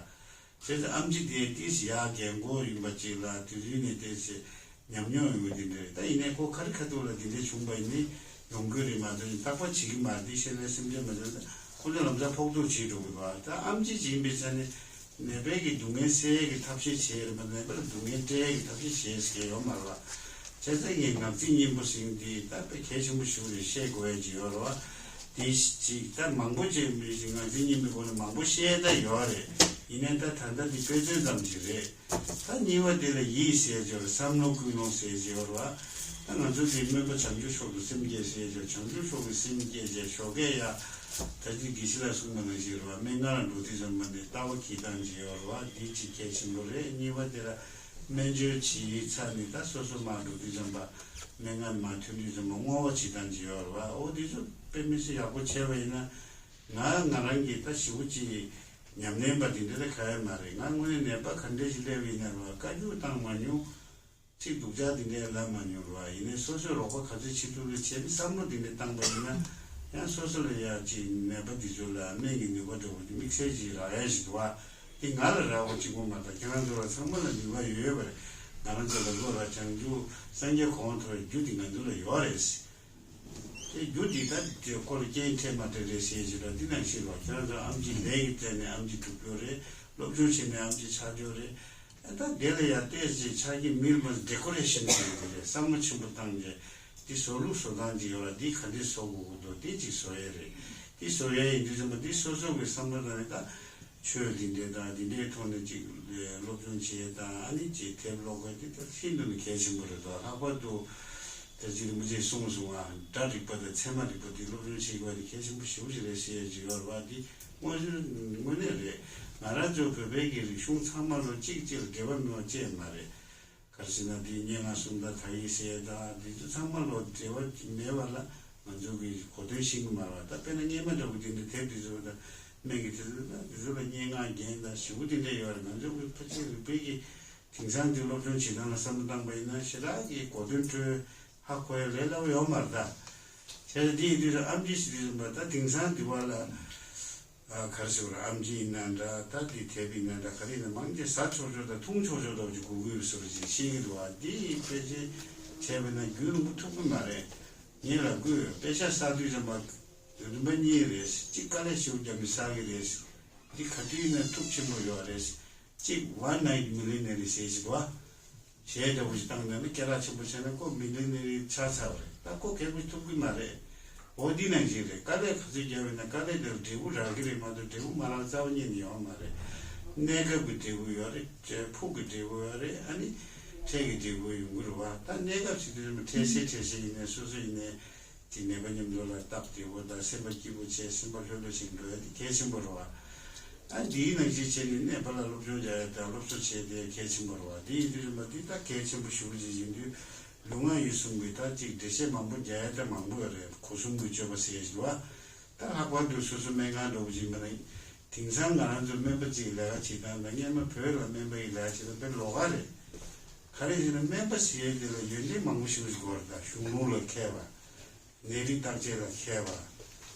བྱས་ཙང་ཨེམ་ཆི་དེ་ཏོག་ཙམ་ཡར་རྒན་གོག་ཡིན་པ་ཅིག་ལ་དུས་རྒྱུན་ནས་ཏོག་ཙམ་ཉམས་མྱོང་ཡོད་པ་དེ་འདྲ་རེད། ད་ཡིན་ནའི་ཁོ་ག་རེ་ཁ་ཐུག་ལ་དེ་འདྲ་བྱུང་པ་ཡིན་ནའི་ཡོང་གི་རེད་མ་གཏོགས་རྟག་པར་བྱེད་ཀྱི་མ་རེད། དེ་ཤེས་ལས་སེམས་ཅན་མ་བྱུང་ད་ཁོ་ཚོ་ལམ་སང་ཕོག་ཐུག་བྱེད་འགྲོ་གི་འདུག་ད་ཨེམ་ཆི་ཅིག་ཡིན་པའི་ཆ་ནས་ནད་པའི་གི་སྡུག་བསྔལ་སེལ་ཡས་ཀྱི་ཐབས་ཤེས་བྱེད་རེད་མ་གཏོགས་ནད་པ་ལ་སྡུག་བསྔལ་སྤྲད་ཡས་ཀྱི་ཐབས་ཤེས་བྱེད་ཟེར་མཁན་ཡོད་མ་རེད་བ། བྱས་ཙང་ངས་ངག་རྩིས་སྙིང་པོ་ཟེར་མཁན་དེ་ད་དཔེ་གལ་ཆེན་པོ་ཞིག་རེད། ཤེས་དགོས་ཡས་ཅིག་ཡོད་རེད་བ། དེ་ཅིག་ད་མང་པོ་ཅིག་མི་ཞིག་ངག་རྩིས་སྙིང་པོའི་སྒོ་ནས་མང་པོ་བཤད་ད་ཡོད་རེད། ཡིན་ནའི་ད་ད་ལྟ་འདི་དཔེ་མཚོན་ཙམ་ཞིག་རེད། ད་གཉིས་པ་དེ་ལ་ཡིད་ཟེར་ཅོག་བསམ་བློ་ཀུན་སློང་ཟེར་ཅོག་རེད་བ། ད་ང་ཚོ་འདི་སྨོན་པ་བྱང་ཆུབ་མཆོག་ཏུ་སེམས་བསྐྱེད་ཟེར་ཅོག་བྱང་ཆུབ་མཆོག་གི་སེམས་བསྐྱེད་ཅེས་ཞོགས་ཀས་ཡ། ད་ཅི་དགེ་བཤེས་ལ་གསུངས་པ་ནང་བཞིན་རེད་བ། སྨན་ཁང་ལ་འགྲོ་དུས་ཙམ་པ་ནས་ལྟ་བ་གྱིས་བཏང་ཅེས་ཡོད་རེད་བ། འདི་གཅིག་གལ་ཆེན་པོ་རེད། གཉིས་པ་དེ་ལ་སྨན་བཅོས་བྱེད་ཡིག་ཚར་ནས་ད་སོ་སོ་མར་འགྲོ་དུས་ཙམ་པ། སྨན་ཁང་མར་ཐོན་དུས་ཙམ་པ་བསྔོ་བ་བྱེད་སྟངས་ཅིག་ཡོད་རེད་བ། འོ་འདི་ཚོ་དཔེ་མི་སྲིད་ཡག་པོ་བྱས་པ་ཡིན་ན། ང་ང་རང་གིས་ད་ཞེ་པོ་ཅིག་ཉམས་ལེན་པ་དེ་འདྲ་ད་ག་ཡ་མ་རེད། ང་དངོས་གནས་ནད་པ་ག་འདྲས་ཞིག་སླེབས་ཡིན་ན་རེད་བ། བཀའ་བཀྱོན་བཏང་མ་མྱོང་། ཚིག་སྡུག་ཅག་དེ་འདྲས་ལབ་མ་མྱོང་རེད་བ། ཡིན་ནའི་སོ་སོས་རོགས་པ་ག་ཚོད་བྱེད་ཐུབ་རེད་བྱས་ནས་བསམ་བློ་དེ་འདྲས་བཏང་པ་ཡིན་ན། ཡང་སོ་སོ་ལ་ཡ་ཅིག་ནད་པ་འདི་ཚོ་ལ་སྨན་གྱི་ནུས་པ་འདྲ་བོ་དེ་དམིགས་བསལ་ཅིག་རག་ཡ་ཞིག་འདུག་བ། དེ་ང་ལ་རག་པ་གཅིག་པོ་མ་གཏོགས་ཁྱེད་རང་ཚོ་ལ་ཚང་མ་ལ་ནུས་པ་ཡོད་ཡོད་པ་རེད། ང་རང་ཚོ་ལ་ལོ་ར་བྱང་ཆུབ་སངས་རྒྱས་གོ་འཕང་ཐོབ་པའི་རྒྱུ་དེ་ང་ཚོ་ལ་ཡོད་རེད། དེ་རྒྱུ་འདི་ལྟར་དེ་ཁོ་ལ་རྐྱེན་འཕྲད་མ་འཕྲད་རེད་ཟེར་ཞིག་ལ་འདི་ནང་བཞིན་རོ། ཁྱེད་རང་ཚོ་ཨེམ་ཆི་ལས་ཀྱི་རྩལ་ནས་ཨེམ་ཆི་སྒྲུབ་རྒྱུ་རེད། སློབ་སྦྱོང་བྱས་ནས་ཨེམ་ཆི་ཆགས་རྒྱུ་རེད། ཨ་ད་དེ་ལ་ཡང་བལྟས་ཚེ་ཆགས་ཀྱི་མི་རེད་པ། ཌེ་ཀོ་རེ་ཤན་ཟེར་གྱི་རེད། བསམ་བློ་ཆེན་པོ་བཏང་རྗེས་འདི་བཟོ་ལུགས་བཟོ་སྟངས་ཅིག་ཡོད་ལ། འདི་ག་འདྲས་བཟོ་དགོས་ཀྱི་འདུག་འདི་ཅིག་བཟོ་ཡས་རེད། འདི་བཟོ་ཡས་ཡིན་དུས་ཙམ་པ་འདི་སོ་སོ་གི་བསམ་བློ་བཏང་ནས་ད། ཆོས་འདི་འདྲའི་དང་འདི་འདྲའི་ཐོག་ནས་ཅིག་སློབ་སྦྱོང་བྱེད་དང་། ཨ་ནི་ཅིག་དེབ་ཀློག་དགོས། འདི་ལྟར་ཤིན་ཏུ་ནས་གལ་ཆེན་པོ་རེད་དོ། ལྷག་པར་དུ་ད་ཅིག་རིན་པོ་ཆེས་གསུངས་སོང་ང་། སྒྲ་རིག་པ་དང་ཚད་མ་རིག་པ་འདི་སློབ་སྦྱོང་བྱེད་དགོས་འདི་གལ་ཆེན་པོ་ཞེ་པོ་ཞིག་རེད་ཟེར་ཡ་ཅིག་ཡོད་རེད་བ། འདི་དངོས་གཞི་དངོས་གནས་རེད། ང་རང་ཚོ་བོད་པའི་གི་རིག་གཞུང་ཚང་མ་ལོ་གཅིག་གཅིག་ལ་འབྲེལ་བ་མེད་པ་ཅིག་མ་རེད། ག་རེ་ཟེར་ན་འདི་སྙན་ངག་སུམ་མདའ་དག་ཡིག་ཟེར་ཡ་དང་འདི་ཚོ་ཚང་མ་ལོ་འབྲེལ་བ་མེད་པ་ལ་ང་ཚོ་གི་གོ་དོན་ཤེས་ཀྱི་མ་རེད་བ། ད་དཔེར་ན་སྔས་མ་འདྲ་བོ་དེ་འདྲ་དེབ་དེ་ཚོ་དང་སྨན་གྱི་དེ་ཚོ་དང་དེ་ཚོ་ལ་སྙན་ངག་རྒྱན་དང་ཞེ་པོ་དེ་འདྲ་ཡོད་རེད། ང་ཚོ་གི་ཕལ་ཆེར་རིག་པའི་གི་དེང་སང་དེ་སློབ་སྦྱོང་བྱེད་སྟངས་ལ་བསམ་བློ་བཏང་པ་ཡིན་ན་ཞེ་དྲག་གི་གོ་དོན་འཕྲོད་ཧ་གོ་ཡ་ལས་སླ་བོ་ཡོད་མ་རེད་ད། བྱས་ཙང་འདི་ཡིན་དུས་ཨེམ་ཆི་ཟེར་དུས་ཙམ་པ་ད་དེང་སང་འདི་བ་ལ། ཨ་ག་རེ་ཟེར་དགོས་རེད། ཨེམ་ཆི་ཡིན་ན་འདྲ། ད་འདི་དེབ་ཡིན་ན་འདྲ། ག་རེ་ཡིན་ན་མང་ཆེ་ཟ་ཆོག་ཆོག་དང་འཐུང་ཆོག་ཆོག་འདྲ་བོ་ཅིག་དགོས་ཀྱི་ཡོད་བཟོ་འདྲ་ཅིག་ཤེས་ཀྱི་འདུག་བ། འདི་ཡི་དཔེ་ཆ་བྱས་པ་ན་རྒྱུན་རིང་པོ་ཐུབ་ཀྱི་མ་རེད། ངས་ལབ་ཀྱི་ཡོད། དཔེ་ཆ་ཟ་དུས་ཙམ་པ་རིམ་པ་གཉིས་རེད། གཅིག་དཀའ་ལས་ཞེ་པོ་རྒྱབ་ནས་ཟ་གི་རེད། འདི་ག་དུས་ཡིན་ན་མཐུག་ཆེན་པོ་ཡོད་རེད། གཅིག་One Night Millionaire ཟེར་ཞིག་འདུག་བ། གཞས་འདྲ་བོ་ཞིག་བཏང་ན་ནི་སྐད་གྲགས་ཆེན་པོ་བྱས་ན་ཁོ་མི་ལི་ནེ་རི་ཆགས་ཚར་བ་རེད། ད་ཁོ་གལ་པོ་ཐུབ་ཀྱི་མ་རེད། འོ་འདི་ནང་བཞིན་རེད། དཀའ་ལས་ག་ཚོད་བརྒྱབ་ཡོད་ན་དཀའ་ལས་དེར་འབྲས་བུ་རག་གི་རེད་མ་གཏོགས་འབྲས་བུ་མ་རག་རྩ་བ་ཉིད་ནས་ཡོང་བ་མ་རེད། གནས་སྐབས་ཀྱི་འབྲས་བུ་ཡོད་རེད། ཕུགས་ཀྱི་འབྲས་བུ་ཡོད་རེད། ཨ་ནི་འཕྲལ་གྱི་འབྲས་བུ་ཡོང་གི་རེད་བ། ད་གནས་སྐབས་ཞིག་དུས་ཙམ་འཕྲལ་སེལ་འཕྲལ་སེལ་ཡིན་ནའི་སོ་སོ་ཡིན་ནའི། དེ་ནད་པ་མཉམ་དུ་ལ་སྟབས་བདེ་བོ་དང་སེམས་པ་སྐྱིད་པོ་བྱས་སེམས་པ་ལྷོད་ལྷོད་བྱས་འགྲོ་ཡ་དེ་གལ་ཆེན་པོ་རེད་བ། ཨ་འདིའི་ནང་བཞིན་བྱས་ནས་ནད་པ་ལ་སློབ་སྦྱོང་རྒྱག་ཡ་དང་སློབ་གསོ་བྱས་ཏེ་གལ་ཆེན་པོ་རེད་བ། དེ་ཡིན་དུས་རིམ་པ་འདི་ད་གལ་ཆེན་པོ་ཞེ་པོ་ཅིག་ཡིན་དུས་ལུས་ངག་ཡིད་གསུམ་གྱི་ད་ཅིག་འགྲེལ་བཤད་མང་པོ་རྒྱག་ཡ་ད་མང་པོ་ཡོད་རེད། སྒོ་གསུམ་གྱི་སྤྱོད་པ་ཟེར་ཡ་ཞིག་འདུག་བ། ད་ལྷག་པར་དུ་སོ་སོ་སྨན་ཁང་འགྲོ་བ་ཅིག་མིན་ན་དེང་སང་ང་རང་ཚོ་སྨན་པ་ཅིག་ལས་ཀ་བྱེད་སྟངས་དང་སྔས་མ་བོད་ལ་སྨན་པ་ཡི་ལས་ཀ་བྱེད་སྟངས་དཔེ་ལོགས་ཀ་རེད། ག་རེ་ཟེར་ན་སྨན་པ་ཟེར་ཡ་དེ་ལ་ཡོན་ཏན་མང་པོ་ཞིག་དགོས་རེད། ད་གཞུང་ལུགས་ལ་མཁས་པ། ནད་རིགས་བརྟག་དཔྱད་ལ་མཁས་པ།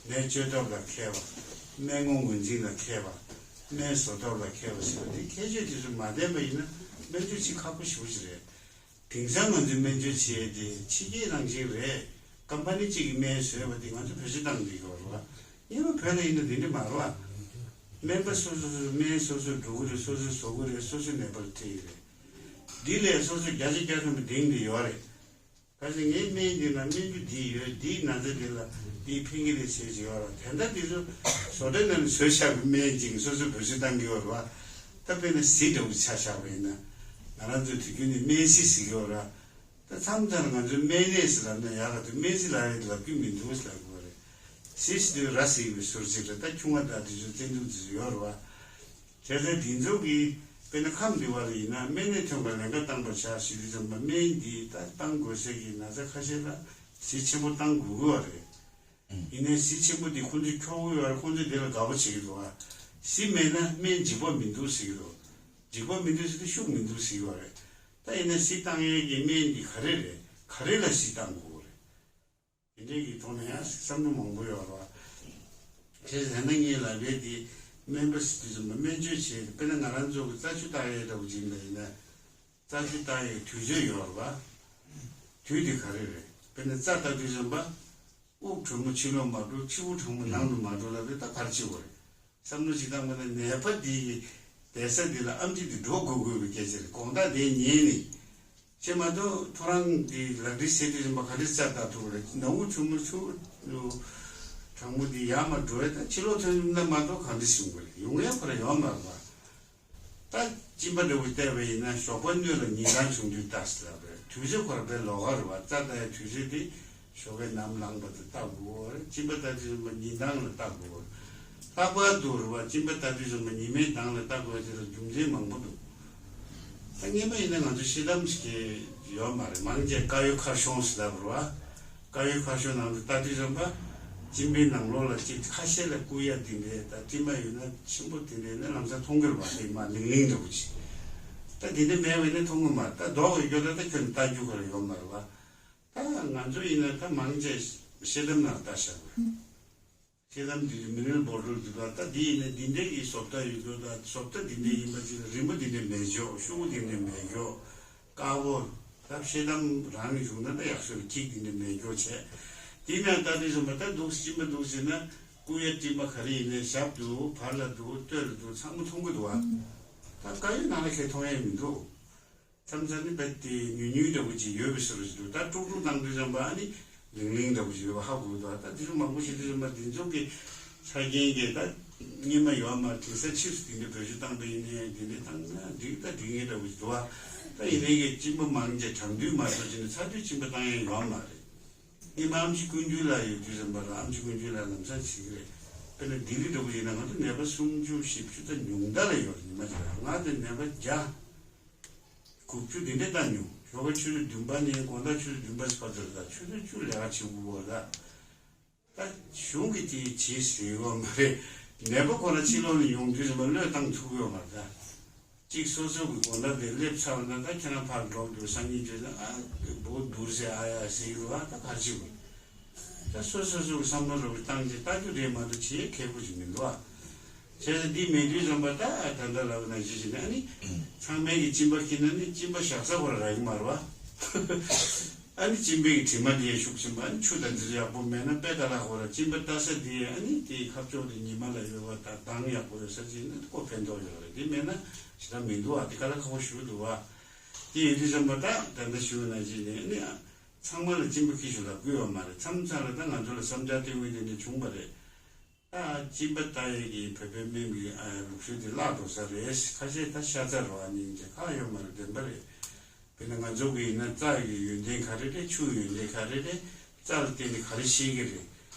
ནད་བཅོས་ཐབས་ལ་མཁས་པ། སྨན་ངོ་ངོས་འཛིན་ལ་མཁས་པ། སྨན་བཟོ་ཐབས་ལ་མཁས་པ་ཟེར་བ་འདི་ཁྱད་ཆོས་དེ་ཚོ་མ་ལྡན་པ་ཡིན་ན་སྨན་བཅོས་བྱེད་ཁག་པོ་ཞེ་པོ་ཅིག་རེད། དེང་སང་ང་ཚོས་སྨན་བཅོས་བྱེད་ཡས་དེ་ཕྱི་རྒྱལ་ནང་བཞིན་རེད། ཀམ་པ་ནི་གཅིག་གིས་སྨན་བཟོས་པ་དེ་ང་ཚོ་བེད་སྤྱོད་བཏང་བསྡད་ཀྱི་ཡོད་རེད་བ། སྔོན་མ་བོད་ལ་ཡིན་ན་དེ་འདྲ་མ་རེད་བ། སྨན་པ་སོ་སོ་སོ་སྨན་སོ་སོས་སྒྲུག་གི་རེད། སོ་སོས་བཟོ་གི་རེད། སོ་སོས་ནད་པར་སྤྲད་ཀྱི་རེད། འདི་ལས་སོ་སོ་བརྒྱ་ཆ་བརྒྱ་ཐམ་པ་འདེང་གི་ཡོད་རེད། གལ་སྲིད་ངའི་སྨན་འདི་ལ་སྨན་རྒྱུ་འདི་ཡོད། འདིས་ན་ཚ་འདི་ལ་འདིས་ཕན་གྱི་རེད་ཟེར་གྱི་ཡོད་ར། དེ་འདྲ་འདི་ཚོ་བཟོ་གྲྭའི་ནང་ནས་བཟོས་བཞག་པའི་སྨན་ཅིག་སོ་སོས་བེད་སྤྱོད་བཏང་གི་ཡོད་ར་བ། ད་དཔེར་ན་གཟི་འདྲ་བོ་ཆ་བཞག་པ་ཡིན་ན། ང་རང་ཚོས་དུས་རྒྱུན་ནས་སྨན་གཟི་ཟེར་གྱི་ཡོད་ར། ད་མཚམས་མཚམས་ང་ཚོས་སྨན་ནས་ཟེར་ལབ་ན་ཡག་ག་དུས་སྨན་གཟི་ལབ་ཡས་དེ་ལབ་རྒྱུ་མི་འདུག་ཟེར་ལབ་དགོས་རེད། གཟི་ཟེར་དུས་ར་ཟེར་བའི་ཟུར་ཅིག་རེད། ད་ཁྱུང་བ་དང་དེ་ཚོའི་བཙན་དུག་དེ་ཚོ་ཡོད་ར་བ། བྱས་ཙང་འདི་ཚོ་གིས་དཔེར་ན་ཁམས་འདི་བ་ལ་ཡིན་ན་སྨན་ནས་ཐོན་པའི་ལན་ཁ་བཏང་བར་བྱ་ཞེས་དུས་ཙམ་པ་སྨན་འདི་ད་བཏང་དགོས་སའི་གི་ན་ཚ་ཁ་ཤས་ལ་གཟི་ཆེན་པོ་བཏང་དགོས་ཀྱི་བ་རེད། ཡིན་ནའི་གཟི་ཆེན་པོ་འདི་ཁོང་ཚོས་འཁྱོག་གི་ཡོད་རེད། ཁོང་ཚོས་འདི་ལ་དགའ་པོ་བྱེད་ཀྱི་འདུག་བ། གཟི་མེད་ན་སྨན་འཇིགས་པ་མི་འདུག་ཟེར་གྱི་འདུག་འཇིགས་པ་མི་འདུག་ཟེར་དུས་ཤུགས་མི་འདུག་ཟེར་གྱི་བ་རེད། ད་ཡིན་ན་གཟི་བཏང་ཡས་ཀྱི་སྨན་འདི་ག་རེ་རེད། ག་རེ་ལ་གཟི་བཏང་དགོས་རེད། དེ་འདྲའི་གི་ཐོག་ནས་ཡང་བསམ་བློ་མང་པོ་ཡོད་རེད་བ། བྱས་ཙང་ད་ངས་ལབ་ཡས་དེ་སྨན་པ་ཟེར་དུས་ཙམ་པ་སྨན་བཅོས་བྱས་ཏེ་དཔེར་ན་ང་རང་ཚོ་གི་རྩ་ཆུ་བཏགས་ཡས་འདྲ་བོ་ཅིག་ཡིན་པ་ཡིན་ན། རྩ་ཆུ་བཏགས་ཡས་དུས་ཚོད་ཡོད་རེད་བ། དུས་དེ་ག་རེ་རེད། དཔེར་ན་རྩ་བཏགས་དུས་ཙམ་པ། དབུགས་དྲོན་མོ་ཕྱི་ལོགས་མ་འགྲོ། ཕྱི་དབུགས་གྲང་མོ་ནང་དུ་མ་འགྲོ་ལབ་དུས་ད་ག་རེ་བྱེད་དགོས་རེད། བསམ་བློ་ཞིག་བཏང་བ་ན་ནད་པ་འདི་ཡི་བསྡད་ས་འདི་ལ་ཨེམ་ཆི་འདི་འགྲོ་དགོས་དགོས་པའི་སྐད་ཆ་རེད། དགོང་དག་དེ་ཉལ་ནས། ཅེས་མ་གཏོགས་ཐོ་རངས་འདི་ལག་བྲིས་ཟེར་དུས་ཙམ་པ་ག་འདྲས་རྩ་བཏགས་ཐུབ་རེད། ནང་དབུགས་ཆུང་མོ་ཆུ་གྲང་མོ་འདི་ཡར་མར་འགྲོ་ཡས་ད་ཕྱི་ལོགས་ཐོན་ན་མ་གཏོགས་ག་འདྲས་བྱུང་གི་རེད། ཡོང་ཡས་ཁོ་རང་ཡོད་མ་རེད་པ། ད་གཅིན་པ་འདྲ་བོ་བལྟས་པ་ཡིན་ན་ཞོགས་པ་སྣོད་ལ་ཉིན་གང་བྱུང་དུས་ལྟ་ཟེར་ལབ་རེད། དུས་ཚོད་ཁོ་རང་དཔེ་ལོགས་ཀ་རེད་བ། རྩ་ལྟ་ཡ་དུས་ཚོད་དེ་ཞོགས་པའི་ནམ་ལངས་པ་དང་ལྟ་དགོས་རེད། གཅིན་པ་ལྟ་དུས་ཙམ་པ་ཉིན་གང་ལ་ལྟ་དགོས་རེད། ལྷག་པར་དུ་རེད་བ། གཅིན་པ་ལྟ་དུས་ཙམ་པ་ཉི་མའི་གདངས་ལ་ལྟ་དགོས་ཡ་དེ་ལ་རྒྱུ་མཚན་མང་པོ་འདུག་ད་སྔོན་མ་ཡིན་ན་ང་ཚོ་ཤེལ་དམ་ཞིག་ཡོད་མ་རེད། མང་ཆེ་དཀར་ཡོལ་མཁར་གཞོང་ཟེར་ལབ་རེད་བ། དཀར་ཡོལ་མཁར་གཞོང་ནང་དུ་ལྟ་དུས་ཙམ་པ། གཅིན་པའི་ནང་ལོགས་ལ་གཅིག་ཁ་ཤས་ལ་བསྐུ་ཡ་དེ་འདྲའི་ད་དཀྲིས་མ་ཡོད་ན་ཆེན་པོ་དེ་འདྲའི་ནི་ལམ་སང་མཐོང་གི་རེད་བ། དེ་མ་ལིང་ལིང་འདྲ་བོ་ཅིག་ད་དེ་འདྲ་མེད་པ་ཡིན་ན་མཐོང་གི་མ་རེད། ད་མདོག་ཡོད་རྒྱུ་ད་ད་ཁྱོད་ལྟ་རྒྱུ་ག་ལ་ཡོད་མ་རེད་བ། ད་ང་ཚོ་ཡིན་ན་ད་མང་ཆེ་ཤེལ་དམ་ནང་ལྟ་བཞག་གི་རེད། ཤེལ་དམ་འདི་མི་ནི་རལ་བོ་ཊལ་འདི་ལ་ད་འདི་ཡིན་ན་འདི་འདྲའི་གི་བཟོ་ལྟ་ཡོད་རྒྱུ་ད། བཟོ་ལྟ་འདི་འདྲའི་ཡིན་པ་ཅིག་ལ་རི་མོ་འདི་འདྲའི་མེད་རྒྱུ། ཤོག་བུ་འདི་འདྲའི་མེད་རྒྱུ། དཀར་པོ། ད་ཤེལ་དམ་རང་བྱུང་ན་ད་ཡག་ཤོས་ལ་འགྱིག་འདི་འདྲའི་མེད་རྒྱུ་བྱས། འདི་ནང་ད་འདི་བཟོ་མ་ད་འདུག་གཅིན་པ་འདུག་ཟེར་ན་བསྐུ་ཡ་དཀྲིས་མ་ག་རེ་ཡིན་ནའི་ཞབས་འདུག་བར་ལ་འདུག་སྟོད་ལ་འདུག་ཚང་མ་མཐོང་གི་འདུག་བ། ད་དཀར་ཡོལ་ནང་ལ་ཁྱེད་མཐོང་ཡ་མི་འདུག་མཚམས་མཚམས་ནི་རྦད་དེ་ཉུང་ཉུང་འདྲ་བོ་ཅིག་ཡོད་པའི་བཟོ་འདྲ་ཞིག་འདུག་ད་དཀྲུག་དཀྲུག་བཏང་དུས་ཙམ་པ་ཨ་ནི་ལིང་ལིང་འདྲ་བོ་ཅིག་ཡོད་པ་ཧ་གོ་འདུག་ད་དེ་ཚོ་མང་པོ་ཞིག་དུས་ཙམ་པ་དེ་ཚོ་གི་ཆ་རྐྱེན་གྱིས་ད་སྔོན་མ་ཡོད་མ་རེད། དེང་སང་ཕྱིས་སུ་དེ་འདྲ་བེད་སྤྱོད་བཏང་པ་ཡིན་ནའི་དེ་འདྲ་བཏང་ན་འགྲིག་ད་འགྲིག་ངེས་འདྲ་བོ་ཞིག་འདུག་བ། ད་ཡིན་ནའི་གི་གཅིན་པ་མང་ཆེ་གྲང་དུས་མ་གཏོགས་ཅིག་ནི་ཚ་དུས་གཅིན་པ་བཏང་ཡ་ཡོད་མ་རེད། སྔོན་མ་ཨམ་ཆི་ཀུན་འདུས་ལགས་ཡོད་དུས་ཙམ་པ་ལ་ཨམ་ཆི་ཀུན་འདུས་ལགས་ལམ་སང་བྱེད་ཀྱི་རེད། དཔེར་ན་ལྡི་ལི་འདྲ་བོ་ཡིན་ན་ང་ཚོ་ནད་པ་སུམ་ཅུ་བཞི་བཅུ་ད་ཉུང་མཐའ་ལ་ཡོད་རེད། ཉི་མ་གཅིག་ལ་ང་དེ་ནད་པ་བརྒྱ། དགུ་བཅུ་དེ་འདྲས་བཏང་མྱོང་། ཞོགས་པ་ཆུ་ཚོད་བདུན་པ་ནས་དགོང་དག་ཆུ་ཚོད་བདུན་པ་བར་དུ་ལ་ཆུ་ཚོད་བཅུ་ལས་ཀ་བྱེད་དགོས་པ་ལ། ད་གཞུང་གིས་དེ་བྱེད་ཟེར་ཡོད་མ་རེད། ནད་པ་ཁོ་ན་ཕྱི་ལོགས་ནས་ཡོང་དུས་ཙམ་པ་བློས་བཏང་ཐུབ་ཀྱི་ཡོད་མ་རེད་ད། གཅིག་སོ་སོ་གི་དགོང་དག་དེ་སླེབས་ཚར་བ་ན་ད་ཁྱེད་རང་ཕར་འགྲོ་དགོས་སང་ཉིན་བྱས་ན་ཨ་བོད་འདུག་ཟེར་ཨ་ཡ་ཟེར་གྱི་རེད་བ། ད་ག་རེ་བྱེད་དགོས། ད་སོ་སོ་སོ་གི་བསམ་བློ་རོགས་བཏང་རྗེས་ལྟ་རྒྱུ་རེད་མ་གཏོགས་བྱེད་ཁེ་པོ་ཅིག་མི་འདུག་ཨ། བྱས་ཙང་འདི་མེད་དུས་ཙམ་པ་ད་ད་ལྟ་ལབ་ན་གཞི་བྱས་ནས་ཨ་ནི་ཚང་མས་ཀྱི་གཅིན་པ་འཁྱེར་ན་ནི་གཅིན་པ་བཞག་ས་ཁོ་ར་རག་གི་མ་རེད་བ། ཨ་ནི་གཅིན་པའི་གི་དྲི་མ་འདི་ཡང་ཤུགས་ཆེན་པོ། ཨ་ནི་ཆུ་དང་འདི་ཚོ་ཡག་པོ་མེད་ན་དཔེ་ད་ལ་ཁོ་ར་གཅིན་པ་ལྟ་ས་འདི་ཨ་ནི་དེའི་ཁ་ཕྱོགས་དེ་ཉི་མ་ལ་ཡོད་བ་དང་གདངས་ཡག་པོ་ཡོད་ས་ཅིག་ནི་ཁོ་ཕན་ཐོགས་ཡོད་རེད། འདི་མེད་ན་ཞེ་དྲག་མི་འདུག་བ། འདི་ག་ལ་ཁག་པོ་ཞུ་འདུག་བ། དེ་ཡིན་དུས་ཙམ་པ་ད་ད་ལྟ་ཞུ་ན་གཅིག་ནས་ཨ་ནི་ཚང་མ་ལ་གཅིན་པ་འཁྱེར་ཤོག་ལབ་དགོས་ཡོད་མ་རེད། མཚམས་མཚམས་ལ་ད་ང་ཚོ་ལ་བསམ་འཆར་སྟོན་མཁན་དེ་འདྲ་བྱུང་བ་རེད། ད་གཅིན་པ་ལྟ་ཡས་ཀྱི་བོད་པའི་སྨན་གྱི་ཨ་ལུགས་སྲོལ་དེ་བརླག་འགྲོ་ས་རེད། ཁ་ཤས་ད་ཤ་ཚ་རོ་ཨ་ནི་འདྲ་ཁག་ཡོད་མ་རེད། བདེན་པ་རེད། དཔེར་ན་ང་ཚོ་གི་ཡིན་ན་རྩ་ཡི་ཡོན་ཏན་ག་རེ་རེད། ཆུ་ཡི་ཡོན་ཏན་ག་རེ་རེད། རྩ་ལ་བརྟེན་ནས་ག་རེ་ཤེས་ཀྱི་རེད།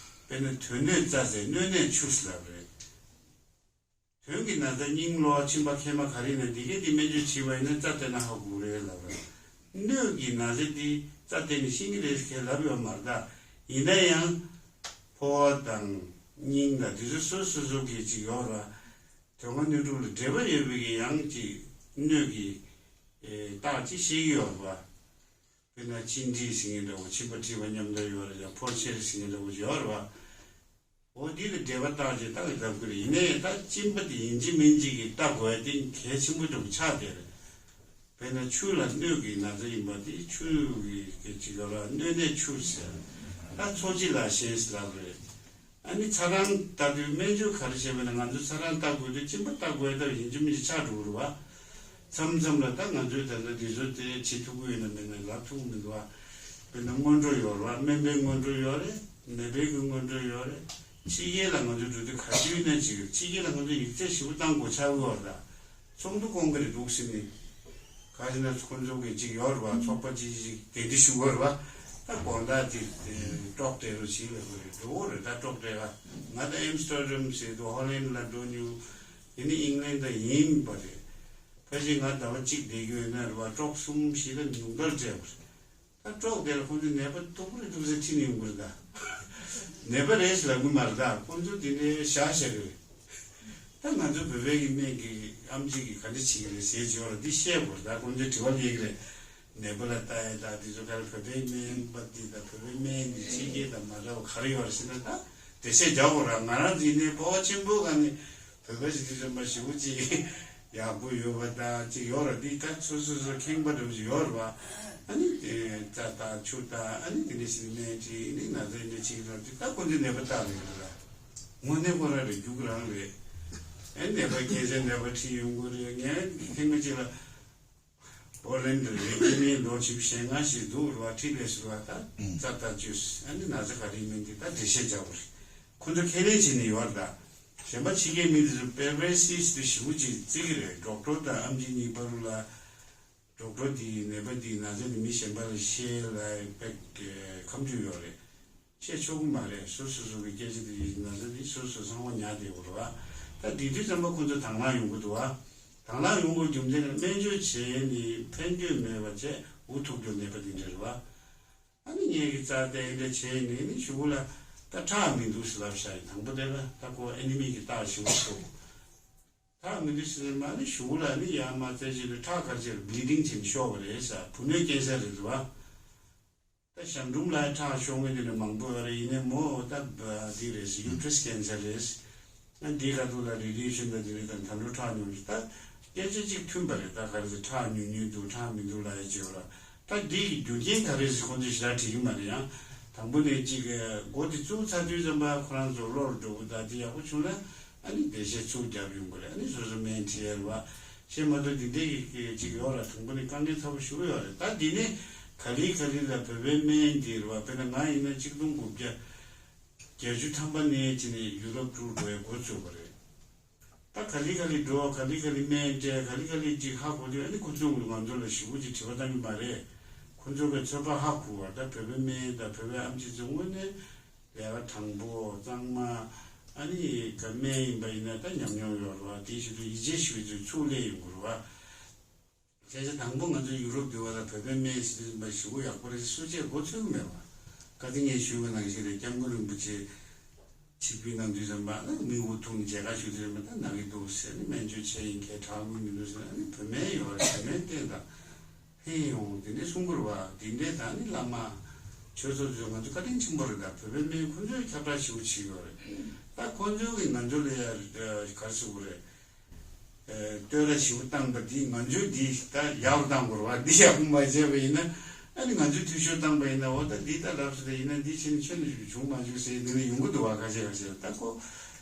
དཔེར་ན་དོན་སྣོད་རྩ་ཟེར་སྣོད་ནས་ཆུ་ཟེར་ལབ་རེད། དོན་གྱི་ན་ཚ་སྙིང་གློ་མཆིན་པ་མཁལ་མ་ག་རེ་ཡིན་ན་འདི་གས་འདི་སྨན་བཅོས་བྱས་པ་ཡིན་ན་རྩ་བལྟས་ན་ཧ་གོ་རེད་ལབ་རེད། སྣོད་ཀྱི་ན་ཚ་འདི་རྩ་བལྟས་ནས་ཤེས་ཀྱི་རེད་ཟེར་ལབ་ཡོད་མ་རེད་ད། ཡིན་ན་ཡང་ཕོ་བ་དང་སྙིང་དང་འདི་ཚོ་སོ་སོ་སོ་གི་ཅིག་ཡོད་རེད་བ། དོན་ལྔ་སྣོད་དྲུག་ལ་འབྲེལ་བ་ཡོད་པའི་གི་ཡང་ཅིག་སྣོད་ཀྱི་ཨེ་རྟགས་ཅིག་ཤེས་ཀྱི་ཡོད་རེད་བ། དཔེར་ན་མཆིན་མཁྲིས་ཟེར་མཁན་འདྲ་བོ་མཆིན་པ་མཁྲིས་པ་མཉམ་དུ་ཡོད་རེད། ཡང་ཕོ་མཆེར་ཟེར་མཁན་འདྲ་བོ་ཅིག་ཡོད་རེད་བ། འོ་འདི་ལ་འབྲེལ་བ་བཏགས་རྗེས་ལྟ་བའི་ལབ་དགོས་རེད། ཡིན་ནའི་ད་གཅིན་པ་དེ་ཡིན་གཅིག་མིན་གཅིག་གིས་ལྟ་དགོས་ཡ་དེ་གལ་ཆེན་པོ་འདྲ་པོ་ཆགས་བསྡད་རེད། དཔེར་ན་ཆུ་ལ་སྣོད་ཀྱི་ན་ཚ་ཡིན་པ་དེ་ཆུ་གི་གི་ཅིག་ཡོད་ལ་སྣོད་ནས་ཆུ་ཟེར། ད་འཚོ་བྱེད་ལ་ཞེས་ལབ་རེད། ཨ་ནི་ཚ་གྲང་ལྟ་དུས་སྨན་བཅོས་ག་རེ་བྱས་པ་ན་ང་ཚོ་ཚ་གྲང་ལྟ་དགོས་དུས་གཅིན་པ་ལྟ་དགོས་ཡ་ད་ཡིན་གཅིག་མིན་གཅིག་ཆགས་འགྲོ་གི་རེད་བ། མཚམས་མཚམས་ལ་ད་ང་ཚོའི་ད་ལྟ་འདི་ཚོ་དེ་བྱེད་ཐུབ་ཀྱི་ཡོད་ན་མེད་ན་ལབ་ཐུབ་ཀྱི་མི་འདུག་བ། དཔེར་ན་སྔོན་འགྲོ་ཡོད་རེད་བ། སྨན་པའི་སྔོན་འགྲོ་ཡོད་རེད། ནད་པའི་གི་སྔོན་འགྲོ་ཡོད་རེད། ཕྱི་རྒྱལ་ལ་ང་ཚོ་འགྲོ་དུས་ག་དུས་ཡིན་ན་ཅིག་ཕྱི་རྒྱལ་ལ་ང་ཚོ་ཡིག་ཚད་ཞེ་པོ་བཏང་དགོས་ཆགས་ཀྱི་ཡོད་རེད་ད། ཚོགས་འདུ་སྐོང་གི་རེད་འདུག་ཟེར་ནས། ག་རེ་ན་ཁོང་ཚོ་གི་ཅིག་ཡོད་རེད་བ། ཚོགས་པ་ཅིག་ཅིག་གདན་འདྲེན་ཞུ་དགོས་རེད་བ། ད་དགོང་དག་ཅིག་ཀྲོག་སྤྲད་རོགས་བྱེད་ལབ་དགོས་རེད། འགྲོ་གི་རེད་ད་ཀྲོག་སྤྲད་ག་ང་ད་ཨེམ་སི་ཊར་ཌམ་ཟེར་དུས་ཧོ་ལན་ལ་འགྲོ་མྱོང་། དེ་ནི་ཨིང་ལན་ད་ཡིན་པ་རེད། ཕལ་ཆེར་ང་ཟླ་བ་གཅིག་བསྡད་རྒྱུ་ཡོད་ན་རེད་བ། ཀྲོག་གསུམ་བཞི་ལ་ཉུང་མཐར་སྤྲད་པ་རེད། ད་ཀྲོག་དེ་ལ་ཁོང་ཚོས་ནད་པ་སྡུག་རེད་འདུག་ཟེར་ཁྲིད་ནས་ཡོང་གི་རེད་ད། ནད་པ་རེད་ཟེར་ལབ་གི་མ་རེད་ད། ཁོང་ཚོ་དེ་འདྲའི་བཞག་བཞག་གི་རེད། ད་ང་ཚོ་བོད་པའི་གི་སྨན་གྱི་ཨམ་ཆི་གིས་ག་འདྲ་བྱེད་ཀྱི་རེད་ཟེར་བྱས་པ་རེད། འདི་བཤད་དགོས་རེད་ད། ཁོང་ཚོས་དྲི་བ་སླེབས་ཀྱི་རེད། ནད་པ་ལ་ལྟ་ཡ་ད་དེ་ཚོ་ག་རེ་བོད་པའི་སྨན་པ་འདི་ད་བོད་པའི་སྨན་འདི་ཕྱི་རྒྱལ་དང་མ་འདྲ་བ་ག་རེ་ཡོད་རེད་ཟེར་ན་ད་འགྲེལ་བཤད་རྒྱག་དགོས་རེད། ང་རང་ཚོ་ཡིན་ནའི་སྤོབས་པ་ཆེན་པོའི་སྒང་ནས་བོད་པ་ཞིག་དེ་ཚོ་མ་ཞེ་པོ་ཅིག་ཡག་པོ་ཡོད་པ་དང་ཅིག་ཡོད་རེད། འདི་ད་སོ་སོ་སོ་ཁེངས་པ་འདྲ་བོ་ཅིག་ཡོད་རེད་བ། ཨ་ནི་དེ་རྩ་དང་ཆུ་དང་ཨ་ནི་དེ་འདྲ་ཞིག་སྨན་ཅིག་ཨ་ནི་ན་ཚ་འདྲ་ཅིག་རེད། འདི་ད་ཁོ་ཚོས་ནད་པ་བལྟ་ལེ་རེད་ལ། དངོས་གནས་ཁོ་རང་རེད། རྒྱུགས་རང་རེད། ཨ་ནི་ནད་པ་སྐད་ཆ་ནད་པ་ཁྲིད་ཡོང་གི་རེད། ངས་ཐེངས་མ་གཅིག་ལ་པོ་ལན་དུ་རེད། ཁྱིམ་མི་ལོ་བཞི་བཅུ་ཞེ་ལྔ་ཞིག་འདུག་རེད་བ། ཁྲིད་ལས་ཟེར་བ་ད་ཨུམ། རྩ་ལྟ་བཅོས་ཨ་ནི་ན་ཚ་ག་རེ་མིན་དེ་ད་འགྲེལ་བཤད་རྒྱག་དགོས་རེད། ཁོ་ཚོ་ཁས་ལེན་བྱས་ནས་ཡོད་རེད་ད། གཞན་པ་ཕྱི་རྒྱལ་མི་དེ་ཚོ་པེ་རེ་སིས་དེ་ཞེ་པོ་ཅིག་བརྩི་གི་རེད། ཌོག་ཊར་དང་ཨེམ་ཆི་གཉིས་བར་ལ་ཌོག་ཊར་དེའི་ནད་པ་དེའི་ན་ཚ་དེ་མི་གཞན་པ་ལ་བཤད་ལ་དཔེ་ཁམས་ཆུང་ཡོད་རེད། བཤད་ཆོག་གི་མ་རེད། སོ་སོ་སོ་གི་སྐད་ཆ་དེ་ཡིན་ན་ཚ་དེ་སོ་སོ་ཚང་མ་ཉར་བསྡད་དགོས་རེད་བ། ད་དེ་དུས་ཙམ་པ་ཁོ་ཚོ་དང་བླངས་ཡོང་གི་འདུག་བ། དང་བླངས་ཡོང་དགོས་རྒྱུ་མཚན་ནི་སྨན་བཅོས་བྱས་ནས་ཕན་གྱི་མེད་པ་བྱས་འུ་ཐུག་རྒྱུ་ནད་པ་དེ་འདྲ་རེད་བ། ཨ་ནི་ངས་ཀྱི་རྩ་དེ་འདྲ་བྱས་ནས་ནི་གཞུག་གུ་ལ་ད་ཁྲག་མི་འདུག་ཟེར་ལབ་བཞག་ཡིན། དང་པོ་དེ་ལ་ད་ཁོ་ཨེ་ནི་མིག་གི་རྟགས་ཞིག་འདུག་ཁྲག་མི་འདུག་ཟེར་མ་ནི་གཞུག་གུ་ལ་ནི་ཡར་མར་བཙལ་བྱས་ནས་ཁྲག་ག་རེ་བྱས་ལ་བྷི་ལི་ཌིང་བྱས་ནས་ཤོར་བ་རེད་ཟེར། བུ་སྣོད་ཀན་སར་རེད་འདུག་བ། ད་ཞབས་དྲུང་ལ་ཁྲག་ཤོར་མཁན་དེ་འདྲ་མང་པོ་ཡོད་རེད། ཡིན་ནའི་མོ་ད་འདི་རེད་ཟེར། ཡུ་ཊེ་རས་ཀན་སར་རེད། ཨ་འདིའི་ཁ་ཐུག་ལ་རེ་ཌི་ཡེ་ཤན་དང་དེ་རིགས་དང་དུད་འགྲོ་ཁྲག་ཉོ་རེད། ད་སྐད་ཆ་གཅིག་མཐུན་པ་རེད། ད་ག་རེ་ཟེར། ཁྲག་ཉོ་ཉོས་འདུག་ཁྲག་མི་འདུག་ལབ་ཡ་ཅིག་ཡོད་ར། ད་འདི་གི་རྒྱུ་རྐྱེན་ག་རེ་ཟེར་ཁོང་ཚོས་ཞེ་དྲག་དྲིས་ཀྱི་མ་རེད། ཡང་དང་པོ་ནས་གཅིག་འགོ་དེ་བཙུགས་ཚར་དུས་ཙམ་པ་ཁོ་རང་ཚོ་བློར་འགྲོ་གི། ད་དེ་ཡག་པོ་བྱུང་ན་ཨ་ནི་བདེ་གཤེགས་ཚུར་བརྒྱབ་ཡོང་གི་རེད། ཨ་ནི་སོ་སོ་སྨན་བྱེད་ཡ་རེད་བ། བྱས་མ་གཏོགས་འདི་འདྲའི་གི་ཅིག་ཡོད་ར། དང་པོ་ནས་དཀའ་ངལ་ཚ་པོ་ཞེ་པོ་ཡོད་རེད། ད་འདི་ནས་ག་ལེ་ག་ལེ་ལ་བོད་པའི་སྨན་འདི་རེད་བ། དཔེར་ན་ང་ཡིན་ན་གཅིག་སྟོང་དགུ་བརྒྱ་བརྒྱད་ཅུ་ཐམ་པ་ནས་བྱས་ནས་ཡུ་རོབ་ཊུར་འགྲོ་ཡ་འགོ་བཙུགས་པ་རེད། ད་ག་ལེ་ག་ལེ་འགྲོ། ག་ལེ་ག་ལེ་སྨན་སྤྲད། ག་ལེ་ག་ལེ་ཅིག་ཧ་གོ་དུས་ཨ་ནི་ཁོ་ཚོས་ང་ཚོ་ལ་ཞེ་པོ་ཅིག་དྲི་བ་བཏང་གི་མ་རེད། ཁོ་ཚོ་གི་ཚོད་དཔག་ཧ་གོ་བ། ད་བོད་པའི་སྨན་དང་བོད་པའི་ཨེམ་ཆི་ཚོ་དངོས་གནས་ལས་ཀ་དྲང་པོ་གཙང་མ། ཨ་ནི་ག་སྨན་ཡིན་པ་ཡིན་ན་ད་ཉམས་མྱོང་ཡོད་རེད་བ། དེའི་ཞོར་དུ་ཡིད་ཆེས་ཞུ་བའི་ཚུལ་ཚུགས་ལས་ཡོང་གི་རེད་བ། སྐད་ཆ་དང་པོ་ང་ཚོ་ཡུ་རོབ་འདི་བ་ལ་བོད་པའི་སྨན་ཟེར་དུས་ཙམ་པ་ཞེ་པོ་ཡག་པོ་རེད། སུ་གཅིག་མགོ་ཚོད་ཀྱི་མེད་པ། བཀའ་དྲིན་ངས་ཞུས་པ་ནང་བཞིན་རེད། སྐྱབས་མགོན་རིན་པོ་ཆེ་ཆིབས་བསྒྱུར་གནང་དུས་ཙམ་པ་ཨ་ནི་མིག་དབུ་ཐུག་ནས་མཇལ་ཁ་ཞུ་དུས་ཙམ་པ་ད་ན་གི་འདུག་ཟེར་ནས། སྨན་བཅོས་བྱས་ཡིན། ཁྱེད་དྲག་མི་མི་འདུག་ཟེར་ནས། ཨ་ནི་བོད་སྨན་ཡོད་རེད། བོད་སྨན་བསྟེན་དང་ཕན་ཡོང་། དེ་འདྲས་གསུང་གི་རེད་བ། དེ་འདྲས་ད་ནི་བླ་མ་ཆོས་ཚོགས་ཚོས་ང་ཚོ་བཀའ་དྲིན་ཆེན་པོ་རེད། ད་བོད་པའི་སྨན་ཁོ་ཚོས་ཁྱབ་བསྒྲགས་ཞེ་པོ་བྱེད་ཀྱི་ཡོད་རེད། ད་ཁོ་ཚོ་གིས་ང་ཚོ་ལ་ཡ་ག་རེ་ཟེར་དགོས་རེད། ཨ་བསྟོད་ར་ཞེ་པོ་བཏང་པ་འདིས་ང་ཚོས་འདི་ད་ཡག་པོ་བཏང་དགོས་རེད་བ། འདི་ཡག་པོ་མ་བྱས་པ་ཡིན་ན། ཨ་ནི་ང་ཚོས་འཐུས་ཤོར་བཏང་པ་ཡིན་ན། འོ་ད་འདི་ད་ལབ་སོང་། ད་ཡིན་ན་འདི་ཕྱིན་ཆད་ནས་བྱུང་མ་བྱུང་ཟེར་འདི་ནས་ཡོང་གི་འདུག་བ། ཁ་ཤས་ཁ་ཤས། ད་ཁོ་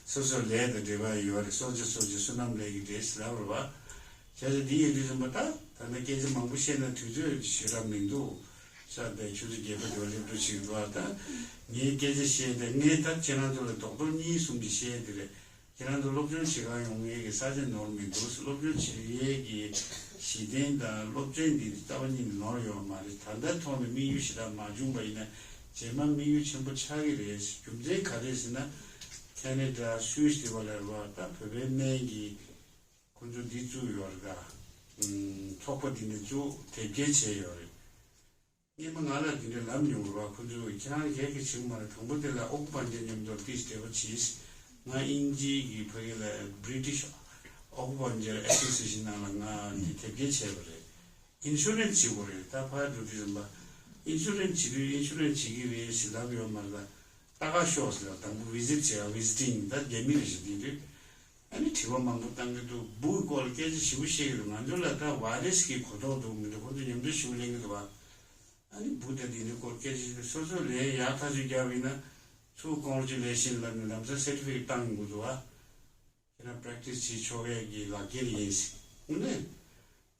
སོ་སོ་ལས་དང་འབྲེལ་བ་ཡོད་རེད། གསོ་ཆ་གསོ་ཆ་བསོད་ནམས་ལས་ཀྱི་འབྲས་ཟེར་ལབ་རེད་བ། བྱས་ཙང་འདི་ཡིན་དུས་ཙམ་པ་ད་ད་ནི་སྐད་ཆ་མང་པོ་བཤད་ན་དུས་ཚོད་ཞེ་དྲག་མི་འདུག་ས་དེ་ཆུ་ཚོད་བརྒྱད་པ་དེ་བ་སླེབས་འགྲོ་ཞིག་འདུག་ད་ངས་སྐད་ཆ་བཤད་དེ། ངས་ད་ཁྱེད་རང་ཚོ་ལ་རྡོག་རྡོག་གཉིས་གསུམ་ཅིག་བཤད་དེ་རེད། ཁྱེད་རང་ཚོ་སློབ་སྦྱོང་བྱེད་གར་ཡོང་མཁན་གྱི་ས་ཆ་ནོར་མི་འདུག་སློབ་སྦྱོང་བྱེད་ཡས་ཀྱི་གཞི་རྟེན་དང་སློབ་ཚན་འདི་རྩ་བ་ཉིད་ནས་ནོར་ཡོད་མ་རེད། ད་ལྟ་ཐོག་ནས་དམིགས་ཡུལ་ཞེ་དྲག་མ་བྱུང་པ་ཡིན་ན། རྗེས་མ་དམིགས་ཡུལ་ཆེན་པོ་ཆགས་ཀྱི་རེད། རྒྱུ་མཚན་ག་རེ་ཟེར་ན། ཁེ་ན་ཌ་སུད་སི་དེ་བ་ལ་རེད་བ། ད་བོད་པའི་སྨན་གྱི་ཁོ་ཚོ་འདི་བཙུགས་ཡོད་རེད། ད་ཚོགས་པ་འདི་ནས་བཙུགས་དེབ་སྐྱེལ་བྱས་ཡོད་རེད། སྔོན་མ་ང་ལ་འདི་འདྲ་ལབ་མྱོང་རེད་བ། ཁོ་ཚོས་ཁྱེད་རང་གས་ཀྱི་བྱེད་ཀྱི་མ་རེད། དང་པོ་དེ་ལ་ཨོ་ཀུ་པན་ཅར་མཉམ་དུ་ཏིས་འབྲེལ་བ་བྱས། ང་དབྱིན་ཇི་གི་ཕ་གི་ལ་British Acupuncture Association ནང་ལ་ང་འདི་དེབ་སྐྱེལ་བྱས་པ་རེད། ཨིན་ཤུ་རན་སི་བྱེད་དགོས་རེད། ད་ཕར་འགྲོ་དུས་ཙམ་པ་ཨིན་ཤུ་རན་སི་བྱེད་དུས་ཨིན་ཤུ་རན་སི་བྱེད་ཀྱི་རེད་ཟེར་ལབ་ཡོད་མ་རེད། ད་ལྟ་ཁ་ཤོག་ཟེར་ལ་དང་པོ་ཝི་ཟིཊ་བྱས། ཝི་ཟི་ཊིང་ད་རྒྱ་མི་རེད་ཟེར། དེ་དུས་ཨ་ནི་དྲི་བ་མང་པོ་བཏང་གི་འདུག་འབུ་སྐོར་སྐད་ཆ་ཞེ་པོ་བཤད་ཀྱི་འདུག་ང་ཚོ་ལ་ད་བྷའི་རས་ཀྱི་གོ་རྟོགས་འདུག་མི་འདུག་ཁོ་ཚོ་ཉམས་ཚོད་ཞེ་པོ་ལེན་གྱི་འདུག་བ། ཨ་ནི་འབུ་དང་དེ་འདྲའི་སྐོར་སྐད་ཆ་ཞིག་སོ་སོ་ལས་ཡག་ཐག་ཆོད་རྒྱག་པ་ཡིན་ན་ཚུར་ཀོང་ར་ཅུ་ལེ་ཤན་ལབ་ནས་ལམ་སང་སེར་ཊི་ཕི་ཀེཊ་བཏང་ཡོང་གི་འདུག་བ། ཁྱེད་རང་པེ་རེག་ཊི་སི་བྱེད་ཆོག་ཡས་ཀྱི་ལག་འཁྱེར་ཡིན་ཟེར། དངོས་གནས།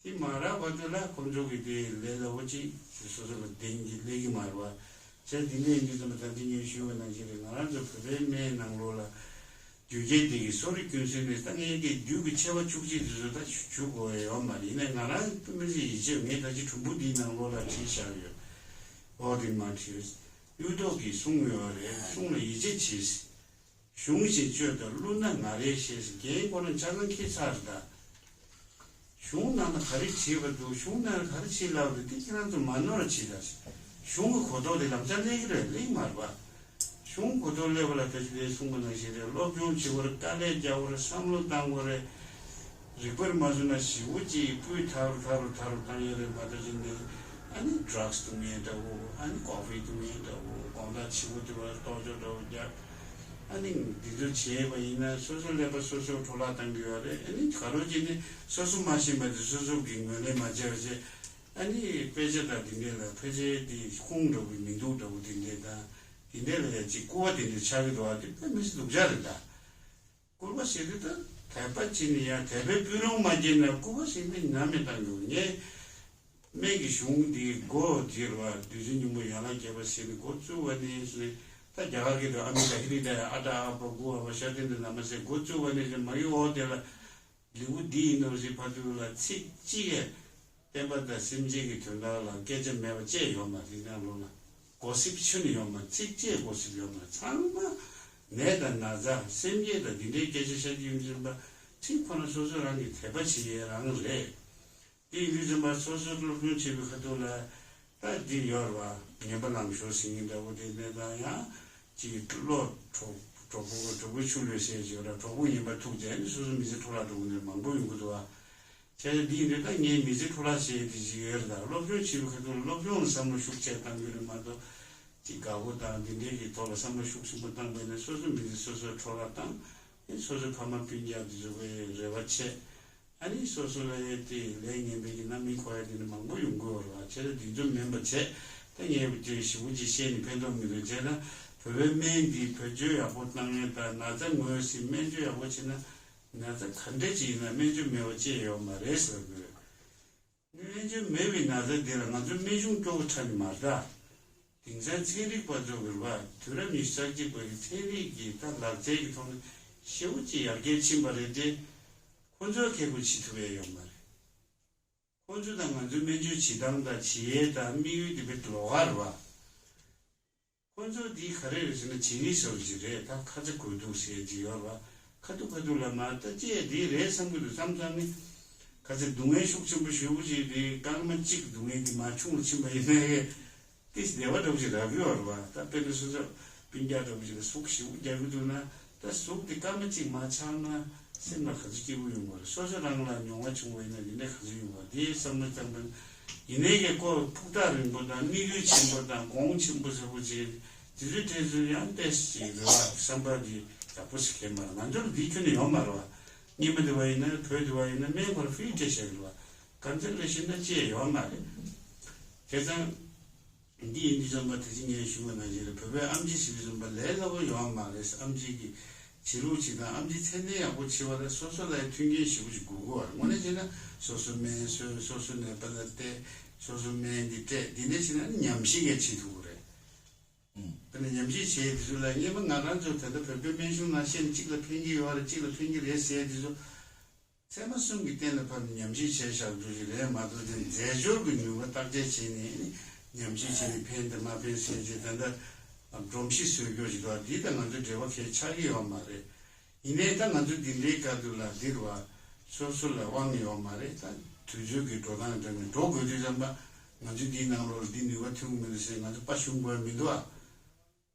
དེ་མ་རག་བར་དུ་ལ་ཁོང་ཚོ་གི་དེ་ལས་སླ་བོ་ཅིག་སོ་སོ་ལ་བདེན་གྱི་སླེབས་ཀྱི་མ་རེད་བ། བྱས་དེ་འདྲ་ཡིན་དུས་ཙམ་པ་ད་འདི་ངས་ཞུས་པ་ནང་བཞིན་རེད། ང་རང་ཚོ་བོད་པའི་སྨན་ནང་ལོགས་ལ་རྒྱུ་རྐྱེན་དེ་གི་གསོ་རིག་ཀུན་གསལ་ནས་ད་ངས་ཀྱི་རྒྱུད་ཀྱི་མཆེ་བ་བཅུ་གཅིག་དེ་ཚོ་ད་ཞུ་དགོས་ཡ་ཡོད་མ་རེད། ཡིན་ནའི་ང་རང་དཔེ་མི་སྲིད་ཡིད་ཆེས། ངས་ད་ཅི་གྲུམ་བུ་འདིའི་ནང་ལོགས་ལ་བྲིས་བཞག་ཡོད། འོ་དེ་མ་བྲིས། གཡུ་ཐོག་གིས་གསུངས་ཡོད་རེད། གསུང་ལ་ཡིད་ཆེས་བྱེད། གཞུང་ཞིག་གཅོད་དང་བསླུ་ན་ང་རེ་ཤེས་ཟེར། རྒན་ཁོ་རང་ཆ་ཚང་ཁྱི་ཚར་ད། གཞུང་ནང་ན་ག་རེ་བྲིས་པ་འདུག་གཞུང་ནང་ན་ག་རེ་བྲིས་ལབ་རེད། དེ་ཁྱེད་རང་ཚོ་མ་ནོར་བྱེད་ད། གཞུང་གི་གོ་རྟོགས་དེ་ལམ་སང་སླེབས་ཀྱི་རེད། སླེབས་མ་རེད་པ། གཞུང་གོ་རྟོགས་སླེབས་པ་ལ་ད་ཅི་ལས་གསུངས་པ་ནང་བཞིན་རེད། སློབ་སྦྱོང་བྱེད་དགོས་རེད། དཀའ་ལས་རྒྱག་དགོས་རེད། བསམ་བློ་བཏང་དགོས་རེད། རིག་པར་མ་བཟོ་ན་ཞེ་པོ་ཅིག་སྤུས་ཐལ་རུ་ཐལ་རུ་ཐལ་རུ་བཏང་ཡོད་རེད་མ་གཏོགས་ཅི་འདི། ཨ་ནི་ཌྲག་སི་འཐུང་མཁན་འདྲ་བོ། ཨ་ནི་ཀོ་ཕི་འཐུང་མཁན་འདྲ་བོ། དགོང་དག་ཕྱི་པོ་དེ་བ་ལྟོ་ཅོག་འདྲ་བོ་རྒྱག་ཨ་ནི་འདི་ཚོ་བྱས་པ་ཡིན་ན་སོ་སོ་ཀླད་པ་སོ་སོར་འཕྲོ་བརླག་བཏང་གི་ཡོད་རེད། ཨ་ནི་ག་རེ་བྱས་ནས་སོ་སོ་མ་ཤེས་པ་དེ་སོ་སོ་གིས་ངོས་ལེན་མ་བྱས་པ་བྱས། ཨ་ནི་དཔེ་ཆ་དང་འདི་འདྲས་ལ་ཕལ་ཆེར་འདི་ཁུངས་འདྲ་བོ་མི་འདུག་འདྲ་བོ་འདི་འདྲས་དང་། འདི་འདྲས་ལ་ཡ་ཅིག་སྐུར་བ་དེ་འདྲས་ཆགས་ཀྱི་འདུག་ཨ་དེ་དཔེ་མི་སྲིད་སྡུག་ཅག་རེད་ད། སྐུར་བ་ཟེར་དུས་ད་དད་པ་བྱས་ནས་ཡང་དད་པའི་སྤུས་ལོང་མ་སྐྱེས་ན་སྐུར་བ་ཟེར་ནས་ནམ་ཡང་བཏང་མྱོང་། ངས་སྨན་གྱི་གཞུང་འདིའི་འགོ་འདྲེན་པ་བདུད་རྩི་སྙིང་པོ་ཡན་ལག་བརྒྱད་པ་ཟེར་ནས་འགོ་བཙུགས་པ་ནས་བཟུང་ནས་ ད་རྒྱ་གར་གྱི་དུ་ཨ་མི་ད་ཧི་རི་ད་ཨ་ཏ་ཨ་པ་གུ་ཨ་པ་ཤ་ཏན་དུ་ན་མ་ཟེར་འགོ་བཙུགས་པ་ནས་ཅི་མ་ཡི་འོ་དེ་ལ་ལེའུ་འདི་ཡིན་ནོ་ཞེས་བར་དུ་ལ་ཚིག་གཅིག་གིས་བསྟན་པ་དང་སེམས་ཅན་གྱི་དོན་དག་ལ་སྐད་ཆ་མེད་པ་ཅི་ཡོད་མ་རེད། ནང་ལོགས་ལ་གོ་སིབ་ཆུ་ནི་ཡོད་མ་ཚིག་གཅིག་གོ་སིབ་ཡོད་མ་ཚང་མ་ནད་དང་ན་ཚ་སེམས་ཅན་དང་འདི་འདྲའི་སྐད་ཆ་བཤད་ཀྱི་ཡོད་ཟིན་པ་ཚིག་ཁོ་ན་སོ་སོ་རང་གི་དད་པ་བྱེད་ཡས་རང་རེད། དེ་ཡིན་དུས་ཙམ་པ་སོ་སོ་སློབ་སྦྱོང་བྱེད་པའི་ཁ་ཐུག་ལ་ད་འདི་ཡོད་རེད་བ། ངན་པ་ལང་ཤོར་ཟིན་གྱི་འདྲ་བོ་དེ་ནས་ད་ཡང་ཅིག་བློ་གྲོགས་གྲོགས་པོ་གྲོགས་པོའི་ཆུ་ལོས་ཟེར་གྱི་ཡོད་ར། གྲོགས་པོ་ངན་པ་ཐུག་རྗེས་ནི་སོ་སོ་མི་ཚེ་འཕྲོ་བརླག་འགྲོ་གི་ནས་མང་པོ་ཡོང་གི་འདུག་བ། བྱས་ཙང་འདི་ཡིན་དུས་ད་ངའི་མི་ཚེ་འཕྲོ་བརླག་བྱས་དེ་ཅིག་ཡོད་རེད། ད་སློབ་སྦྱོང་བྱེད་པའི་ཁ་ཐུག་ལ་སློབ་སྦྱོང་ལ་བསམ་བློ་ཤུགས་ཆེ་བཏང་རྒྱུ་རེད་མ་གཏོགས་ཅིག་དགའ་པོ་དང་འདི་འདྲའི་གི་ཐོག་ལ་བསམ་བློ་ཤུགས་ཆེན་པོ་བཏང་པས་ན་སོ་སོ་མི་ཚེ་སོ་སོས་འཕྲོ་བརླག་བཏང་། ཨེ་སོ་སོའི་ཕ་མ་སྤུན་ཀྱག་དེ་ཚོ་གི་རེ་བ་ཆེ། ཨ་ནི་སོ་སོ་ལ་ཡ་དེ་ལས་ངན་པའི་གི་རྣམ་སྨིན་འཁོར་ཡ་དེ་ནི་མང་པོ་ཡོང་གི་ཡོད་རེད་བ། བྱས་ཙང་དེ་ཚོ་མིན་པ་བྱས། ད་ངས་དེ་ཞེ་པོ་ཅིག་བཤད་ནས་ཕན་ཐོགས་མི་འདུག་བྱས་ན་བོད་པའི་སྨན་འདི་བེད་སྤྱོད་ཡག་པོ་བཏང་ཡ་དང་ན་ཚ་ངོས་ཟིན་སྨན་བཅོས་ཡག་པོ་བྱས་ན་ན་ཚ་ག་འདྲ་ཅིག་ཡིན་ན་སྨན་བཅོས་མེད་པ་ཅི་ཡོད་མ་རེད་ཟེར་དགོས། སྨན་བཅོས་མེད་པའི་ན་ཚ་འདི་ལ་ང་ཚོ་སྨན་གཞུང་སྐྱོ་པོ་ཁྲ་ནི་མ་རེད་ད། དེང་སང་ཚན་རིག་པ་ཚོ་གི་རེད་བ། དུས་རབས་ཉི་ཤུ་རྩ་གཅིག་པ་གི་ཚན་རིག་གི་ད་ལག་རྩལ་གྱི་ཐོག་ནས་ཞེ་པོ་ཅིག་ཡར་རྒྱས་ཕྱིན་པ་རེད་དེ། ཁོ་ཚོས་ཁེ་པོ་བྱེད་ཐུབ་ཡ་ཡོད་མ་རེད། ཁོ་ཚོ་དང་ང་ཚོའི་སྨན་བཅོས་བྱེད་སྟངས་དང་བྱེད་ཡས་དང་དམིགས་ཡུལ་དེ་དཔེ་ལོགས་ཀ་རེད་བ། ཁོ་ཚོ་འདི་ག་རེ་རེད་ཟེར་ན་བྱེད་ནི་བཟོ་ཅིག་རེད། ད་ཁ་ཚ་དགོས་འདུག་ཟེར་གྱི་ཡོད་རེད་བ། ཁ་ཐུག་ཁ་ཐུག་ལ་མ་ལྟ་ཅི་ཡ་འདི་རེད་བསམ་གྱི་འདུག་བསམ་བསམ་ནི། ག་ཚོད་སྡུག་བསྔལ་ཤུགས་ཆེན་པོ་ཞེ་པོ་ཅིག་རེད། སྐར་མ་གཅིག་སྡུག་བསྔལ་འདི་མར་ཆུང་ལ་ཕྱིན་པ་ཡིན་ན་ཡང་། ཏིས་བདེ་བ་འདྲ་པོ་ཞིག་རག་གི་ཡོད་རེད་བ། ད་དཔེར་ན་སོ་སོ་སྤུན་ཀྱག་འདྲ་པོ་ཞིག་ལ་ཟུག་ཞེ་པོ་རྒྱག་གི་འདུག་ན། ད་ཟུག་དེ་སྐར་མ་གཅིག་མ་ཆགས་ན་སེམས་ལ་ག་ཚོད་སྐྱིད་པོ་ཡོང་བ་རེད། སོ་སོ་རང་ལ་མྱོང་བ་བྱུང་བ་ཡིན་ན་དེ་འདྲ་ག་ཚོད་ཡོང་བ་དེའི་བསམ་བློ་བཏང་པ་ཡིན་ནའི་གི་ཁོ་ཕུགས་ཐག་རིང་པོ་དང་དམིགས་ཡུལ་ཆེན་པོ་དང་གོང་ཆེན་པོ་ཟེར་བོ་ཅིག་དེ་ཚོའི་གྲས་ཚོ་ཡང་ཏོག་ཙམ་ཅིག་རེད་བ། བསམ་པ་འདི་ཡག་པོ་ཞིག་གས་མ་རེད། ང་ཚོར་འདི་ཁྱོན་ནས་ཡོད་མ་རེད་བ། སྔོན་མ་དེ་བ་ཡིན་ན་བོད་དེ་བ་ཡིན་ན་སྨན་ཁོ་ར་ཧྥི་རི་སྤྲད་བཞག་གི་རེད་བ། ག་ཚོད་སླེབས་ཤེས་ན་ཅི་ཡང་ཡོད་མ་རེད། བྱས་ཙང་། འདི་ཡིན་དུས་ཙམ་པ་དེ་ཅི་ངས་ཞུ་བ་ནང་བཞིན་རེད། བོད་པའི་ཨེམ་ཆི་ཟེར་དུས་ཙམ་པ་ལས་སླ་པོ་ཡོད་མ་རེད། ཨེམ་ཆི་གི་བྱེད་ལུགས་བྱེད་སྟངས་ཨེམ་ཆི་ཚད་ལྡན་ཡག་པོ་བྱེད་པ་ལ་སོ་སོ་ལ་མཐུན་རྐྱེན་ཞེ་པོ་ཞིག་དགོས་ཀྱི་ཡོད་རེད། དངོས་གནས་བྱས་ན་སོ་སོ་སྨན་བཟོས། སོ་སོ་ནད་པ་ལ་སྟེར། སོ་སོ་སྨན་འདི་སྤྲད། འདི་འདྲ་བྱས་ན་ཉམས་ཞིབ་གས་བྱེད་ཐུབ་ཀྱི་རེད། དཔེར་ན་ཉམས་ཞིབ་བྱས་དུས་ཚོད་ལ་སྔོན་མ་ང་རང་ཚོ་ད་ལྟ་བོད་པའི་སྨན་གཞུང་ནང་བཤད་ན་གཅིག་ལ་ཕན་གྱི་ཡོད་རེད། གཅིག་ལ་ཕན་གྱི་རེད་ཟེར་དུས་ཚོད། ཚད་མ་གསུམ་གྱི་སྟེང་ལ་ཕར་ཉམས་ཞིབ་བྱས་བཞག་རྒྱུ་ཞིག་རེད་མ་གཏོགས་དེ་རྫས་སྦྱོར་གྱི་ནུས་པ་བརྟག་དཔྱད་བྱས་ནས་ཉམས་ཞིབ་བྱས་ནས་ཕན་དང་མ་ཕན་ཟེར་བྱས་ད་ལྟ་སྒྲོམ་གཞི་བཟོ་རྒྱུ་ཞིག་འདུག་འདི་དང་ང་ཚོ་འབྲེལ་བ་གལ་ཆགས་ཀྱི་ཡོད་མ་རེད། ཡིན་ནའི་ད་ང་ཚོ་འདི་འདྲའི་སྐབས་དུ་ལ་འདིར་བ་སོ་སོ་ལ་དབང་ཡོད་མ་རེད། ད་དུས་ཚོད་ཀྱི་འགྲོ་སྟངས་འདྲ་ནས་འགྲོ་དགོས་དུས་ཙམ་པ་ང་ཚོ་འདིའི་ནང་ལོགས་ལ་འདི་ནུས་པ་ཐོན་གྱི་མི་འདུག་ཟེར་ང་ཚོ་དཔའ་ཞུམ་དགོས་མི་འདུག་ཨ།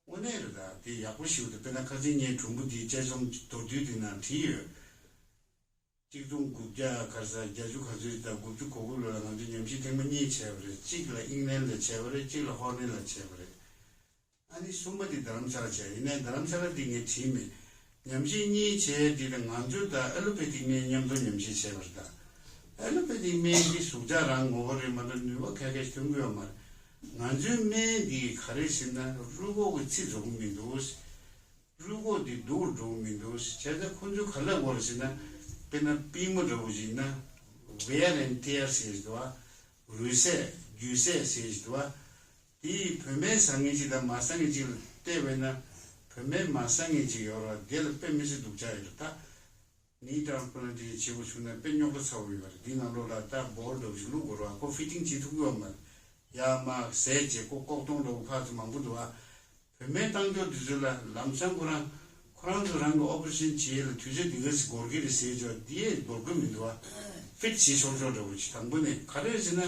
དངོས་གནས་རེད། ད་དེ་ཡག་པོ་ཞིག་འདུག་དཔེར་ན་ཁ་སང་ངའི་གྲུང་པོ་འདིའི་དཔྱད་རྩོམ་མདོར་བསྡུས་འདི་ནང་བྲིས་ཡོད། གཅིག་སྟོང་དགུ་བརྒྱ་ག་རེ་ཟ་བརྒྱད་ཅུ་ག་ཚོད་དང་དགུ་བཅུ་གོ་དགུ་ལོ་ལ་ང་ཚོས་ཉམས་ཞིབ་ཐེངས་མ་གཉིས་བྱས་པ་རེད། གཅིག་ལ་ཨིང་ལན་ལ་བྱས་པ་རེད། གཅིག་ལ་ཧོ་ནན་ལ་བྱས་པ་རེད། ཨ་ནི་གསུམ་པ་དེ་རྡ་རམ་ས་ལ་བྱས། ཡིན་ནའི་རྡ་རམ་ས་ལ་དེ་ངས་བྲིས་མེད། ཉམས་ཞིབ་གཉིས་བྱས་དེ་དང་ང་ཚོ་ད་ཨ་ལོ་པེ་ཐིག་སྨན་མཉམ་དུ་ཉམས་ཞིབ་བྱས་པ་རེད། ད་ཨ་ལོ་པེ་ཐིག་སྨན་འདི་ཟུག་གཅོག་རང་ངོ་བོ་རེད་མ་གཏོགས་ནུས་པ་ག་གེ་ཐོན་གི་ཡོད་མ་རེད། ང་ཚོའི་སྨན་འདི་ག་རེ་ཟེར་ན་རུས་ཁོག་གི་རྩི་འགྲོ་གི་མི་འདུག་རུས་ཁོག་འདི་སྡུག་རུ་འགྲོ་གི་མི་འདུག་བྱས་ཙང་ཁོ་ཚོས་ག་ལ་དགོས་རེད་ཟེར་ན། དཔེར་ན་པུས་མོ་འདྲ་བོ་ཞིག་ཡིན་ན་wear and tear ཟེར་གྱི་འདུག་བ། རུས་ཚད་རྒྱུས་ཚད་ཟེར་གྱི་འདུག་བ། དེ་བོད་སྨན་ཟ་མཁན་ཅིག་དང་མ་ཟ་མཁན་ཅིག་ལ་བལྟས་པས་ན། བོད་སྨན་མ་ཟ་མཁན་ཅིག་ཡོད་རེད་བ། དེ་ལ་དཔེ་མི་སྲིད་སྡུག་ཅག་ཡོད་རེད་ད། ནི་ཊྲན་སི་པ་ལན་ཊེ་ཤན་བྱེད་དགོས་བྱུང་ན་དཔེ་རྙོག་དྲ་ཚ་པོ་ཡོད་རེད། འདི་ནང་ལོགས་ལ་ད་བོལ་འདྲ་བོ་ཞིག་བླུག་དགོས་རེད་བ། ཁོ་ཕི་ཊིང་བྱེད་ཐུབ་ཀྱི་ཡོད་མ་རེད། ཡར་མར་ཟས་བྱས་ཁོ་ལྐོག་གཏོང་འདྲ་བོ་ཕར་ཚུར་མང་པོ་འདུག་བ། བོད་སྨན་བཏང་ཕྱོགས་དེ་ཚོ་ལ་ལམ་སང་ཁོ་རང་ཁོ་རང་ཚོ་རང་གི་ཨོ་པ་རེ་ཤན་བྱེད་ཡས་ལ་དུས་ཚོད་འདི་ག་ཚོད་འགོར་གྱི་རེད་ཟེར་ཆོག་འདི་ཡས་འགོར་གྱི་མི་འདུག་བ། ཕིཊ་བྱེད་ཆོག་ཆོག་འདྲ་བོ་ཅིག་དང་པོ་ནས་ག་རེ་ཟེར་ན།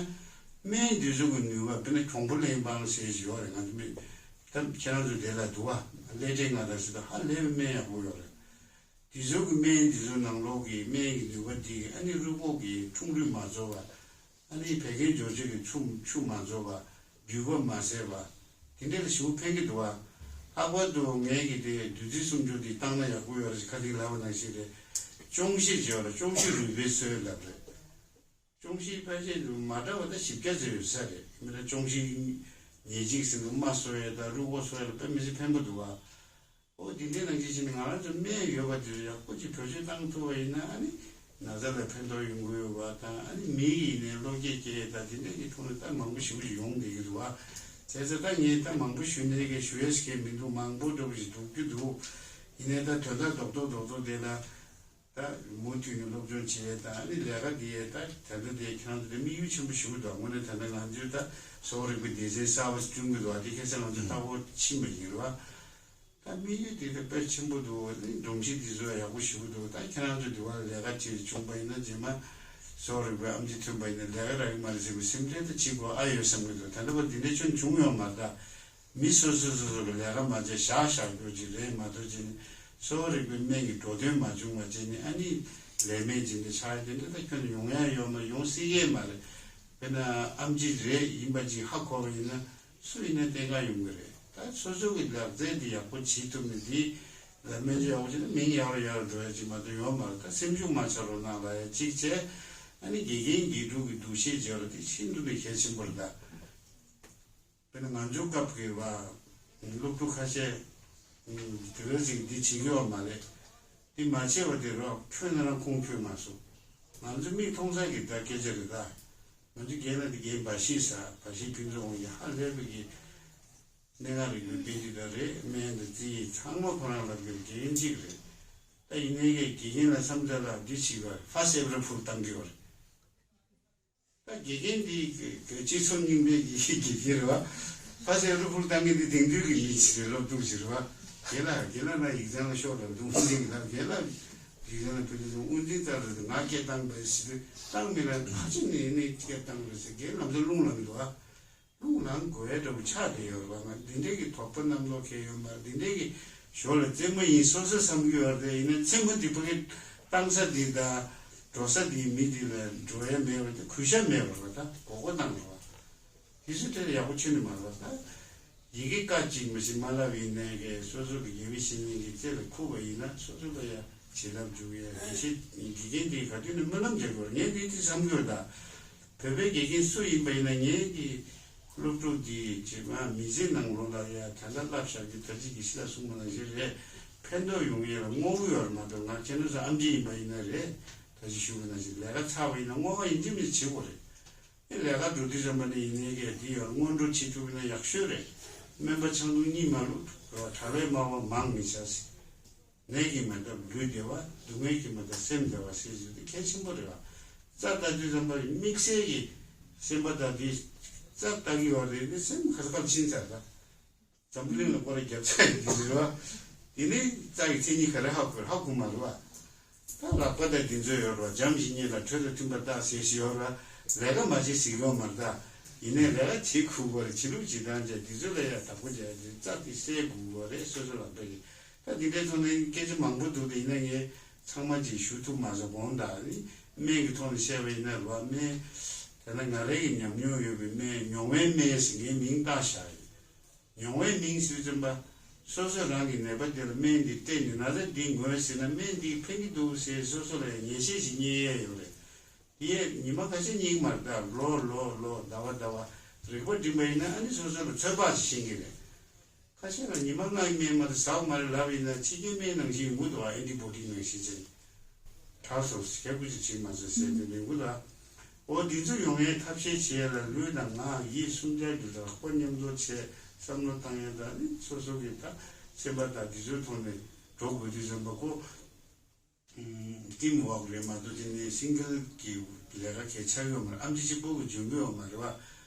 སྨན་འདི་ཚོ་གི་ནུས་པ་དཔེར་ན་གྱོང་པོ་ལེན་པའང་ཟེར་ཞིག་ཡོད་རེད། ང་ཚོ་སྨན་ད་ཁྱེད་རང་ཚོ་དེ་ལ་འདུག་བ། ཀླད་ཀྲིག་ང་དང་ཟེར་ད་ཧ་ལས་པའི་སྨན་ཡག་པོ་ཡོད་རེད། དེ་ཚོ་གི་སྨན་འདི་ཚོ་ནང་ལོགས་ཀྱི་སྨན་གྱི་ནུས་པ་འདི་ཨ་ནི་རུས་ཁོག་གི་ཁྲུང་རུས་མ་རྫོགས་པ། ཨ་ནི་བད་ཀན་འཇོག་བྱེད་ཀྱི་ཆུ་ཆུ་མ་རྫོགས་པ། འགྱུར་བ་མ་ཟད་པ། དེ་འདྲ་ལ་ཞེ་པོ་ཕན་གྱི་འདུག་བ། ལྷག་པར་དུ་ངས་ཀྱི་དེ་བདུད་རྩི་སུམ་ཅུ་འདི་བཏང་ན་ཡག་པོ་ཡོད་རེད། ཁ་ཐིག་ལབ་པ་ནང་བཞིན་རེད། ཅོང་ཞི་བརྗོད་ལ་ཅོང་ཞི་རུས་པའི་སྲོལ་ལབ་རེད། ཅོང་ཞི་ཕལ་ཆེར་དུ་མ་འདྲ་བ་ད་བཞི་བརྒྱ་ཙམ་ཡོད་ས་རེད། མི་ལ་ཅོང་ཞི་ཉེར་གཅིག་ཟིན་དུ་རྨ་གསོ་ཡས་དང་རུས་ཁོག་གསོ་ཡས་ལ་དཔེ་མི་སྲིད་ཕན་པོ་འདུག་བ། ཨོ་དེ་འདྲའི་ནང་བཞིན་བྱས་ནས་ང་རང་ཚོ་སྨན་ཡོད་པ་དེ་ཚོ་ཡག་པོ་ཅིག་བེད་སྤྱོད་བཏང་ཐུབ་པ་ཡིན་ན་ཨ་ནི་ན་ཚ་ལ་ཕན་ཐོགས་ཡོང་གི་ཡོད་པ་དང་ཨ་ནི་མི་ཡིན་ནའི་བློ་སྐྱེད་སྐྱེ་ཡས་དང་དེ་འདྲ་གི་ཐོག་ནས་ད་མང་པོ་ཞེ་པོ་ཅིག་ཡོང་བསྡད་ཀྱི་འདུག་བ། བྱས་ཙང་ད་ངས་ད་མང་པོ་ཞུ་ནས་ཀྱི་ཞུ་ཡས་ཞིག་མི་འདུག་མང་པོ་འདྲ་པོ་ཞིག་འདུག་རྒྱུ་འདུག་ཡིན་ནའི་ད་དོན་དག་རྡོག་རྡོག་རྡོག་རྡོག་དེ་ལ་ད་མུ་མཐུད་ནས་སློབ་སྦྱོང་བྱས་ད་ཨ་ནི་ལས་ཀ་འདི་ཡས་ད་ད་ལྟ་དེ་ཁྱེད་རང་ཚོ་དེ་དམིགས་ཡུལ་ཆེན་པོ་ཞིག་འདུག་དངོས་གནས་ད་ལྟ་ང་ཚོས་ད་གསོ་བ་རིག་པའི་སྡེ་ཚན་གསར་བ་བསྐྲུན་གྱི་འདུག་དེ་ཁ་སང་ང་ཚོ་ལྟ་བ་ཕྱིན་པ་ཡིན་རེད་བ། ད་དམིགས་ཡུལ་དེ་ད་དཔེ་ཆེན་པོ་འདུག་ཨ་ནི་སྒྲོམ་གཞི་འདི་ཚོ་ཡག་པོ་ཞིག་འདུག་ད་ཁྱེད་རང་ཚོ་འདི་བར་ལས་ཀ་བྱེད་བྱུང་པ་ཡིན་ན་རྗེས་མ་གསོ་བ་རིག་པའི་ཨེམ་ཆི་ཐོན་པ་ཡིན་ན་ལས་ཀ་རག་གི་མ་རེད་ཟེར་བའི་སེམས་ཁྲལ་ད་བྱེད་དགོས་ཨ་ཡོད་བསམ་གྱི་འདུག་ད་ལྟ་བར་འདི་འདྲ་ཁྱོན་བྱུང་ཡོད་མ་རེད་ད། མི་སོ་སོ་སོ་སོ་གི་ལས་ཀ་མ་བྱས་བཞག་བཞག་རྒྱུ་ཅིག་རེད་མ་གཏོགས་ཅིག་ནི་གསོ་བ་རིག་པའི་སྨན་གྱི་འགྲོ་དོན་མ་བྱུང་བ་ཅིག་ནི་ཨ་ནི་ལས་སྨན་ཅིག་འདི་ཆགས་ཡ་དེ་འདྲ་ད་ཁྱོན་ནས་ཡོང་ཡ་ཡོད་མ་ཡོང་སྲིད་ཡས་མ་རེད། དཔེར་ན་ཨེམ་ཆི་རེད་ཡིན་པ་ཅིག་ཧ་གོ་བ་ཡིན་ན་སུ་ཡིན་ན་བསྟེན་ག་ཡོང་གི་རེད། ད་སོ་སོ་གི་ལག་རྩལ་འདི་ཡག་པོ་བྱེད་ཐུབ་ནས་འདི་ལས་སྨན་ཅིག་ཡག་པོ་བྱས་ན་མིང་ཡར་ལ་ཡར་ལ་འགྲོ་ཡ་ཅིག་མ་གཏོགས་ཡོད་མ་རེད། ད་སེམས་ཤུགས་མ་ཆག་རོགས་གནང་ལབ་ཡ་གཅིག་བྱས། ཨ་ནི་དགེ་རྒན་དགེ་ཕྲུག་གི་འདུ་ཤེས་བརྗེ་བ་དེ་ཤིན་ཏུ་ནས་གལ་ཆེན་པོ་རེད་ད། དཔེར་ན་ང་ཚོའི་སྐབས་ཀྱི་བ། སློབ་ཕྲུག་ཁ་ཤས། དེ་འདྲ་ཞིག་འདི་བྱེད་ཀྱི་ཡོད་མ་རེད། འདི་མ་བྱས་པ་དེ་རོགས་ཁྱོད་ན་རང་ཁོང་ཁྱོད་མ་སོང་། ང་ཚོ་མིག་མཐོང་ས་གི་ད་སྐད་ཆ་རེད་ད། ང་ཚོ་རྒན་ལ་འདི་རྒན་འབའ་ཞིག་ཟ་འབའ་ཞིག་ཕུན་ཚོགས་དབང་གིས་ཧ་ལས་པའི་གི། གནད་འགག་རིག་པའི་དཔེ་འདི་ད་རེད་སྨན་དང་རྩིས་ཚང་མ་ཁོ་རང་ལབ་ཀྱི་རྒན་གཅིག་རེད། ད་ཡིན་ནའི་གི་དགེ་རྒན་ལ་བསམ་ཚུལ་ལ་འདི་བྱིས་པ་ཧྥ་སེབ་ར་ཕུལ་བཏང་གི་ཡོད་རེད། ད་དགེ་རྒན་འདི་གི་སྤྱི་ཚོགས་རྙིང་པའི་གི་དགེ་རྒན་རེད་བ། ཕ་སེ་རུ་ཕུར་བཏང་མཁན་འདི་དེང་དུས་ཀྱི་མི་ཞིག་རེད། སློབ་ཕྲུག་ཞིག་རེད་བ། རྒན་ལགས་རྒན་ལགས་ན་ཡིག་ཚང་ལ་ཤོག་ལ་དུང་ལིང་ལ་རྒན་ལགས་ཡིག་ཚང་ལ་ཕུལ་དུས་དབུ་འཛིན་རྩ་རུ་ང་སྐད་བཏང་པའི་ཞི་བའི་བཏང་མི་ལ་ཁ་ཆེ་ནས་ནས་སྐད་བཏང་རེད་ཟེར། རྒན་ལམ་སང་རླུང་ལངས་འདུག་བ། རླུང་ལངས་དགོས་ཡ་འདྲ་པོ་ཆགས་བསྡད་ཡོད་རེད་བ། ང་འདི་འདྲས་ཀྱི་དོགས་པ་རྣམ་རྟོག་ཁེལ་ཡོད་མ་རེད། འདི་འདྲས་ཀྱི་ཞོར་ལ་རྩེད་མོ་ཡིན་སོ་སོ་བསམ་གྱི་ཡོད་རེད། ཡིན་ན་རྩེད་མོ་འདི་ཕ་གི་བཏང་ས་འདི་དང་འགྲོ་ས་འདི་མི་འདི་ལ་འགྲོ་ཡ་མེད་པ་དེ་གུས་ཞབས་མེད་པ་རེད་བ། ད་མགོ་སྐོར་བཏང་རེད་བ། དེ་ཚོ་དེ་ལ་ཡག་པོ་ཁྱོན་ནས་མ་རེད་བ། ད་ཡི་གེ་ཀ་གཅིག་མ་ཞིག་མ་ལབ་ཡིན་ནའི་གི་སོ་སོ་གི་དགེ་བའི་བཤེས་གཉེན་གྱི་རྩེ་ལ་ཁུག་པ་ཡིན་ན་སོ་སོ་ལ་ཡ་བྱིན་རླབས་འཇུག་ཡ་དགེ་བཤེས་དགེ་རྒན་དེ་ག་དུས་ནས་སྨོན་ལམ་རྒྱག་དགོས་རེད། ངས་འདི་དེ་བསམ་གྱི་ཡོད་ད། བོད་པའི་དགེ་རྒན་སུ་ཡིན་པ་ཡིན་ན་ངས་ཀྱི་སློབ་ཕྲུག་འདི་རྗེས་མ་མི་ཚེ་ནང་ལོགས་ལ་ཡ་ད་ལྟ་བསླབ་བྱ་རྒྱུ་ད་ཅི་དགེ་བཤེས་ལགས་གསུངས་པ་ནང་བཞིན་རེད། ཕན་ཐོགས་ཡོང་ཡས་ལ་བསྔོ་བ་ཡོད་རེད་མ་གཏོགས། ང་ཁྱེད་རྣམ་ཚོ་ཨམ་ཆི་ཡིན་པ་ཡིན་ན་རེད། ད་ཅི་ཞུ་བ་ནང་བཞིན་ལས་ཀ་ཚར་བ་ཡིན་ན་བསྔོ་བ་ཡིན་གཅིག་མིན་གཅིག་བྱེད་དགོས་རེད། ཨེ་ལས་ཀ་འགྲོ་དུས་ཙམ་པ་ནས་ཡིན་ནའི་གི་འདི་ཡོད་སྔོན་འགྲོ་བྱེད་ཐུབ་ན་ཡག་ཤོས་རེད། སྨན་པ་ཆང་འཐུང་གཉིད་མ་ལོག་གྲྭ་པའི་སྨྲ་བ་མང་མི་བྱ་ཟེར། ནད་ཀྱིས་མ་བཏབ་ལུས་བདེ་བ། སྡུག་བསྔལ་གྱིས་མ་བཏབ་སེམས་བདེ་བ་ཟེར་ཟེར་དེ་གལ་ཆེན་པོ་རེད་བ། རྩ་ལྟ་དུས་ཙམ་པ་དམིགས་བསལ་གྱི་སེམས་པ་དང་དེ་རྩ་ལྟ་གི་ཡོད་རེད་དེ་སེམས་ཁ་ཁ་ཕྱིན་ཚར་ད། འཛམ་བུ་གླིང་ལ་སྐོར་ར་བརྒྱབ་ཚར་ཡོད་ཀྱི་རེད་བ། དེ་ནས་རྩ་ཡི་མཚན་ཉིད་ག་རེ་ཧ་གོ་ཧ་གོ་མ་རེད་བ། ད་ལག་པ་དང་དེ་ཚོ་ཡོད་རེད་བ། འཇམ་ཞིང་མཉེན་ལ་དྲོད་དང་མཐུན་པར་བརྟག་ཟེར་ཞིག་ཡོད་རེད་བ། ལས་ཀ་མ་བྱེད་ཟེར་གྱི་ཡོད་མ་རེད་ད། ཡིན་ནའི་ལས་ཀ་བྱེད་ཁུག་པ་རེད། བྱེད་ལུགས་བྱེད་སྟངས་བྱས་དེ་ཚོ་ལ་ཡང་བདག་པོ་བྱས་ཏེ་རྩ་དེ་གསལ་དགོས་པ་རེད། སོ་སོ་ལག་པ་ཡིན། ད་དེ་འདྲའི་ཐོག་ནས་སྐད་ཆ་མང་པོ་འདུག་དེ་ཡིན་ན་ངས་ཚང་མ་ཅིག་ཞུ་ཐུབ་མ་སོང་། དགོངས་དག་ཨ་ནི་སྨན་གྱི་ཐོག་ནས་བཤད་པ་ཡིན་ན་རེད་བ། སྨན་དེ་ན་ང་རང་གི་ཉམས་མྱོང་ཡོད་པའི་སྨན་མྱོང་བའི་སྨན་ཟེར་ངས་མིང་བཏགས་བཞག་ཡོད། མྱོང་བའི་མིང་ཟེར་ཙམ་པ། སོ་སོ་རང་གི་ནད་པ་དེ་ལ་སྨན་འདི་སྟེར་ནས་ན་ཚ་འདི་ངོས་ཟིན་ན་སྨན་འདི་ཕན་གྱི་འདུག་ཟེར་སོ་སོ་ལ་ཡང་ངེས་ཤེས་ཤིག་རྙེད་ཡས་ཡོད་རེད། དེ་ཡས་ཉི་མ་ཁ་ཤས་རྙེད་ཀྱི་མ་རེད་ད། ལོ་ལོ་ལོ་ཟླ་བ་ཟླ་བ་རིག་པ་སྒྲིམ་པ་ཡིན་ན་ཨ་ནི་སོ་སོ་ལ་ཚོད་དཔག་ཅིག་ཤེས་ཀྱི་རེད། ཁ་ཤས་ལ་ཉི་མ་ལྔའི་སྨན་མ་རེད་ཟ་བ་མ་རེད་ལབ་ཡིན་ན་ཕྱི་རྒྱལ་སྨན་ནང་བཞིན་ཡོང་གི་འདུག་ཨ་ཨེན་ཊི་བོ་ཌི་ནང་བཞིན་བྱས། དྲག་སོང་ཟེར་ཁྱབ་ཀུ་ཅིག་བྱེད་མ་ཚོད་ཟེར་དེ་མིན་གུ་ལ། འོ་འདི་ཚོ་ཡོང་ཡའི་ཐབས་ཤེས་བྱེད་ཡ་ལ་ལུས་དང་ངག་ཡིད་གསུམ་ཆར་གྱི་ལག་པ་མཉམ་འཛོམས་བྱས་བསམ་བློ་བཏང་ཡ་དང་ནི་སོ་སོ་གི་ད་སེམས་པ་དང་འདི་ཚོའི་ཐོག་ནས་འགྲོ་དགོས་དུས་ཙམ་པ་ཁོ། ཊིམ་ཝོག་རེད་མ་གཏོགས་དེ་ནས་སིང་གལ་གྱི་ལས་ཀ་གལ་ཆགས་ཡོད་མ་རེད། ཨམ་ཆི་གཅིག་པུ་གི་འཇོན་གྱི་ཡོད་མ་རེད་བ།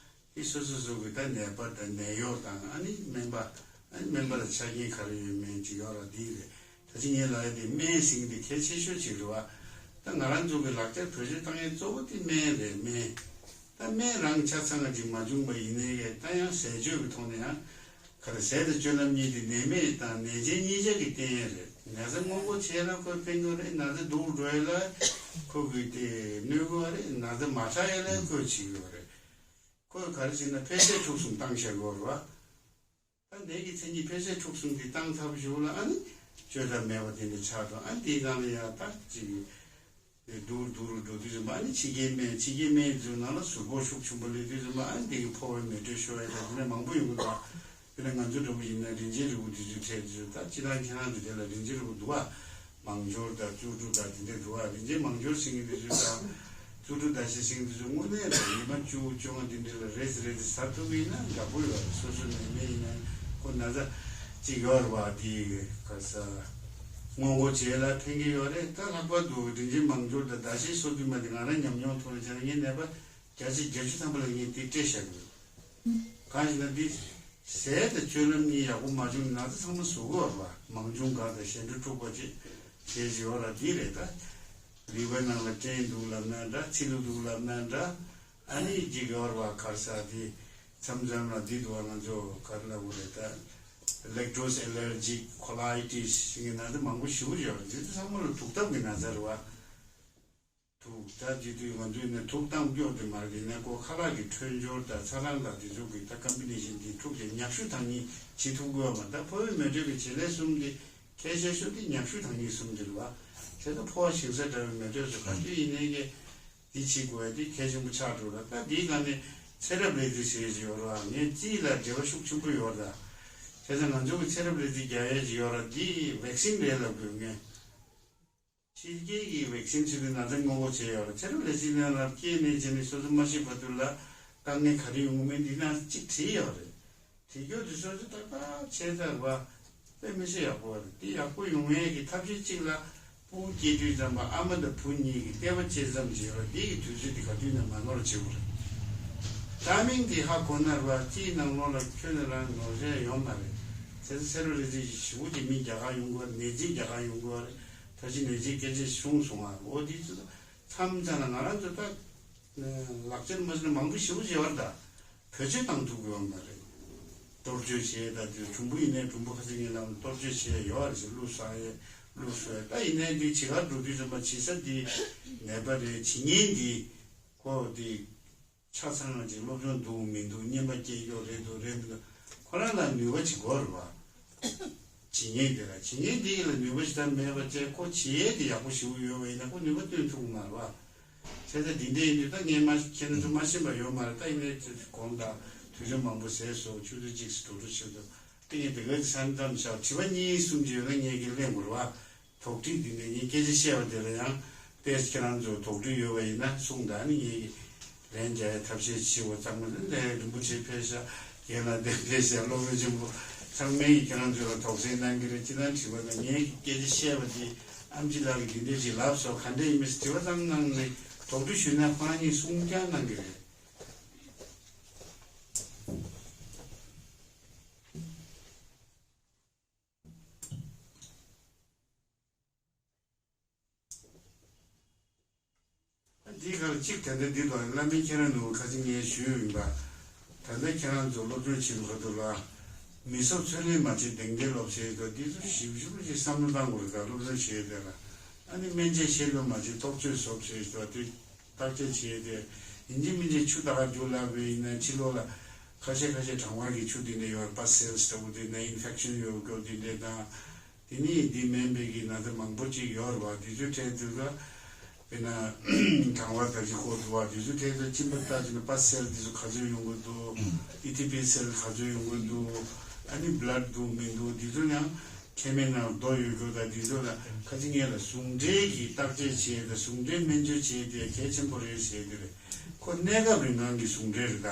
དེ་སོ་སོ་སོ་གི་ད་ནད་པ་དང་ནད་གཡོག་དང་ཨ་ནི་སྨན་པ། ཨ་ནི་སྨན་པ་ལ་ཆ་རྐྱེན་ག་རེ་ཡོད་མེད་ཅིག་ཡོད་ར་འདི་རེད། ད་ཅི་ངས་ལབ་ཡ་དེ་སྨན་ཟེར་མཁན་དེ་གལ་ཆེ་ཤོས་ཅིག་རེད་བ། ད་ང་རང་ཚོ་གི་ལག་ཆ་བེད་སྤྱོད་བཏང་ཡའི་གཙོ་བོ་དེ་སྨན་རེད་སྨན། ད་སྨན་རང་ཆ་ཚང་ང་ཅིག་མ་བྱུང་བ་ཡིན་ནའི་ད་ཡང་ཟས་སྤྱོད་ཀྱི་ཐོག་ནས་ཡང་ག་རེ་ཟས་དང་སྤྱོད་ལམ་གཉིས་དེ་ནད་མེད་དང་ནད་ཅན་གཉིས་ཆ་གི་རྟེན་རེད། ན་ཚ་སྔོན་འགོག་བྱེད་ཡ་ལ་ཁོས་ཕན་གྱི་རེད། ན་ཚ་སྡུག་རུ་འགྲོ་ཡ་ལ་ཁོ་གི་དེ་གནོད་གི་རེད། ན་ཚ་མ་དྲག་ཡ་ལ་ཁོས་བྱེད་གི་རེད། ཁོས་ག་རེ་བྱས་ན་ཕལ་ཆེར་འཁྲུག་གསུམ་བཏང་བཞག་གི་རེད་བ། ད་ནད་ཀྱི་མཚན་ཉིད་ཕལ་ཆེར་འཁྲུག་གསུམ་དེ་བཏང་ཚར་བ་ཞིག་ལ་ཨ་ནི་བཅོས་ཐབས་མེད་པ་དེ་འདྲ་ཆགས་འགྲོ། ཨ་ནི་དེའི་སྒང་ལ་ཡང་ད་ཅིག་སྡུག་རུ་སྡུག་རུ་འགྲོ་དུས་ཙམ་པ་ཨ་ནི་ཕྱི་རྒྱལ་སྨན་ཕྱི་རྒྱལ་སྨན་ཚོའི་ནང་ལ་གཟུགས་པོ་ཤུགས་ཆེན་པོ་སླེབས་དུས་ཙམ་པ་ཨ་ནི་དེ་གི་ཕོ་བའི་མེ་དྲོད་ཤོར་ཡ་དང་དེ་འདྲ་མང་པོ་ཡོང་གི་འདུག་དཔེར་ན་ང་ཚོ་འདྲ་པོ་ཡིན་ན་རིན་ཆེན་རིལ་བུ་དེ་ཚོའི་གྲས་དེ་ཚོ་ད་སྤྱིར་བཏང་ཁྱེད་རང་ཚོ་དེ་ལ་རིན་ཆེན་རིལ་བུ་འདུག་བ། མང་སྦྱོར་དང་བཙོག་དྲུག་དང་དེ་འདྲ་འདུག་བ། རིན་ཆེན་མང་སྦྱོར་ཟེར་མཁན་དེ་ཚོ་དང་ བཙུན་དྲུག་ཟླ་ཤས་ཤིག་འདི་ཚོ་དངོས་གནས་ལ་ཉི་མ་བཅུ་བཅོ་ལྔ་འདི་འདྲ་ལ་རེས་རེས་ཟ་ཐུབ་ཡིན་ན་དགའ་པོ་ཡོད་རེད། སོ་སོ་ནད་མེད་ཡིན་ན་ཁོ་ན་ཚ་གཅིག་ཡོད་རེད་བ། དེ་ག་ས་སྔོན་འགོག་བྱེད་ལ་ཕན་གྱི་ཡོད་རེད། ད་ལྷག་པར་དུ་རིན་ཆེན་མང་སྦྱོར་དང་ཟླ་ཤས་སོ་བདུན་མ་དེ་ང་རང་ཉམས་མྱོང་ཐོག་ནས་བྱས་ན་ངའི་ནད་པ་བརྒྱ་ཆ་བརྒྱད་ཅུ་ཐམ་པ་ལ་ངས་དེ་སྤྲད་བཞག་གི་ཡོད། གང་ཞིག་ན་འདི་ཟས་དང་སྤྱོད་ལམ་གཉིས་ཡག་པོ་མ་བྱུང་ན་ན་ཚ་ཚང་མ་ཟུག་གི་ཡོད་རེད་བ། མང་ཆུང་འགག་དང་གཞན་འཕྲུལ་འཁྲུག་པ་བཅས་བྱས་ཡོད་ར། འདི་རེད་ད། ལུས་པོའི་ནང་ལ་སྐྲན་འདུག་ལབ་ན་འདྲ། ཚིལ་ལུ་འདུག་ལབ་ན་འདྲ། ཨ་ནི་ཅིག་ཡོད་རེད་བ། ག་རེ་ཟ་དེ་མཚམས་མཚམས་ལ་འདི་འདུག་བ། ང་ཚོ་ག་རེ་ལབ་དགོས་རེད་ད། Lactose allergic colitis ཞིག་གི་ན་ཚ་མང་པོ་ཞེ་པོ་ཡོད་རེད། འདི་ཚོ་ཚང་མ་ལ་དུག་ཐབས་ཀྱི་ན་ཚ་རེད་བ། དུག་ད་དེ་དུས་ང་ཚོས་ནས་དུག་བཏང་སྐྱོར་དེ་མ་རེད། དེ་ནས་ཁོ་ཁ་ལག་གི་འཕྲོད་སྦྱོར་དང་ཚ་གྲང་དང་དེ་ཚོ་གི་ད་ཀམ་པི་ནེ་ཤན་དེ་འཁྲུག་བྱས་ཉག་ཤུ་དང་གཉིས་བྱེད་ཐུབ་དགོས་བ་མ། ད་ཕོ་བའི་མེ་དྲོད་ཀྱི་བྱེད་ལས་གསུམ་དེ་གལ་ཆེ་ཤོས་དེ་ཉག་ཤུ་དང་གཉིས་གསུམ་དེ་རེད་བ། དེ་ད་ཕོ་བ་ཞིང་ས་འདྲ་བའི་མེ་དྲོད་ཚོ་ག་དུས་ཡིན་ནའི་གི་དེ་བྱེད་དགོས་ཡ་དེ་གལ་ཆེན་པོ་ཆགས་འགྲོ་ལ། ད་དེའི་ནང་ནས་ཚེ་རབས་ལས་རྩིས་ཟེར་ཡ་ཅིག་ཡོད་རེད་བ། ངས་རྩིས་ལ་འབྲེལ་བ་ཤུགས་ཆེན་པོ་ཡོད་རེད། ད་བྱས་ཙང་ང་ཚོ་གི་ཚེ་རབས་ལས་རྩིས་རྒྱག་ཡ་ཅིག་ཡོད་རེད། དེ་ཝེག་སིན་རེད་ལབ་དགོས་ངས། ཕྱི་རྒྱལ་གྱི་ཝེག་སིན་ཚུལ་དུ་ན་ཚ་སྔོན་འགོག་བྱས་ཡོད་རེད། ཚེ་རབས་ལས་རྩིས་ནང་ལ་སྐྱེས་ནས་བྱས་ནས་སོ་སོ་མ་ཤི་བར་དུ་ལ་དཀའ་ངལ་ག་རེ་ཡོང་གི་མིན་འདི་ནང་གཅིག་བྲིས་ཡོད་རེད། བྲིས་རྒྱུ་དེ་སོ་སོ་ཏག་ཏག་བྱས་ཚར་བ་དཔེ་མི་སྲིད་ཡག་པོ་རེད། འདི་ཡག་པོ་ཡོང་ཡས་ཀྱི་ཐབས་ཤེས་གཅིག་ལ་སྤུ་གུ་སྐྱེ་དུས་ཙམ་པ་ཨ་མ་དང་བུ་གཉིས་ཀྱི་ལྟེ་བ་བཅད་མཚམས་བྱས་རོགས། འདི་གི་དུས་ཚོད་འདི་ག་དུས་ནས་མ་ནོར་བྱེད་དགོས་རེད། ཊའི་མིང་འདི་ཧ་གོ་ན་ར་སྤྱིའི་ནང་ལོགས་ལ་ཁྱོན་ནས་རང་ནོར་འཁྲུལ་ཡོད་མ་རེད། ཚེ་ཚེ་རབས་ལས་རྩིས་ཞེ་པོ་ཅིག་མི་རྒྱ་གར་ཡོང་གི་རེད། ནད་རྩིས་རྒྱ་གར་ཡོང་གི་རེད། ད་ཅི་ནད་རྩིས་སྐད་ཆ་གསུངས་སོང་ང་། འོ་འདི་ཚོ་མཚམས་མཚམས་ལ་ང་རང་ཚོ་ད་ལག་ཆ་མ་ཟིན་མང་པོ་ཞེ་པོ་ཅིག་ཡོད་རེད། ད་བེད་སྤྱོད་བཏང་ཐུབ་ཀྱི་ཡོད་མ་རེད། གཏོར་བཅོས་བྱས་ད་དུས་གྲུམ་བུ་ཡིན་ནའི་གྲུམ་བུ་ཁ་ཚིག་ངན་ལམ་གཏོར་བཅོས་བྱས་ཡོད་རེད་ཟེར། བླུགས་ས་ཡས་བླུགས་སོ་ཡས། ད་ཡིན་ནའི་འདི་བྱེད་གར་འགྲོ་དུས་ཙམ་པ་བྱེད་ས་འདི་ནད་པ་རེད། བྱེད་མཁན་འདི་ཁོ་འདི་ཆ་ཚང་ང་ཅིག་སློབ་སྦྱོང་འདུག་མི་འདུག་བརྙན་པ་སྐྱེལ་རྒྱུ་རེད་འདུག་རེད་མི་འདུག་ཁོ་རང་ལ་ནུས་པ་ཅིག་དགོས་རེད་བ། བྱེད་མཁན་དེ་ལ་བྱེད་མཁན་དེ་ལ་ནུས་པ་ཞིག་ད་མེད་པ་བྱས་ཁོ་བྱེད་ཡས་དེ་ཡག་པོ་ཞིག་ཡོད་པ་ཡིན་ན་ཁོ་ནུས་པ་བཏོན་ཐུབ་ཀྱི་མ་རེད་བ། བྱས་ཙང་འདི་འདྲ་ཡིན་དུས་ད་ངས་མ་ཁྱེད་རང་ཚོ་མ་ཤེས་པ་ཡོད་མ་རེད། ད་ཡིན་ནའི་དགོངས་དག་དུས་ཚོད་མང་པོ་ཟད་སོང་། ཆུ་ཚོད་གཅིག་ཙམ་འགྲོ་འགྲོ་བྱེད་འདུག་དེ་ངས་དེ་ག་ཙམ་བསམ་བཞག་དྲི་བ་གཉིས་གསུམ་ཅིག་ཡོད་ན་ངས་ཀྱི་གླེང་དགོས་རེད་བ། དོགས་འདྲི་འདི་ནས་ངས་སྐད་ཆ་བཤད་པ་དེ་ལ་ཡང་ཏོག་ཙམ་ཁྱེད་རང་ཚོ་དོགས་འདྲི་ཡོད་པ་ཡིན་ན་གསུངས་དང་། ཨ་ནི་ངས་ལན་རྒྱག་ཡའི་ཐབས་ཤེས་བྱེད་འོ། ཚང་མ་ལན་རིན་པོ་ཆེ་ཕེབས་ཤག་རྒན་ལགས་འདི་ཕེབས་ཤག་སློབ་དཔོན་ཆེན་པོ་ཚང་མས་ཀྱིས་ཁྱེད་རང་ཚོ་ལ་དོགས་སེལ་གནང་གི་རེད། ཅི་ལན་དྲི་བ་དང་ངས་སྐད་ཆ་བཤད་པ་དེ་ཨམ་ཆི་ལགས་ཀྱིས་འདི་འདྲ་ཞིག་ལབ་སོང་ག་འདྲ་ཡིན་མིན་དྲི་བ་ཙམ་གནང་ནས་དོགས་འདྲི་ཞུས་ན་ཁོ་རང་གཉིས་གསུང་རྐྱང་གནང་གི་རེད། འདིའི་ཁར་གཅིག་ད་ལྟ་འདི་དང་བླ་སྨན་ཁྱེད་རང་ནུ་ཁ་ཅིག་ངས་ཞུས་ཡིན་པ། ད་ལྟ་ཁྱེད་རང་ཚོ་སློབ་སྦྱོང་བྱེད་ཁ་ཐུག་ལ་མི་སོགས་ཚོད་ལེན་མ་བྱེད་གདེང་གདེང་སློབ་བྱེད་དོ། འདི་ཚོ་ཞིབ་ཞིབ་ཅིག་བསམ་བློ་བཏང་དགོས་རེད། ད་སློབ་སྦྱོང་བྱེད་དེ་ལ་ཨ་ནི་སྨན་དཔྱད་ཤེས་ལོ་མ་བྱེད་རྟོག་དཔྱོད་བཟོ་བྱེད་དོ། དེ་བརྟག་དཔྱད་བྱེད་དེ་ཡིན་གཅིག་མིན་གཅིག་ཆུ་ད་ག་རྒྱུ་ལབ་པའི་ཡིན་ན་ཕྱི་ལོགས་ལ་ཁ་ཤས་ཁ་ཤས་གྲང་བ་གི་ཆུ་འདི་འདྲ་ཡོད་པ་སེལ་ལྟ་བུ་འདི་ནས་ཨིན་ཕེག་ཤན་ཡོད་སྐྱོ་འདི་འདྲ་དང་། དེ་ནས་འདི་སྨན་པའི་གི་ན་ཚ་མང་པོ་ཅིག་ཡོད་རེད་བ། དེ་ཚོའི་གྲས་དེ་ཚོ་དཔེར་ན་གྲང་བ་དག་ཅིག་ཁོག་འདུག་བ། དེ་ཚོའི་གྲས་དེ་ཚོ་གཅིན་པ་ལྟ་ཅིག་ན་པ་སེལ་དེ་ཚོ་ག་ཚོད་ཡོང་གི་འདུག་ཨི་ཐི་པི་སེལ་ག་ཚོད་ཡོང་གི་འདུག་ཨ་ནི་བླཌ་འདུག་མི་འདུག་དེ་ཚོ་ཡང་མཁལ་མའི་ནང་རྡོ་ཡོད་རྒྱུ་དང་དེ་ཚོ་ལ་ཁ་ཅིག་ངས་ལ་ཟུང་འབྲེལ་གྱི་བརྟག་དཔྱད་བྱས་དང་ཟུང་འབྲེལ་སྨན་བཅོས་བྱས་དེ་གལ་ཆེན་པོ་རེད་ཟེར་གི་རེད། ཁོ་གནས་སྐབས་རིང་ནང་གི་ཟུང་འབྲེལ་རེད་ད།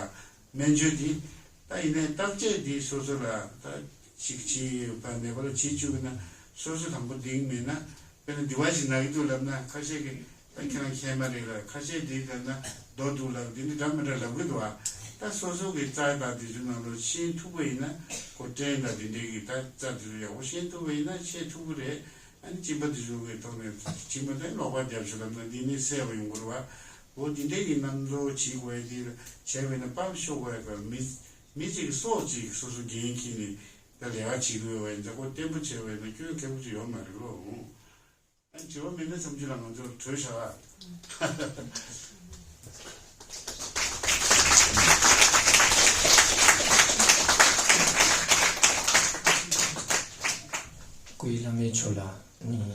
སྨན་བཅོས་འདི། ད་ཡིན་ནའི་བརྟག་དཔྱད་འདི་སོ་སོ་ལ་ད་ཅིག་བྱེད་ཡོད་པ་ནད་པ་ལ་བྱེད་བཅུག་ན་སོ་སོ་དང་པོ་འདིང་མེད་ན་དཔེར་ན་འདི་བ་ཞིག་ན་གི་འདུག་ལབ་ན་ཁ་ཤས་ཀྱིས་ད་ཁྱེད་རང་མཁལ་མ་རེད་ལ་ཁ་ཤས་འདི་ལབ་ན་རྡོ་འདུག་ལབ་འདི་འདི་འདྲ་མི་འདྲ་ལབ་གི་འདུག་ཨ། ད་སོ་སོ་གི་རྩ་དང་འདི་ཚོ་ནང་ལོགས་ཤེས་ཐུབ་པ་ཡིན་ན་ཁོ་སྐྲན་དང་འདི་འདྲའི་གི་ད་རྩ་འདི་ཚོ་ཡག་པོ་ཤེས་ཐུབ་པ་ཡིན་ན་ཤེས་ཐུབ་ཀྱི་རེད། ཨ་ནི་གཅིན་པ་འདི་ཚོ་གི་ཐོག་ནས་གཅིན་པ་དེ་ལོག་པ་རྒྱབ་ཤོག་ལབ་ན་འདི་ནི་སེལ་བ་ཡོང་གི་རེད་བ། འོ་འདི་འདྲའི་གི་རྣམ་རྫོགས་བྱེད་དགོས་ཡ་འདི་བྱས་པས་ན་པར་ཤོག་དགོས་ཡ་ག་མི་མི་གཅིག་གི་སྲོག་གཅིག་སོ་སོ་འགན་འཁྱེར་ནས་ད་ལས་ཀ་བྱེད་དགོས་བ་ཡིན་ཙང་ཁོ་བརྟན་པོ་བྱས་པས་ན་སྐྱོན་ཁེ་པོ་ཅིག་ཡོད་མ་རེད་ལོ། ཨ་དྲི་བ་མེད་ན་བསམ་ཚུལ་ལ་ང་ཚོར་གྲོས་བྱ་བ། སྐུའི་བླ་མའི་མཆོག་ལ་ནི།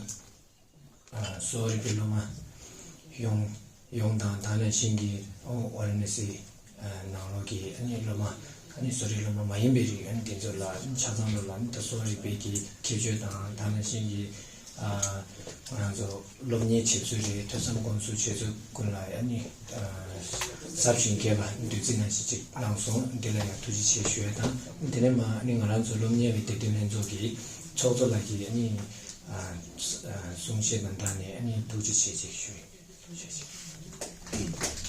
ཨ་གསོ་རིག་པའི་སློབ་མ་ཡོངས་ཡོངས་དང་ད་ནང་བཞིན་གྱི་ཨོ་ཝཱ་ར་ཎ་སི་ཨ་ནང་ལོགས་ཀྱི་ཨ་ནི་སློབ་མ་ཨ་ནི་གསོ་རིག་སློབ་མ་མ་ཡིན་པའི་རིགས་ཨ་ནི་དེ་ཚོ་ལ་ཆ་ཚང་སློབ་ལ་ཨ་ནི་ད་གསོ་རིག་པའི་གི་ཁྱད་ཆོས་དང་ད་ནང་བཞིན་གྱི་ ཨ་ང་རང་ཚོ་སློབ་གཉེར་བྱེད་ཚུལ་རེད། ཐོས་བསམ་སྒོམ་གསུམ་བྱེད་ཚུལ་ཀུན་ལ་ཨ་ནི་ཨ་ཟབ་ཞིང་རྒྱས་པ་བདུད་རྩི་ནང་བཞིན་ཅིག་གནང་སོང་། འདི་ལ་ཡང་ཐུགས་རྗེ་ཆེ་ཞུ་ཡ་དང་། དེ་ནས་མ་ཨ་ནི་ང་རང་ཚོ་སློབ་གཉེར་བའི་དེ་དོན་ལྷན་ཚོགས་ཀྱི་ཚོགས་གཙོ་ལགས་ཀྱིས་ཨ་ནི་ཨ་གསུང་བཤད་དང་སྦྲགས་ནས་ཨ་ནི་ཐུགས་རྗེ་ཆེ་ཅིག་ཞུ་ཡི། ཐུགས་རྗེ་ཆེ།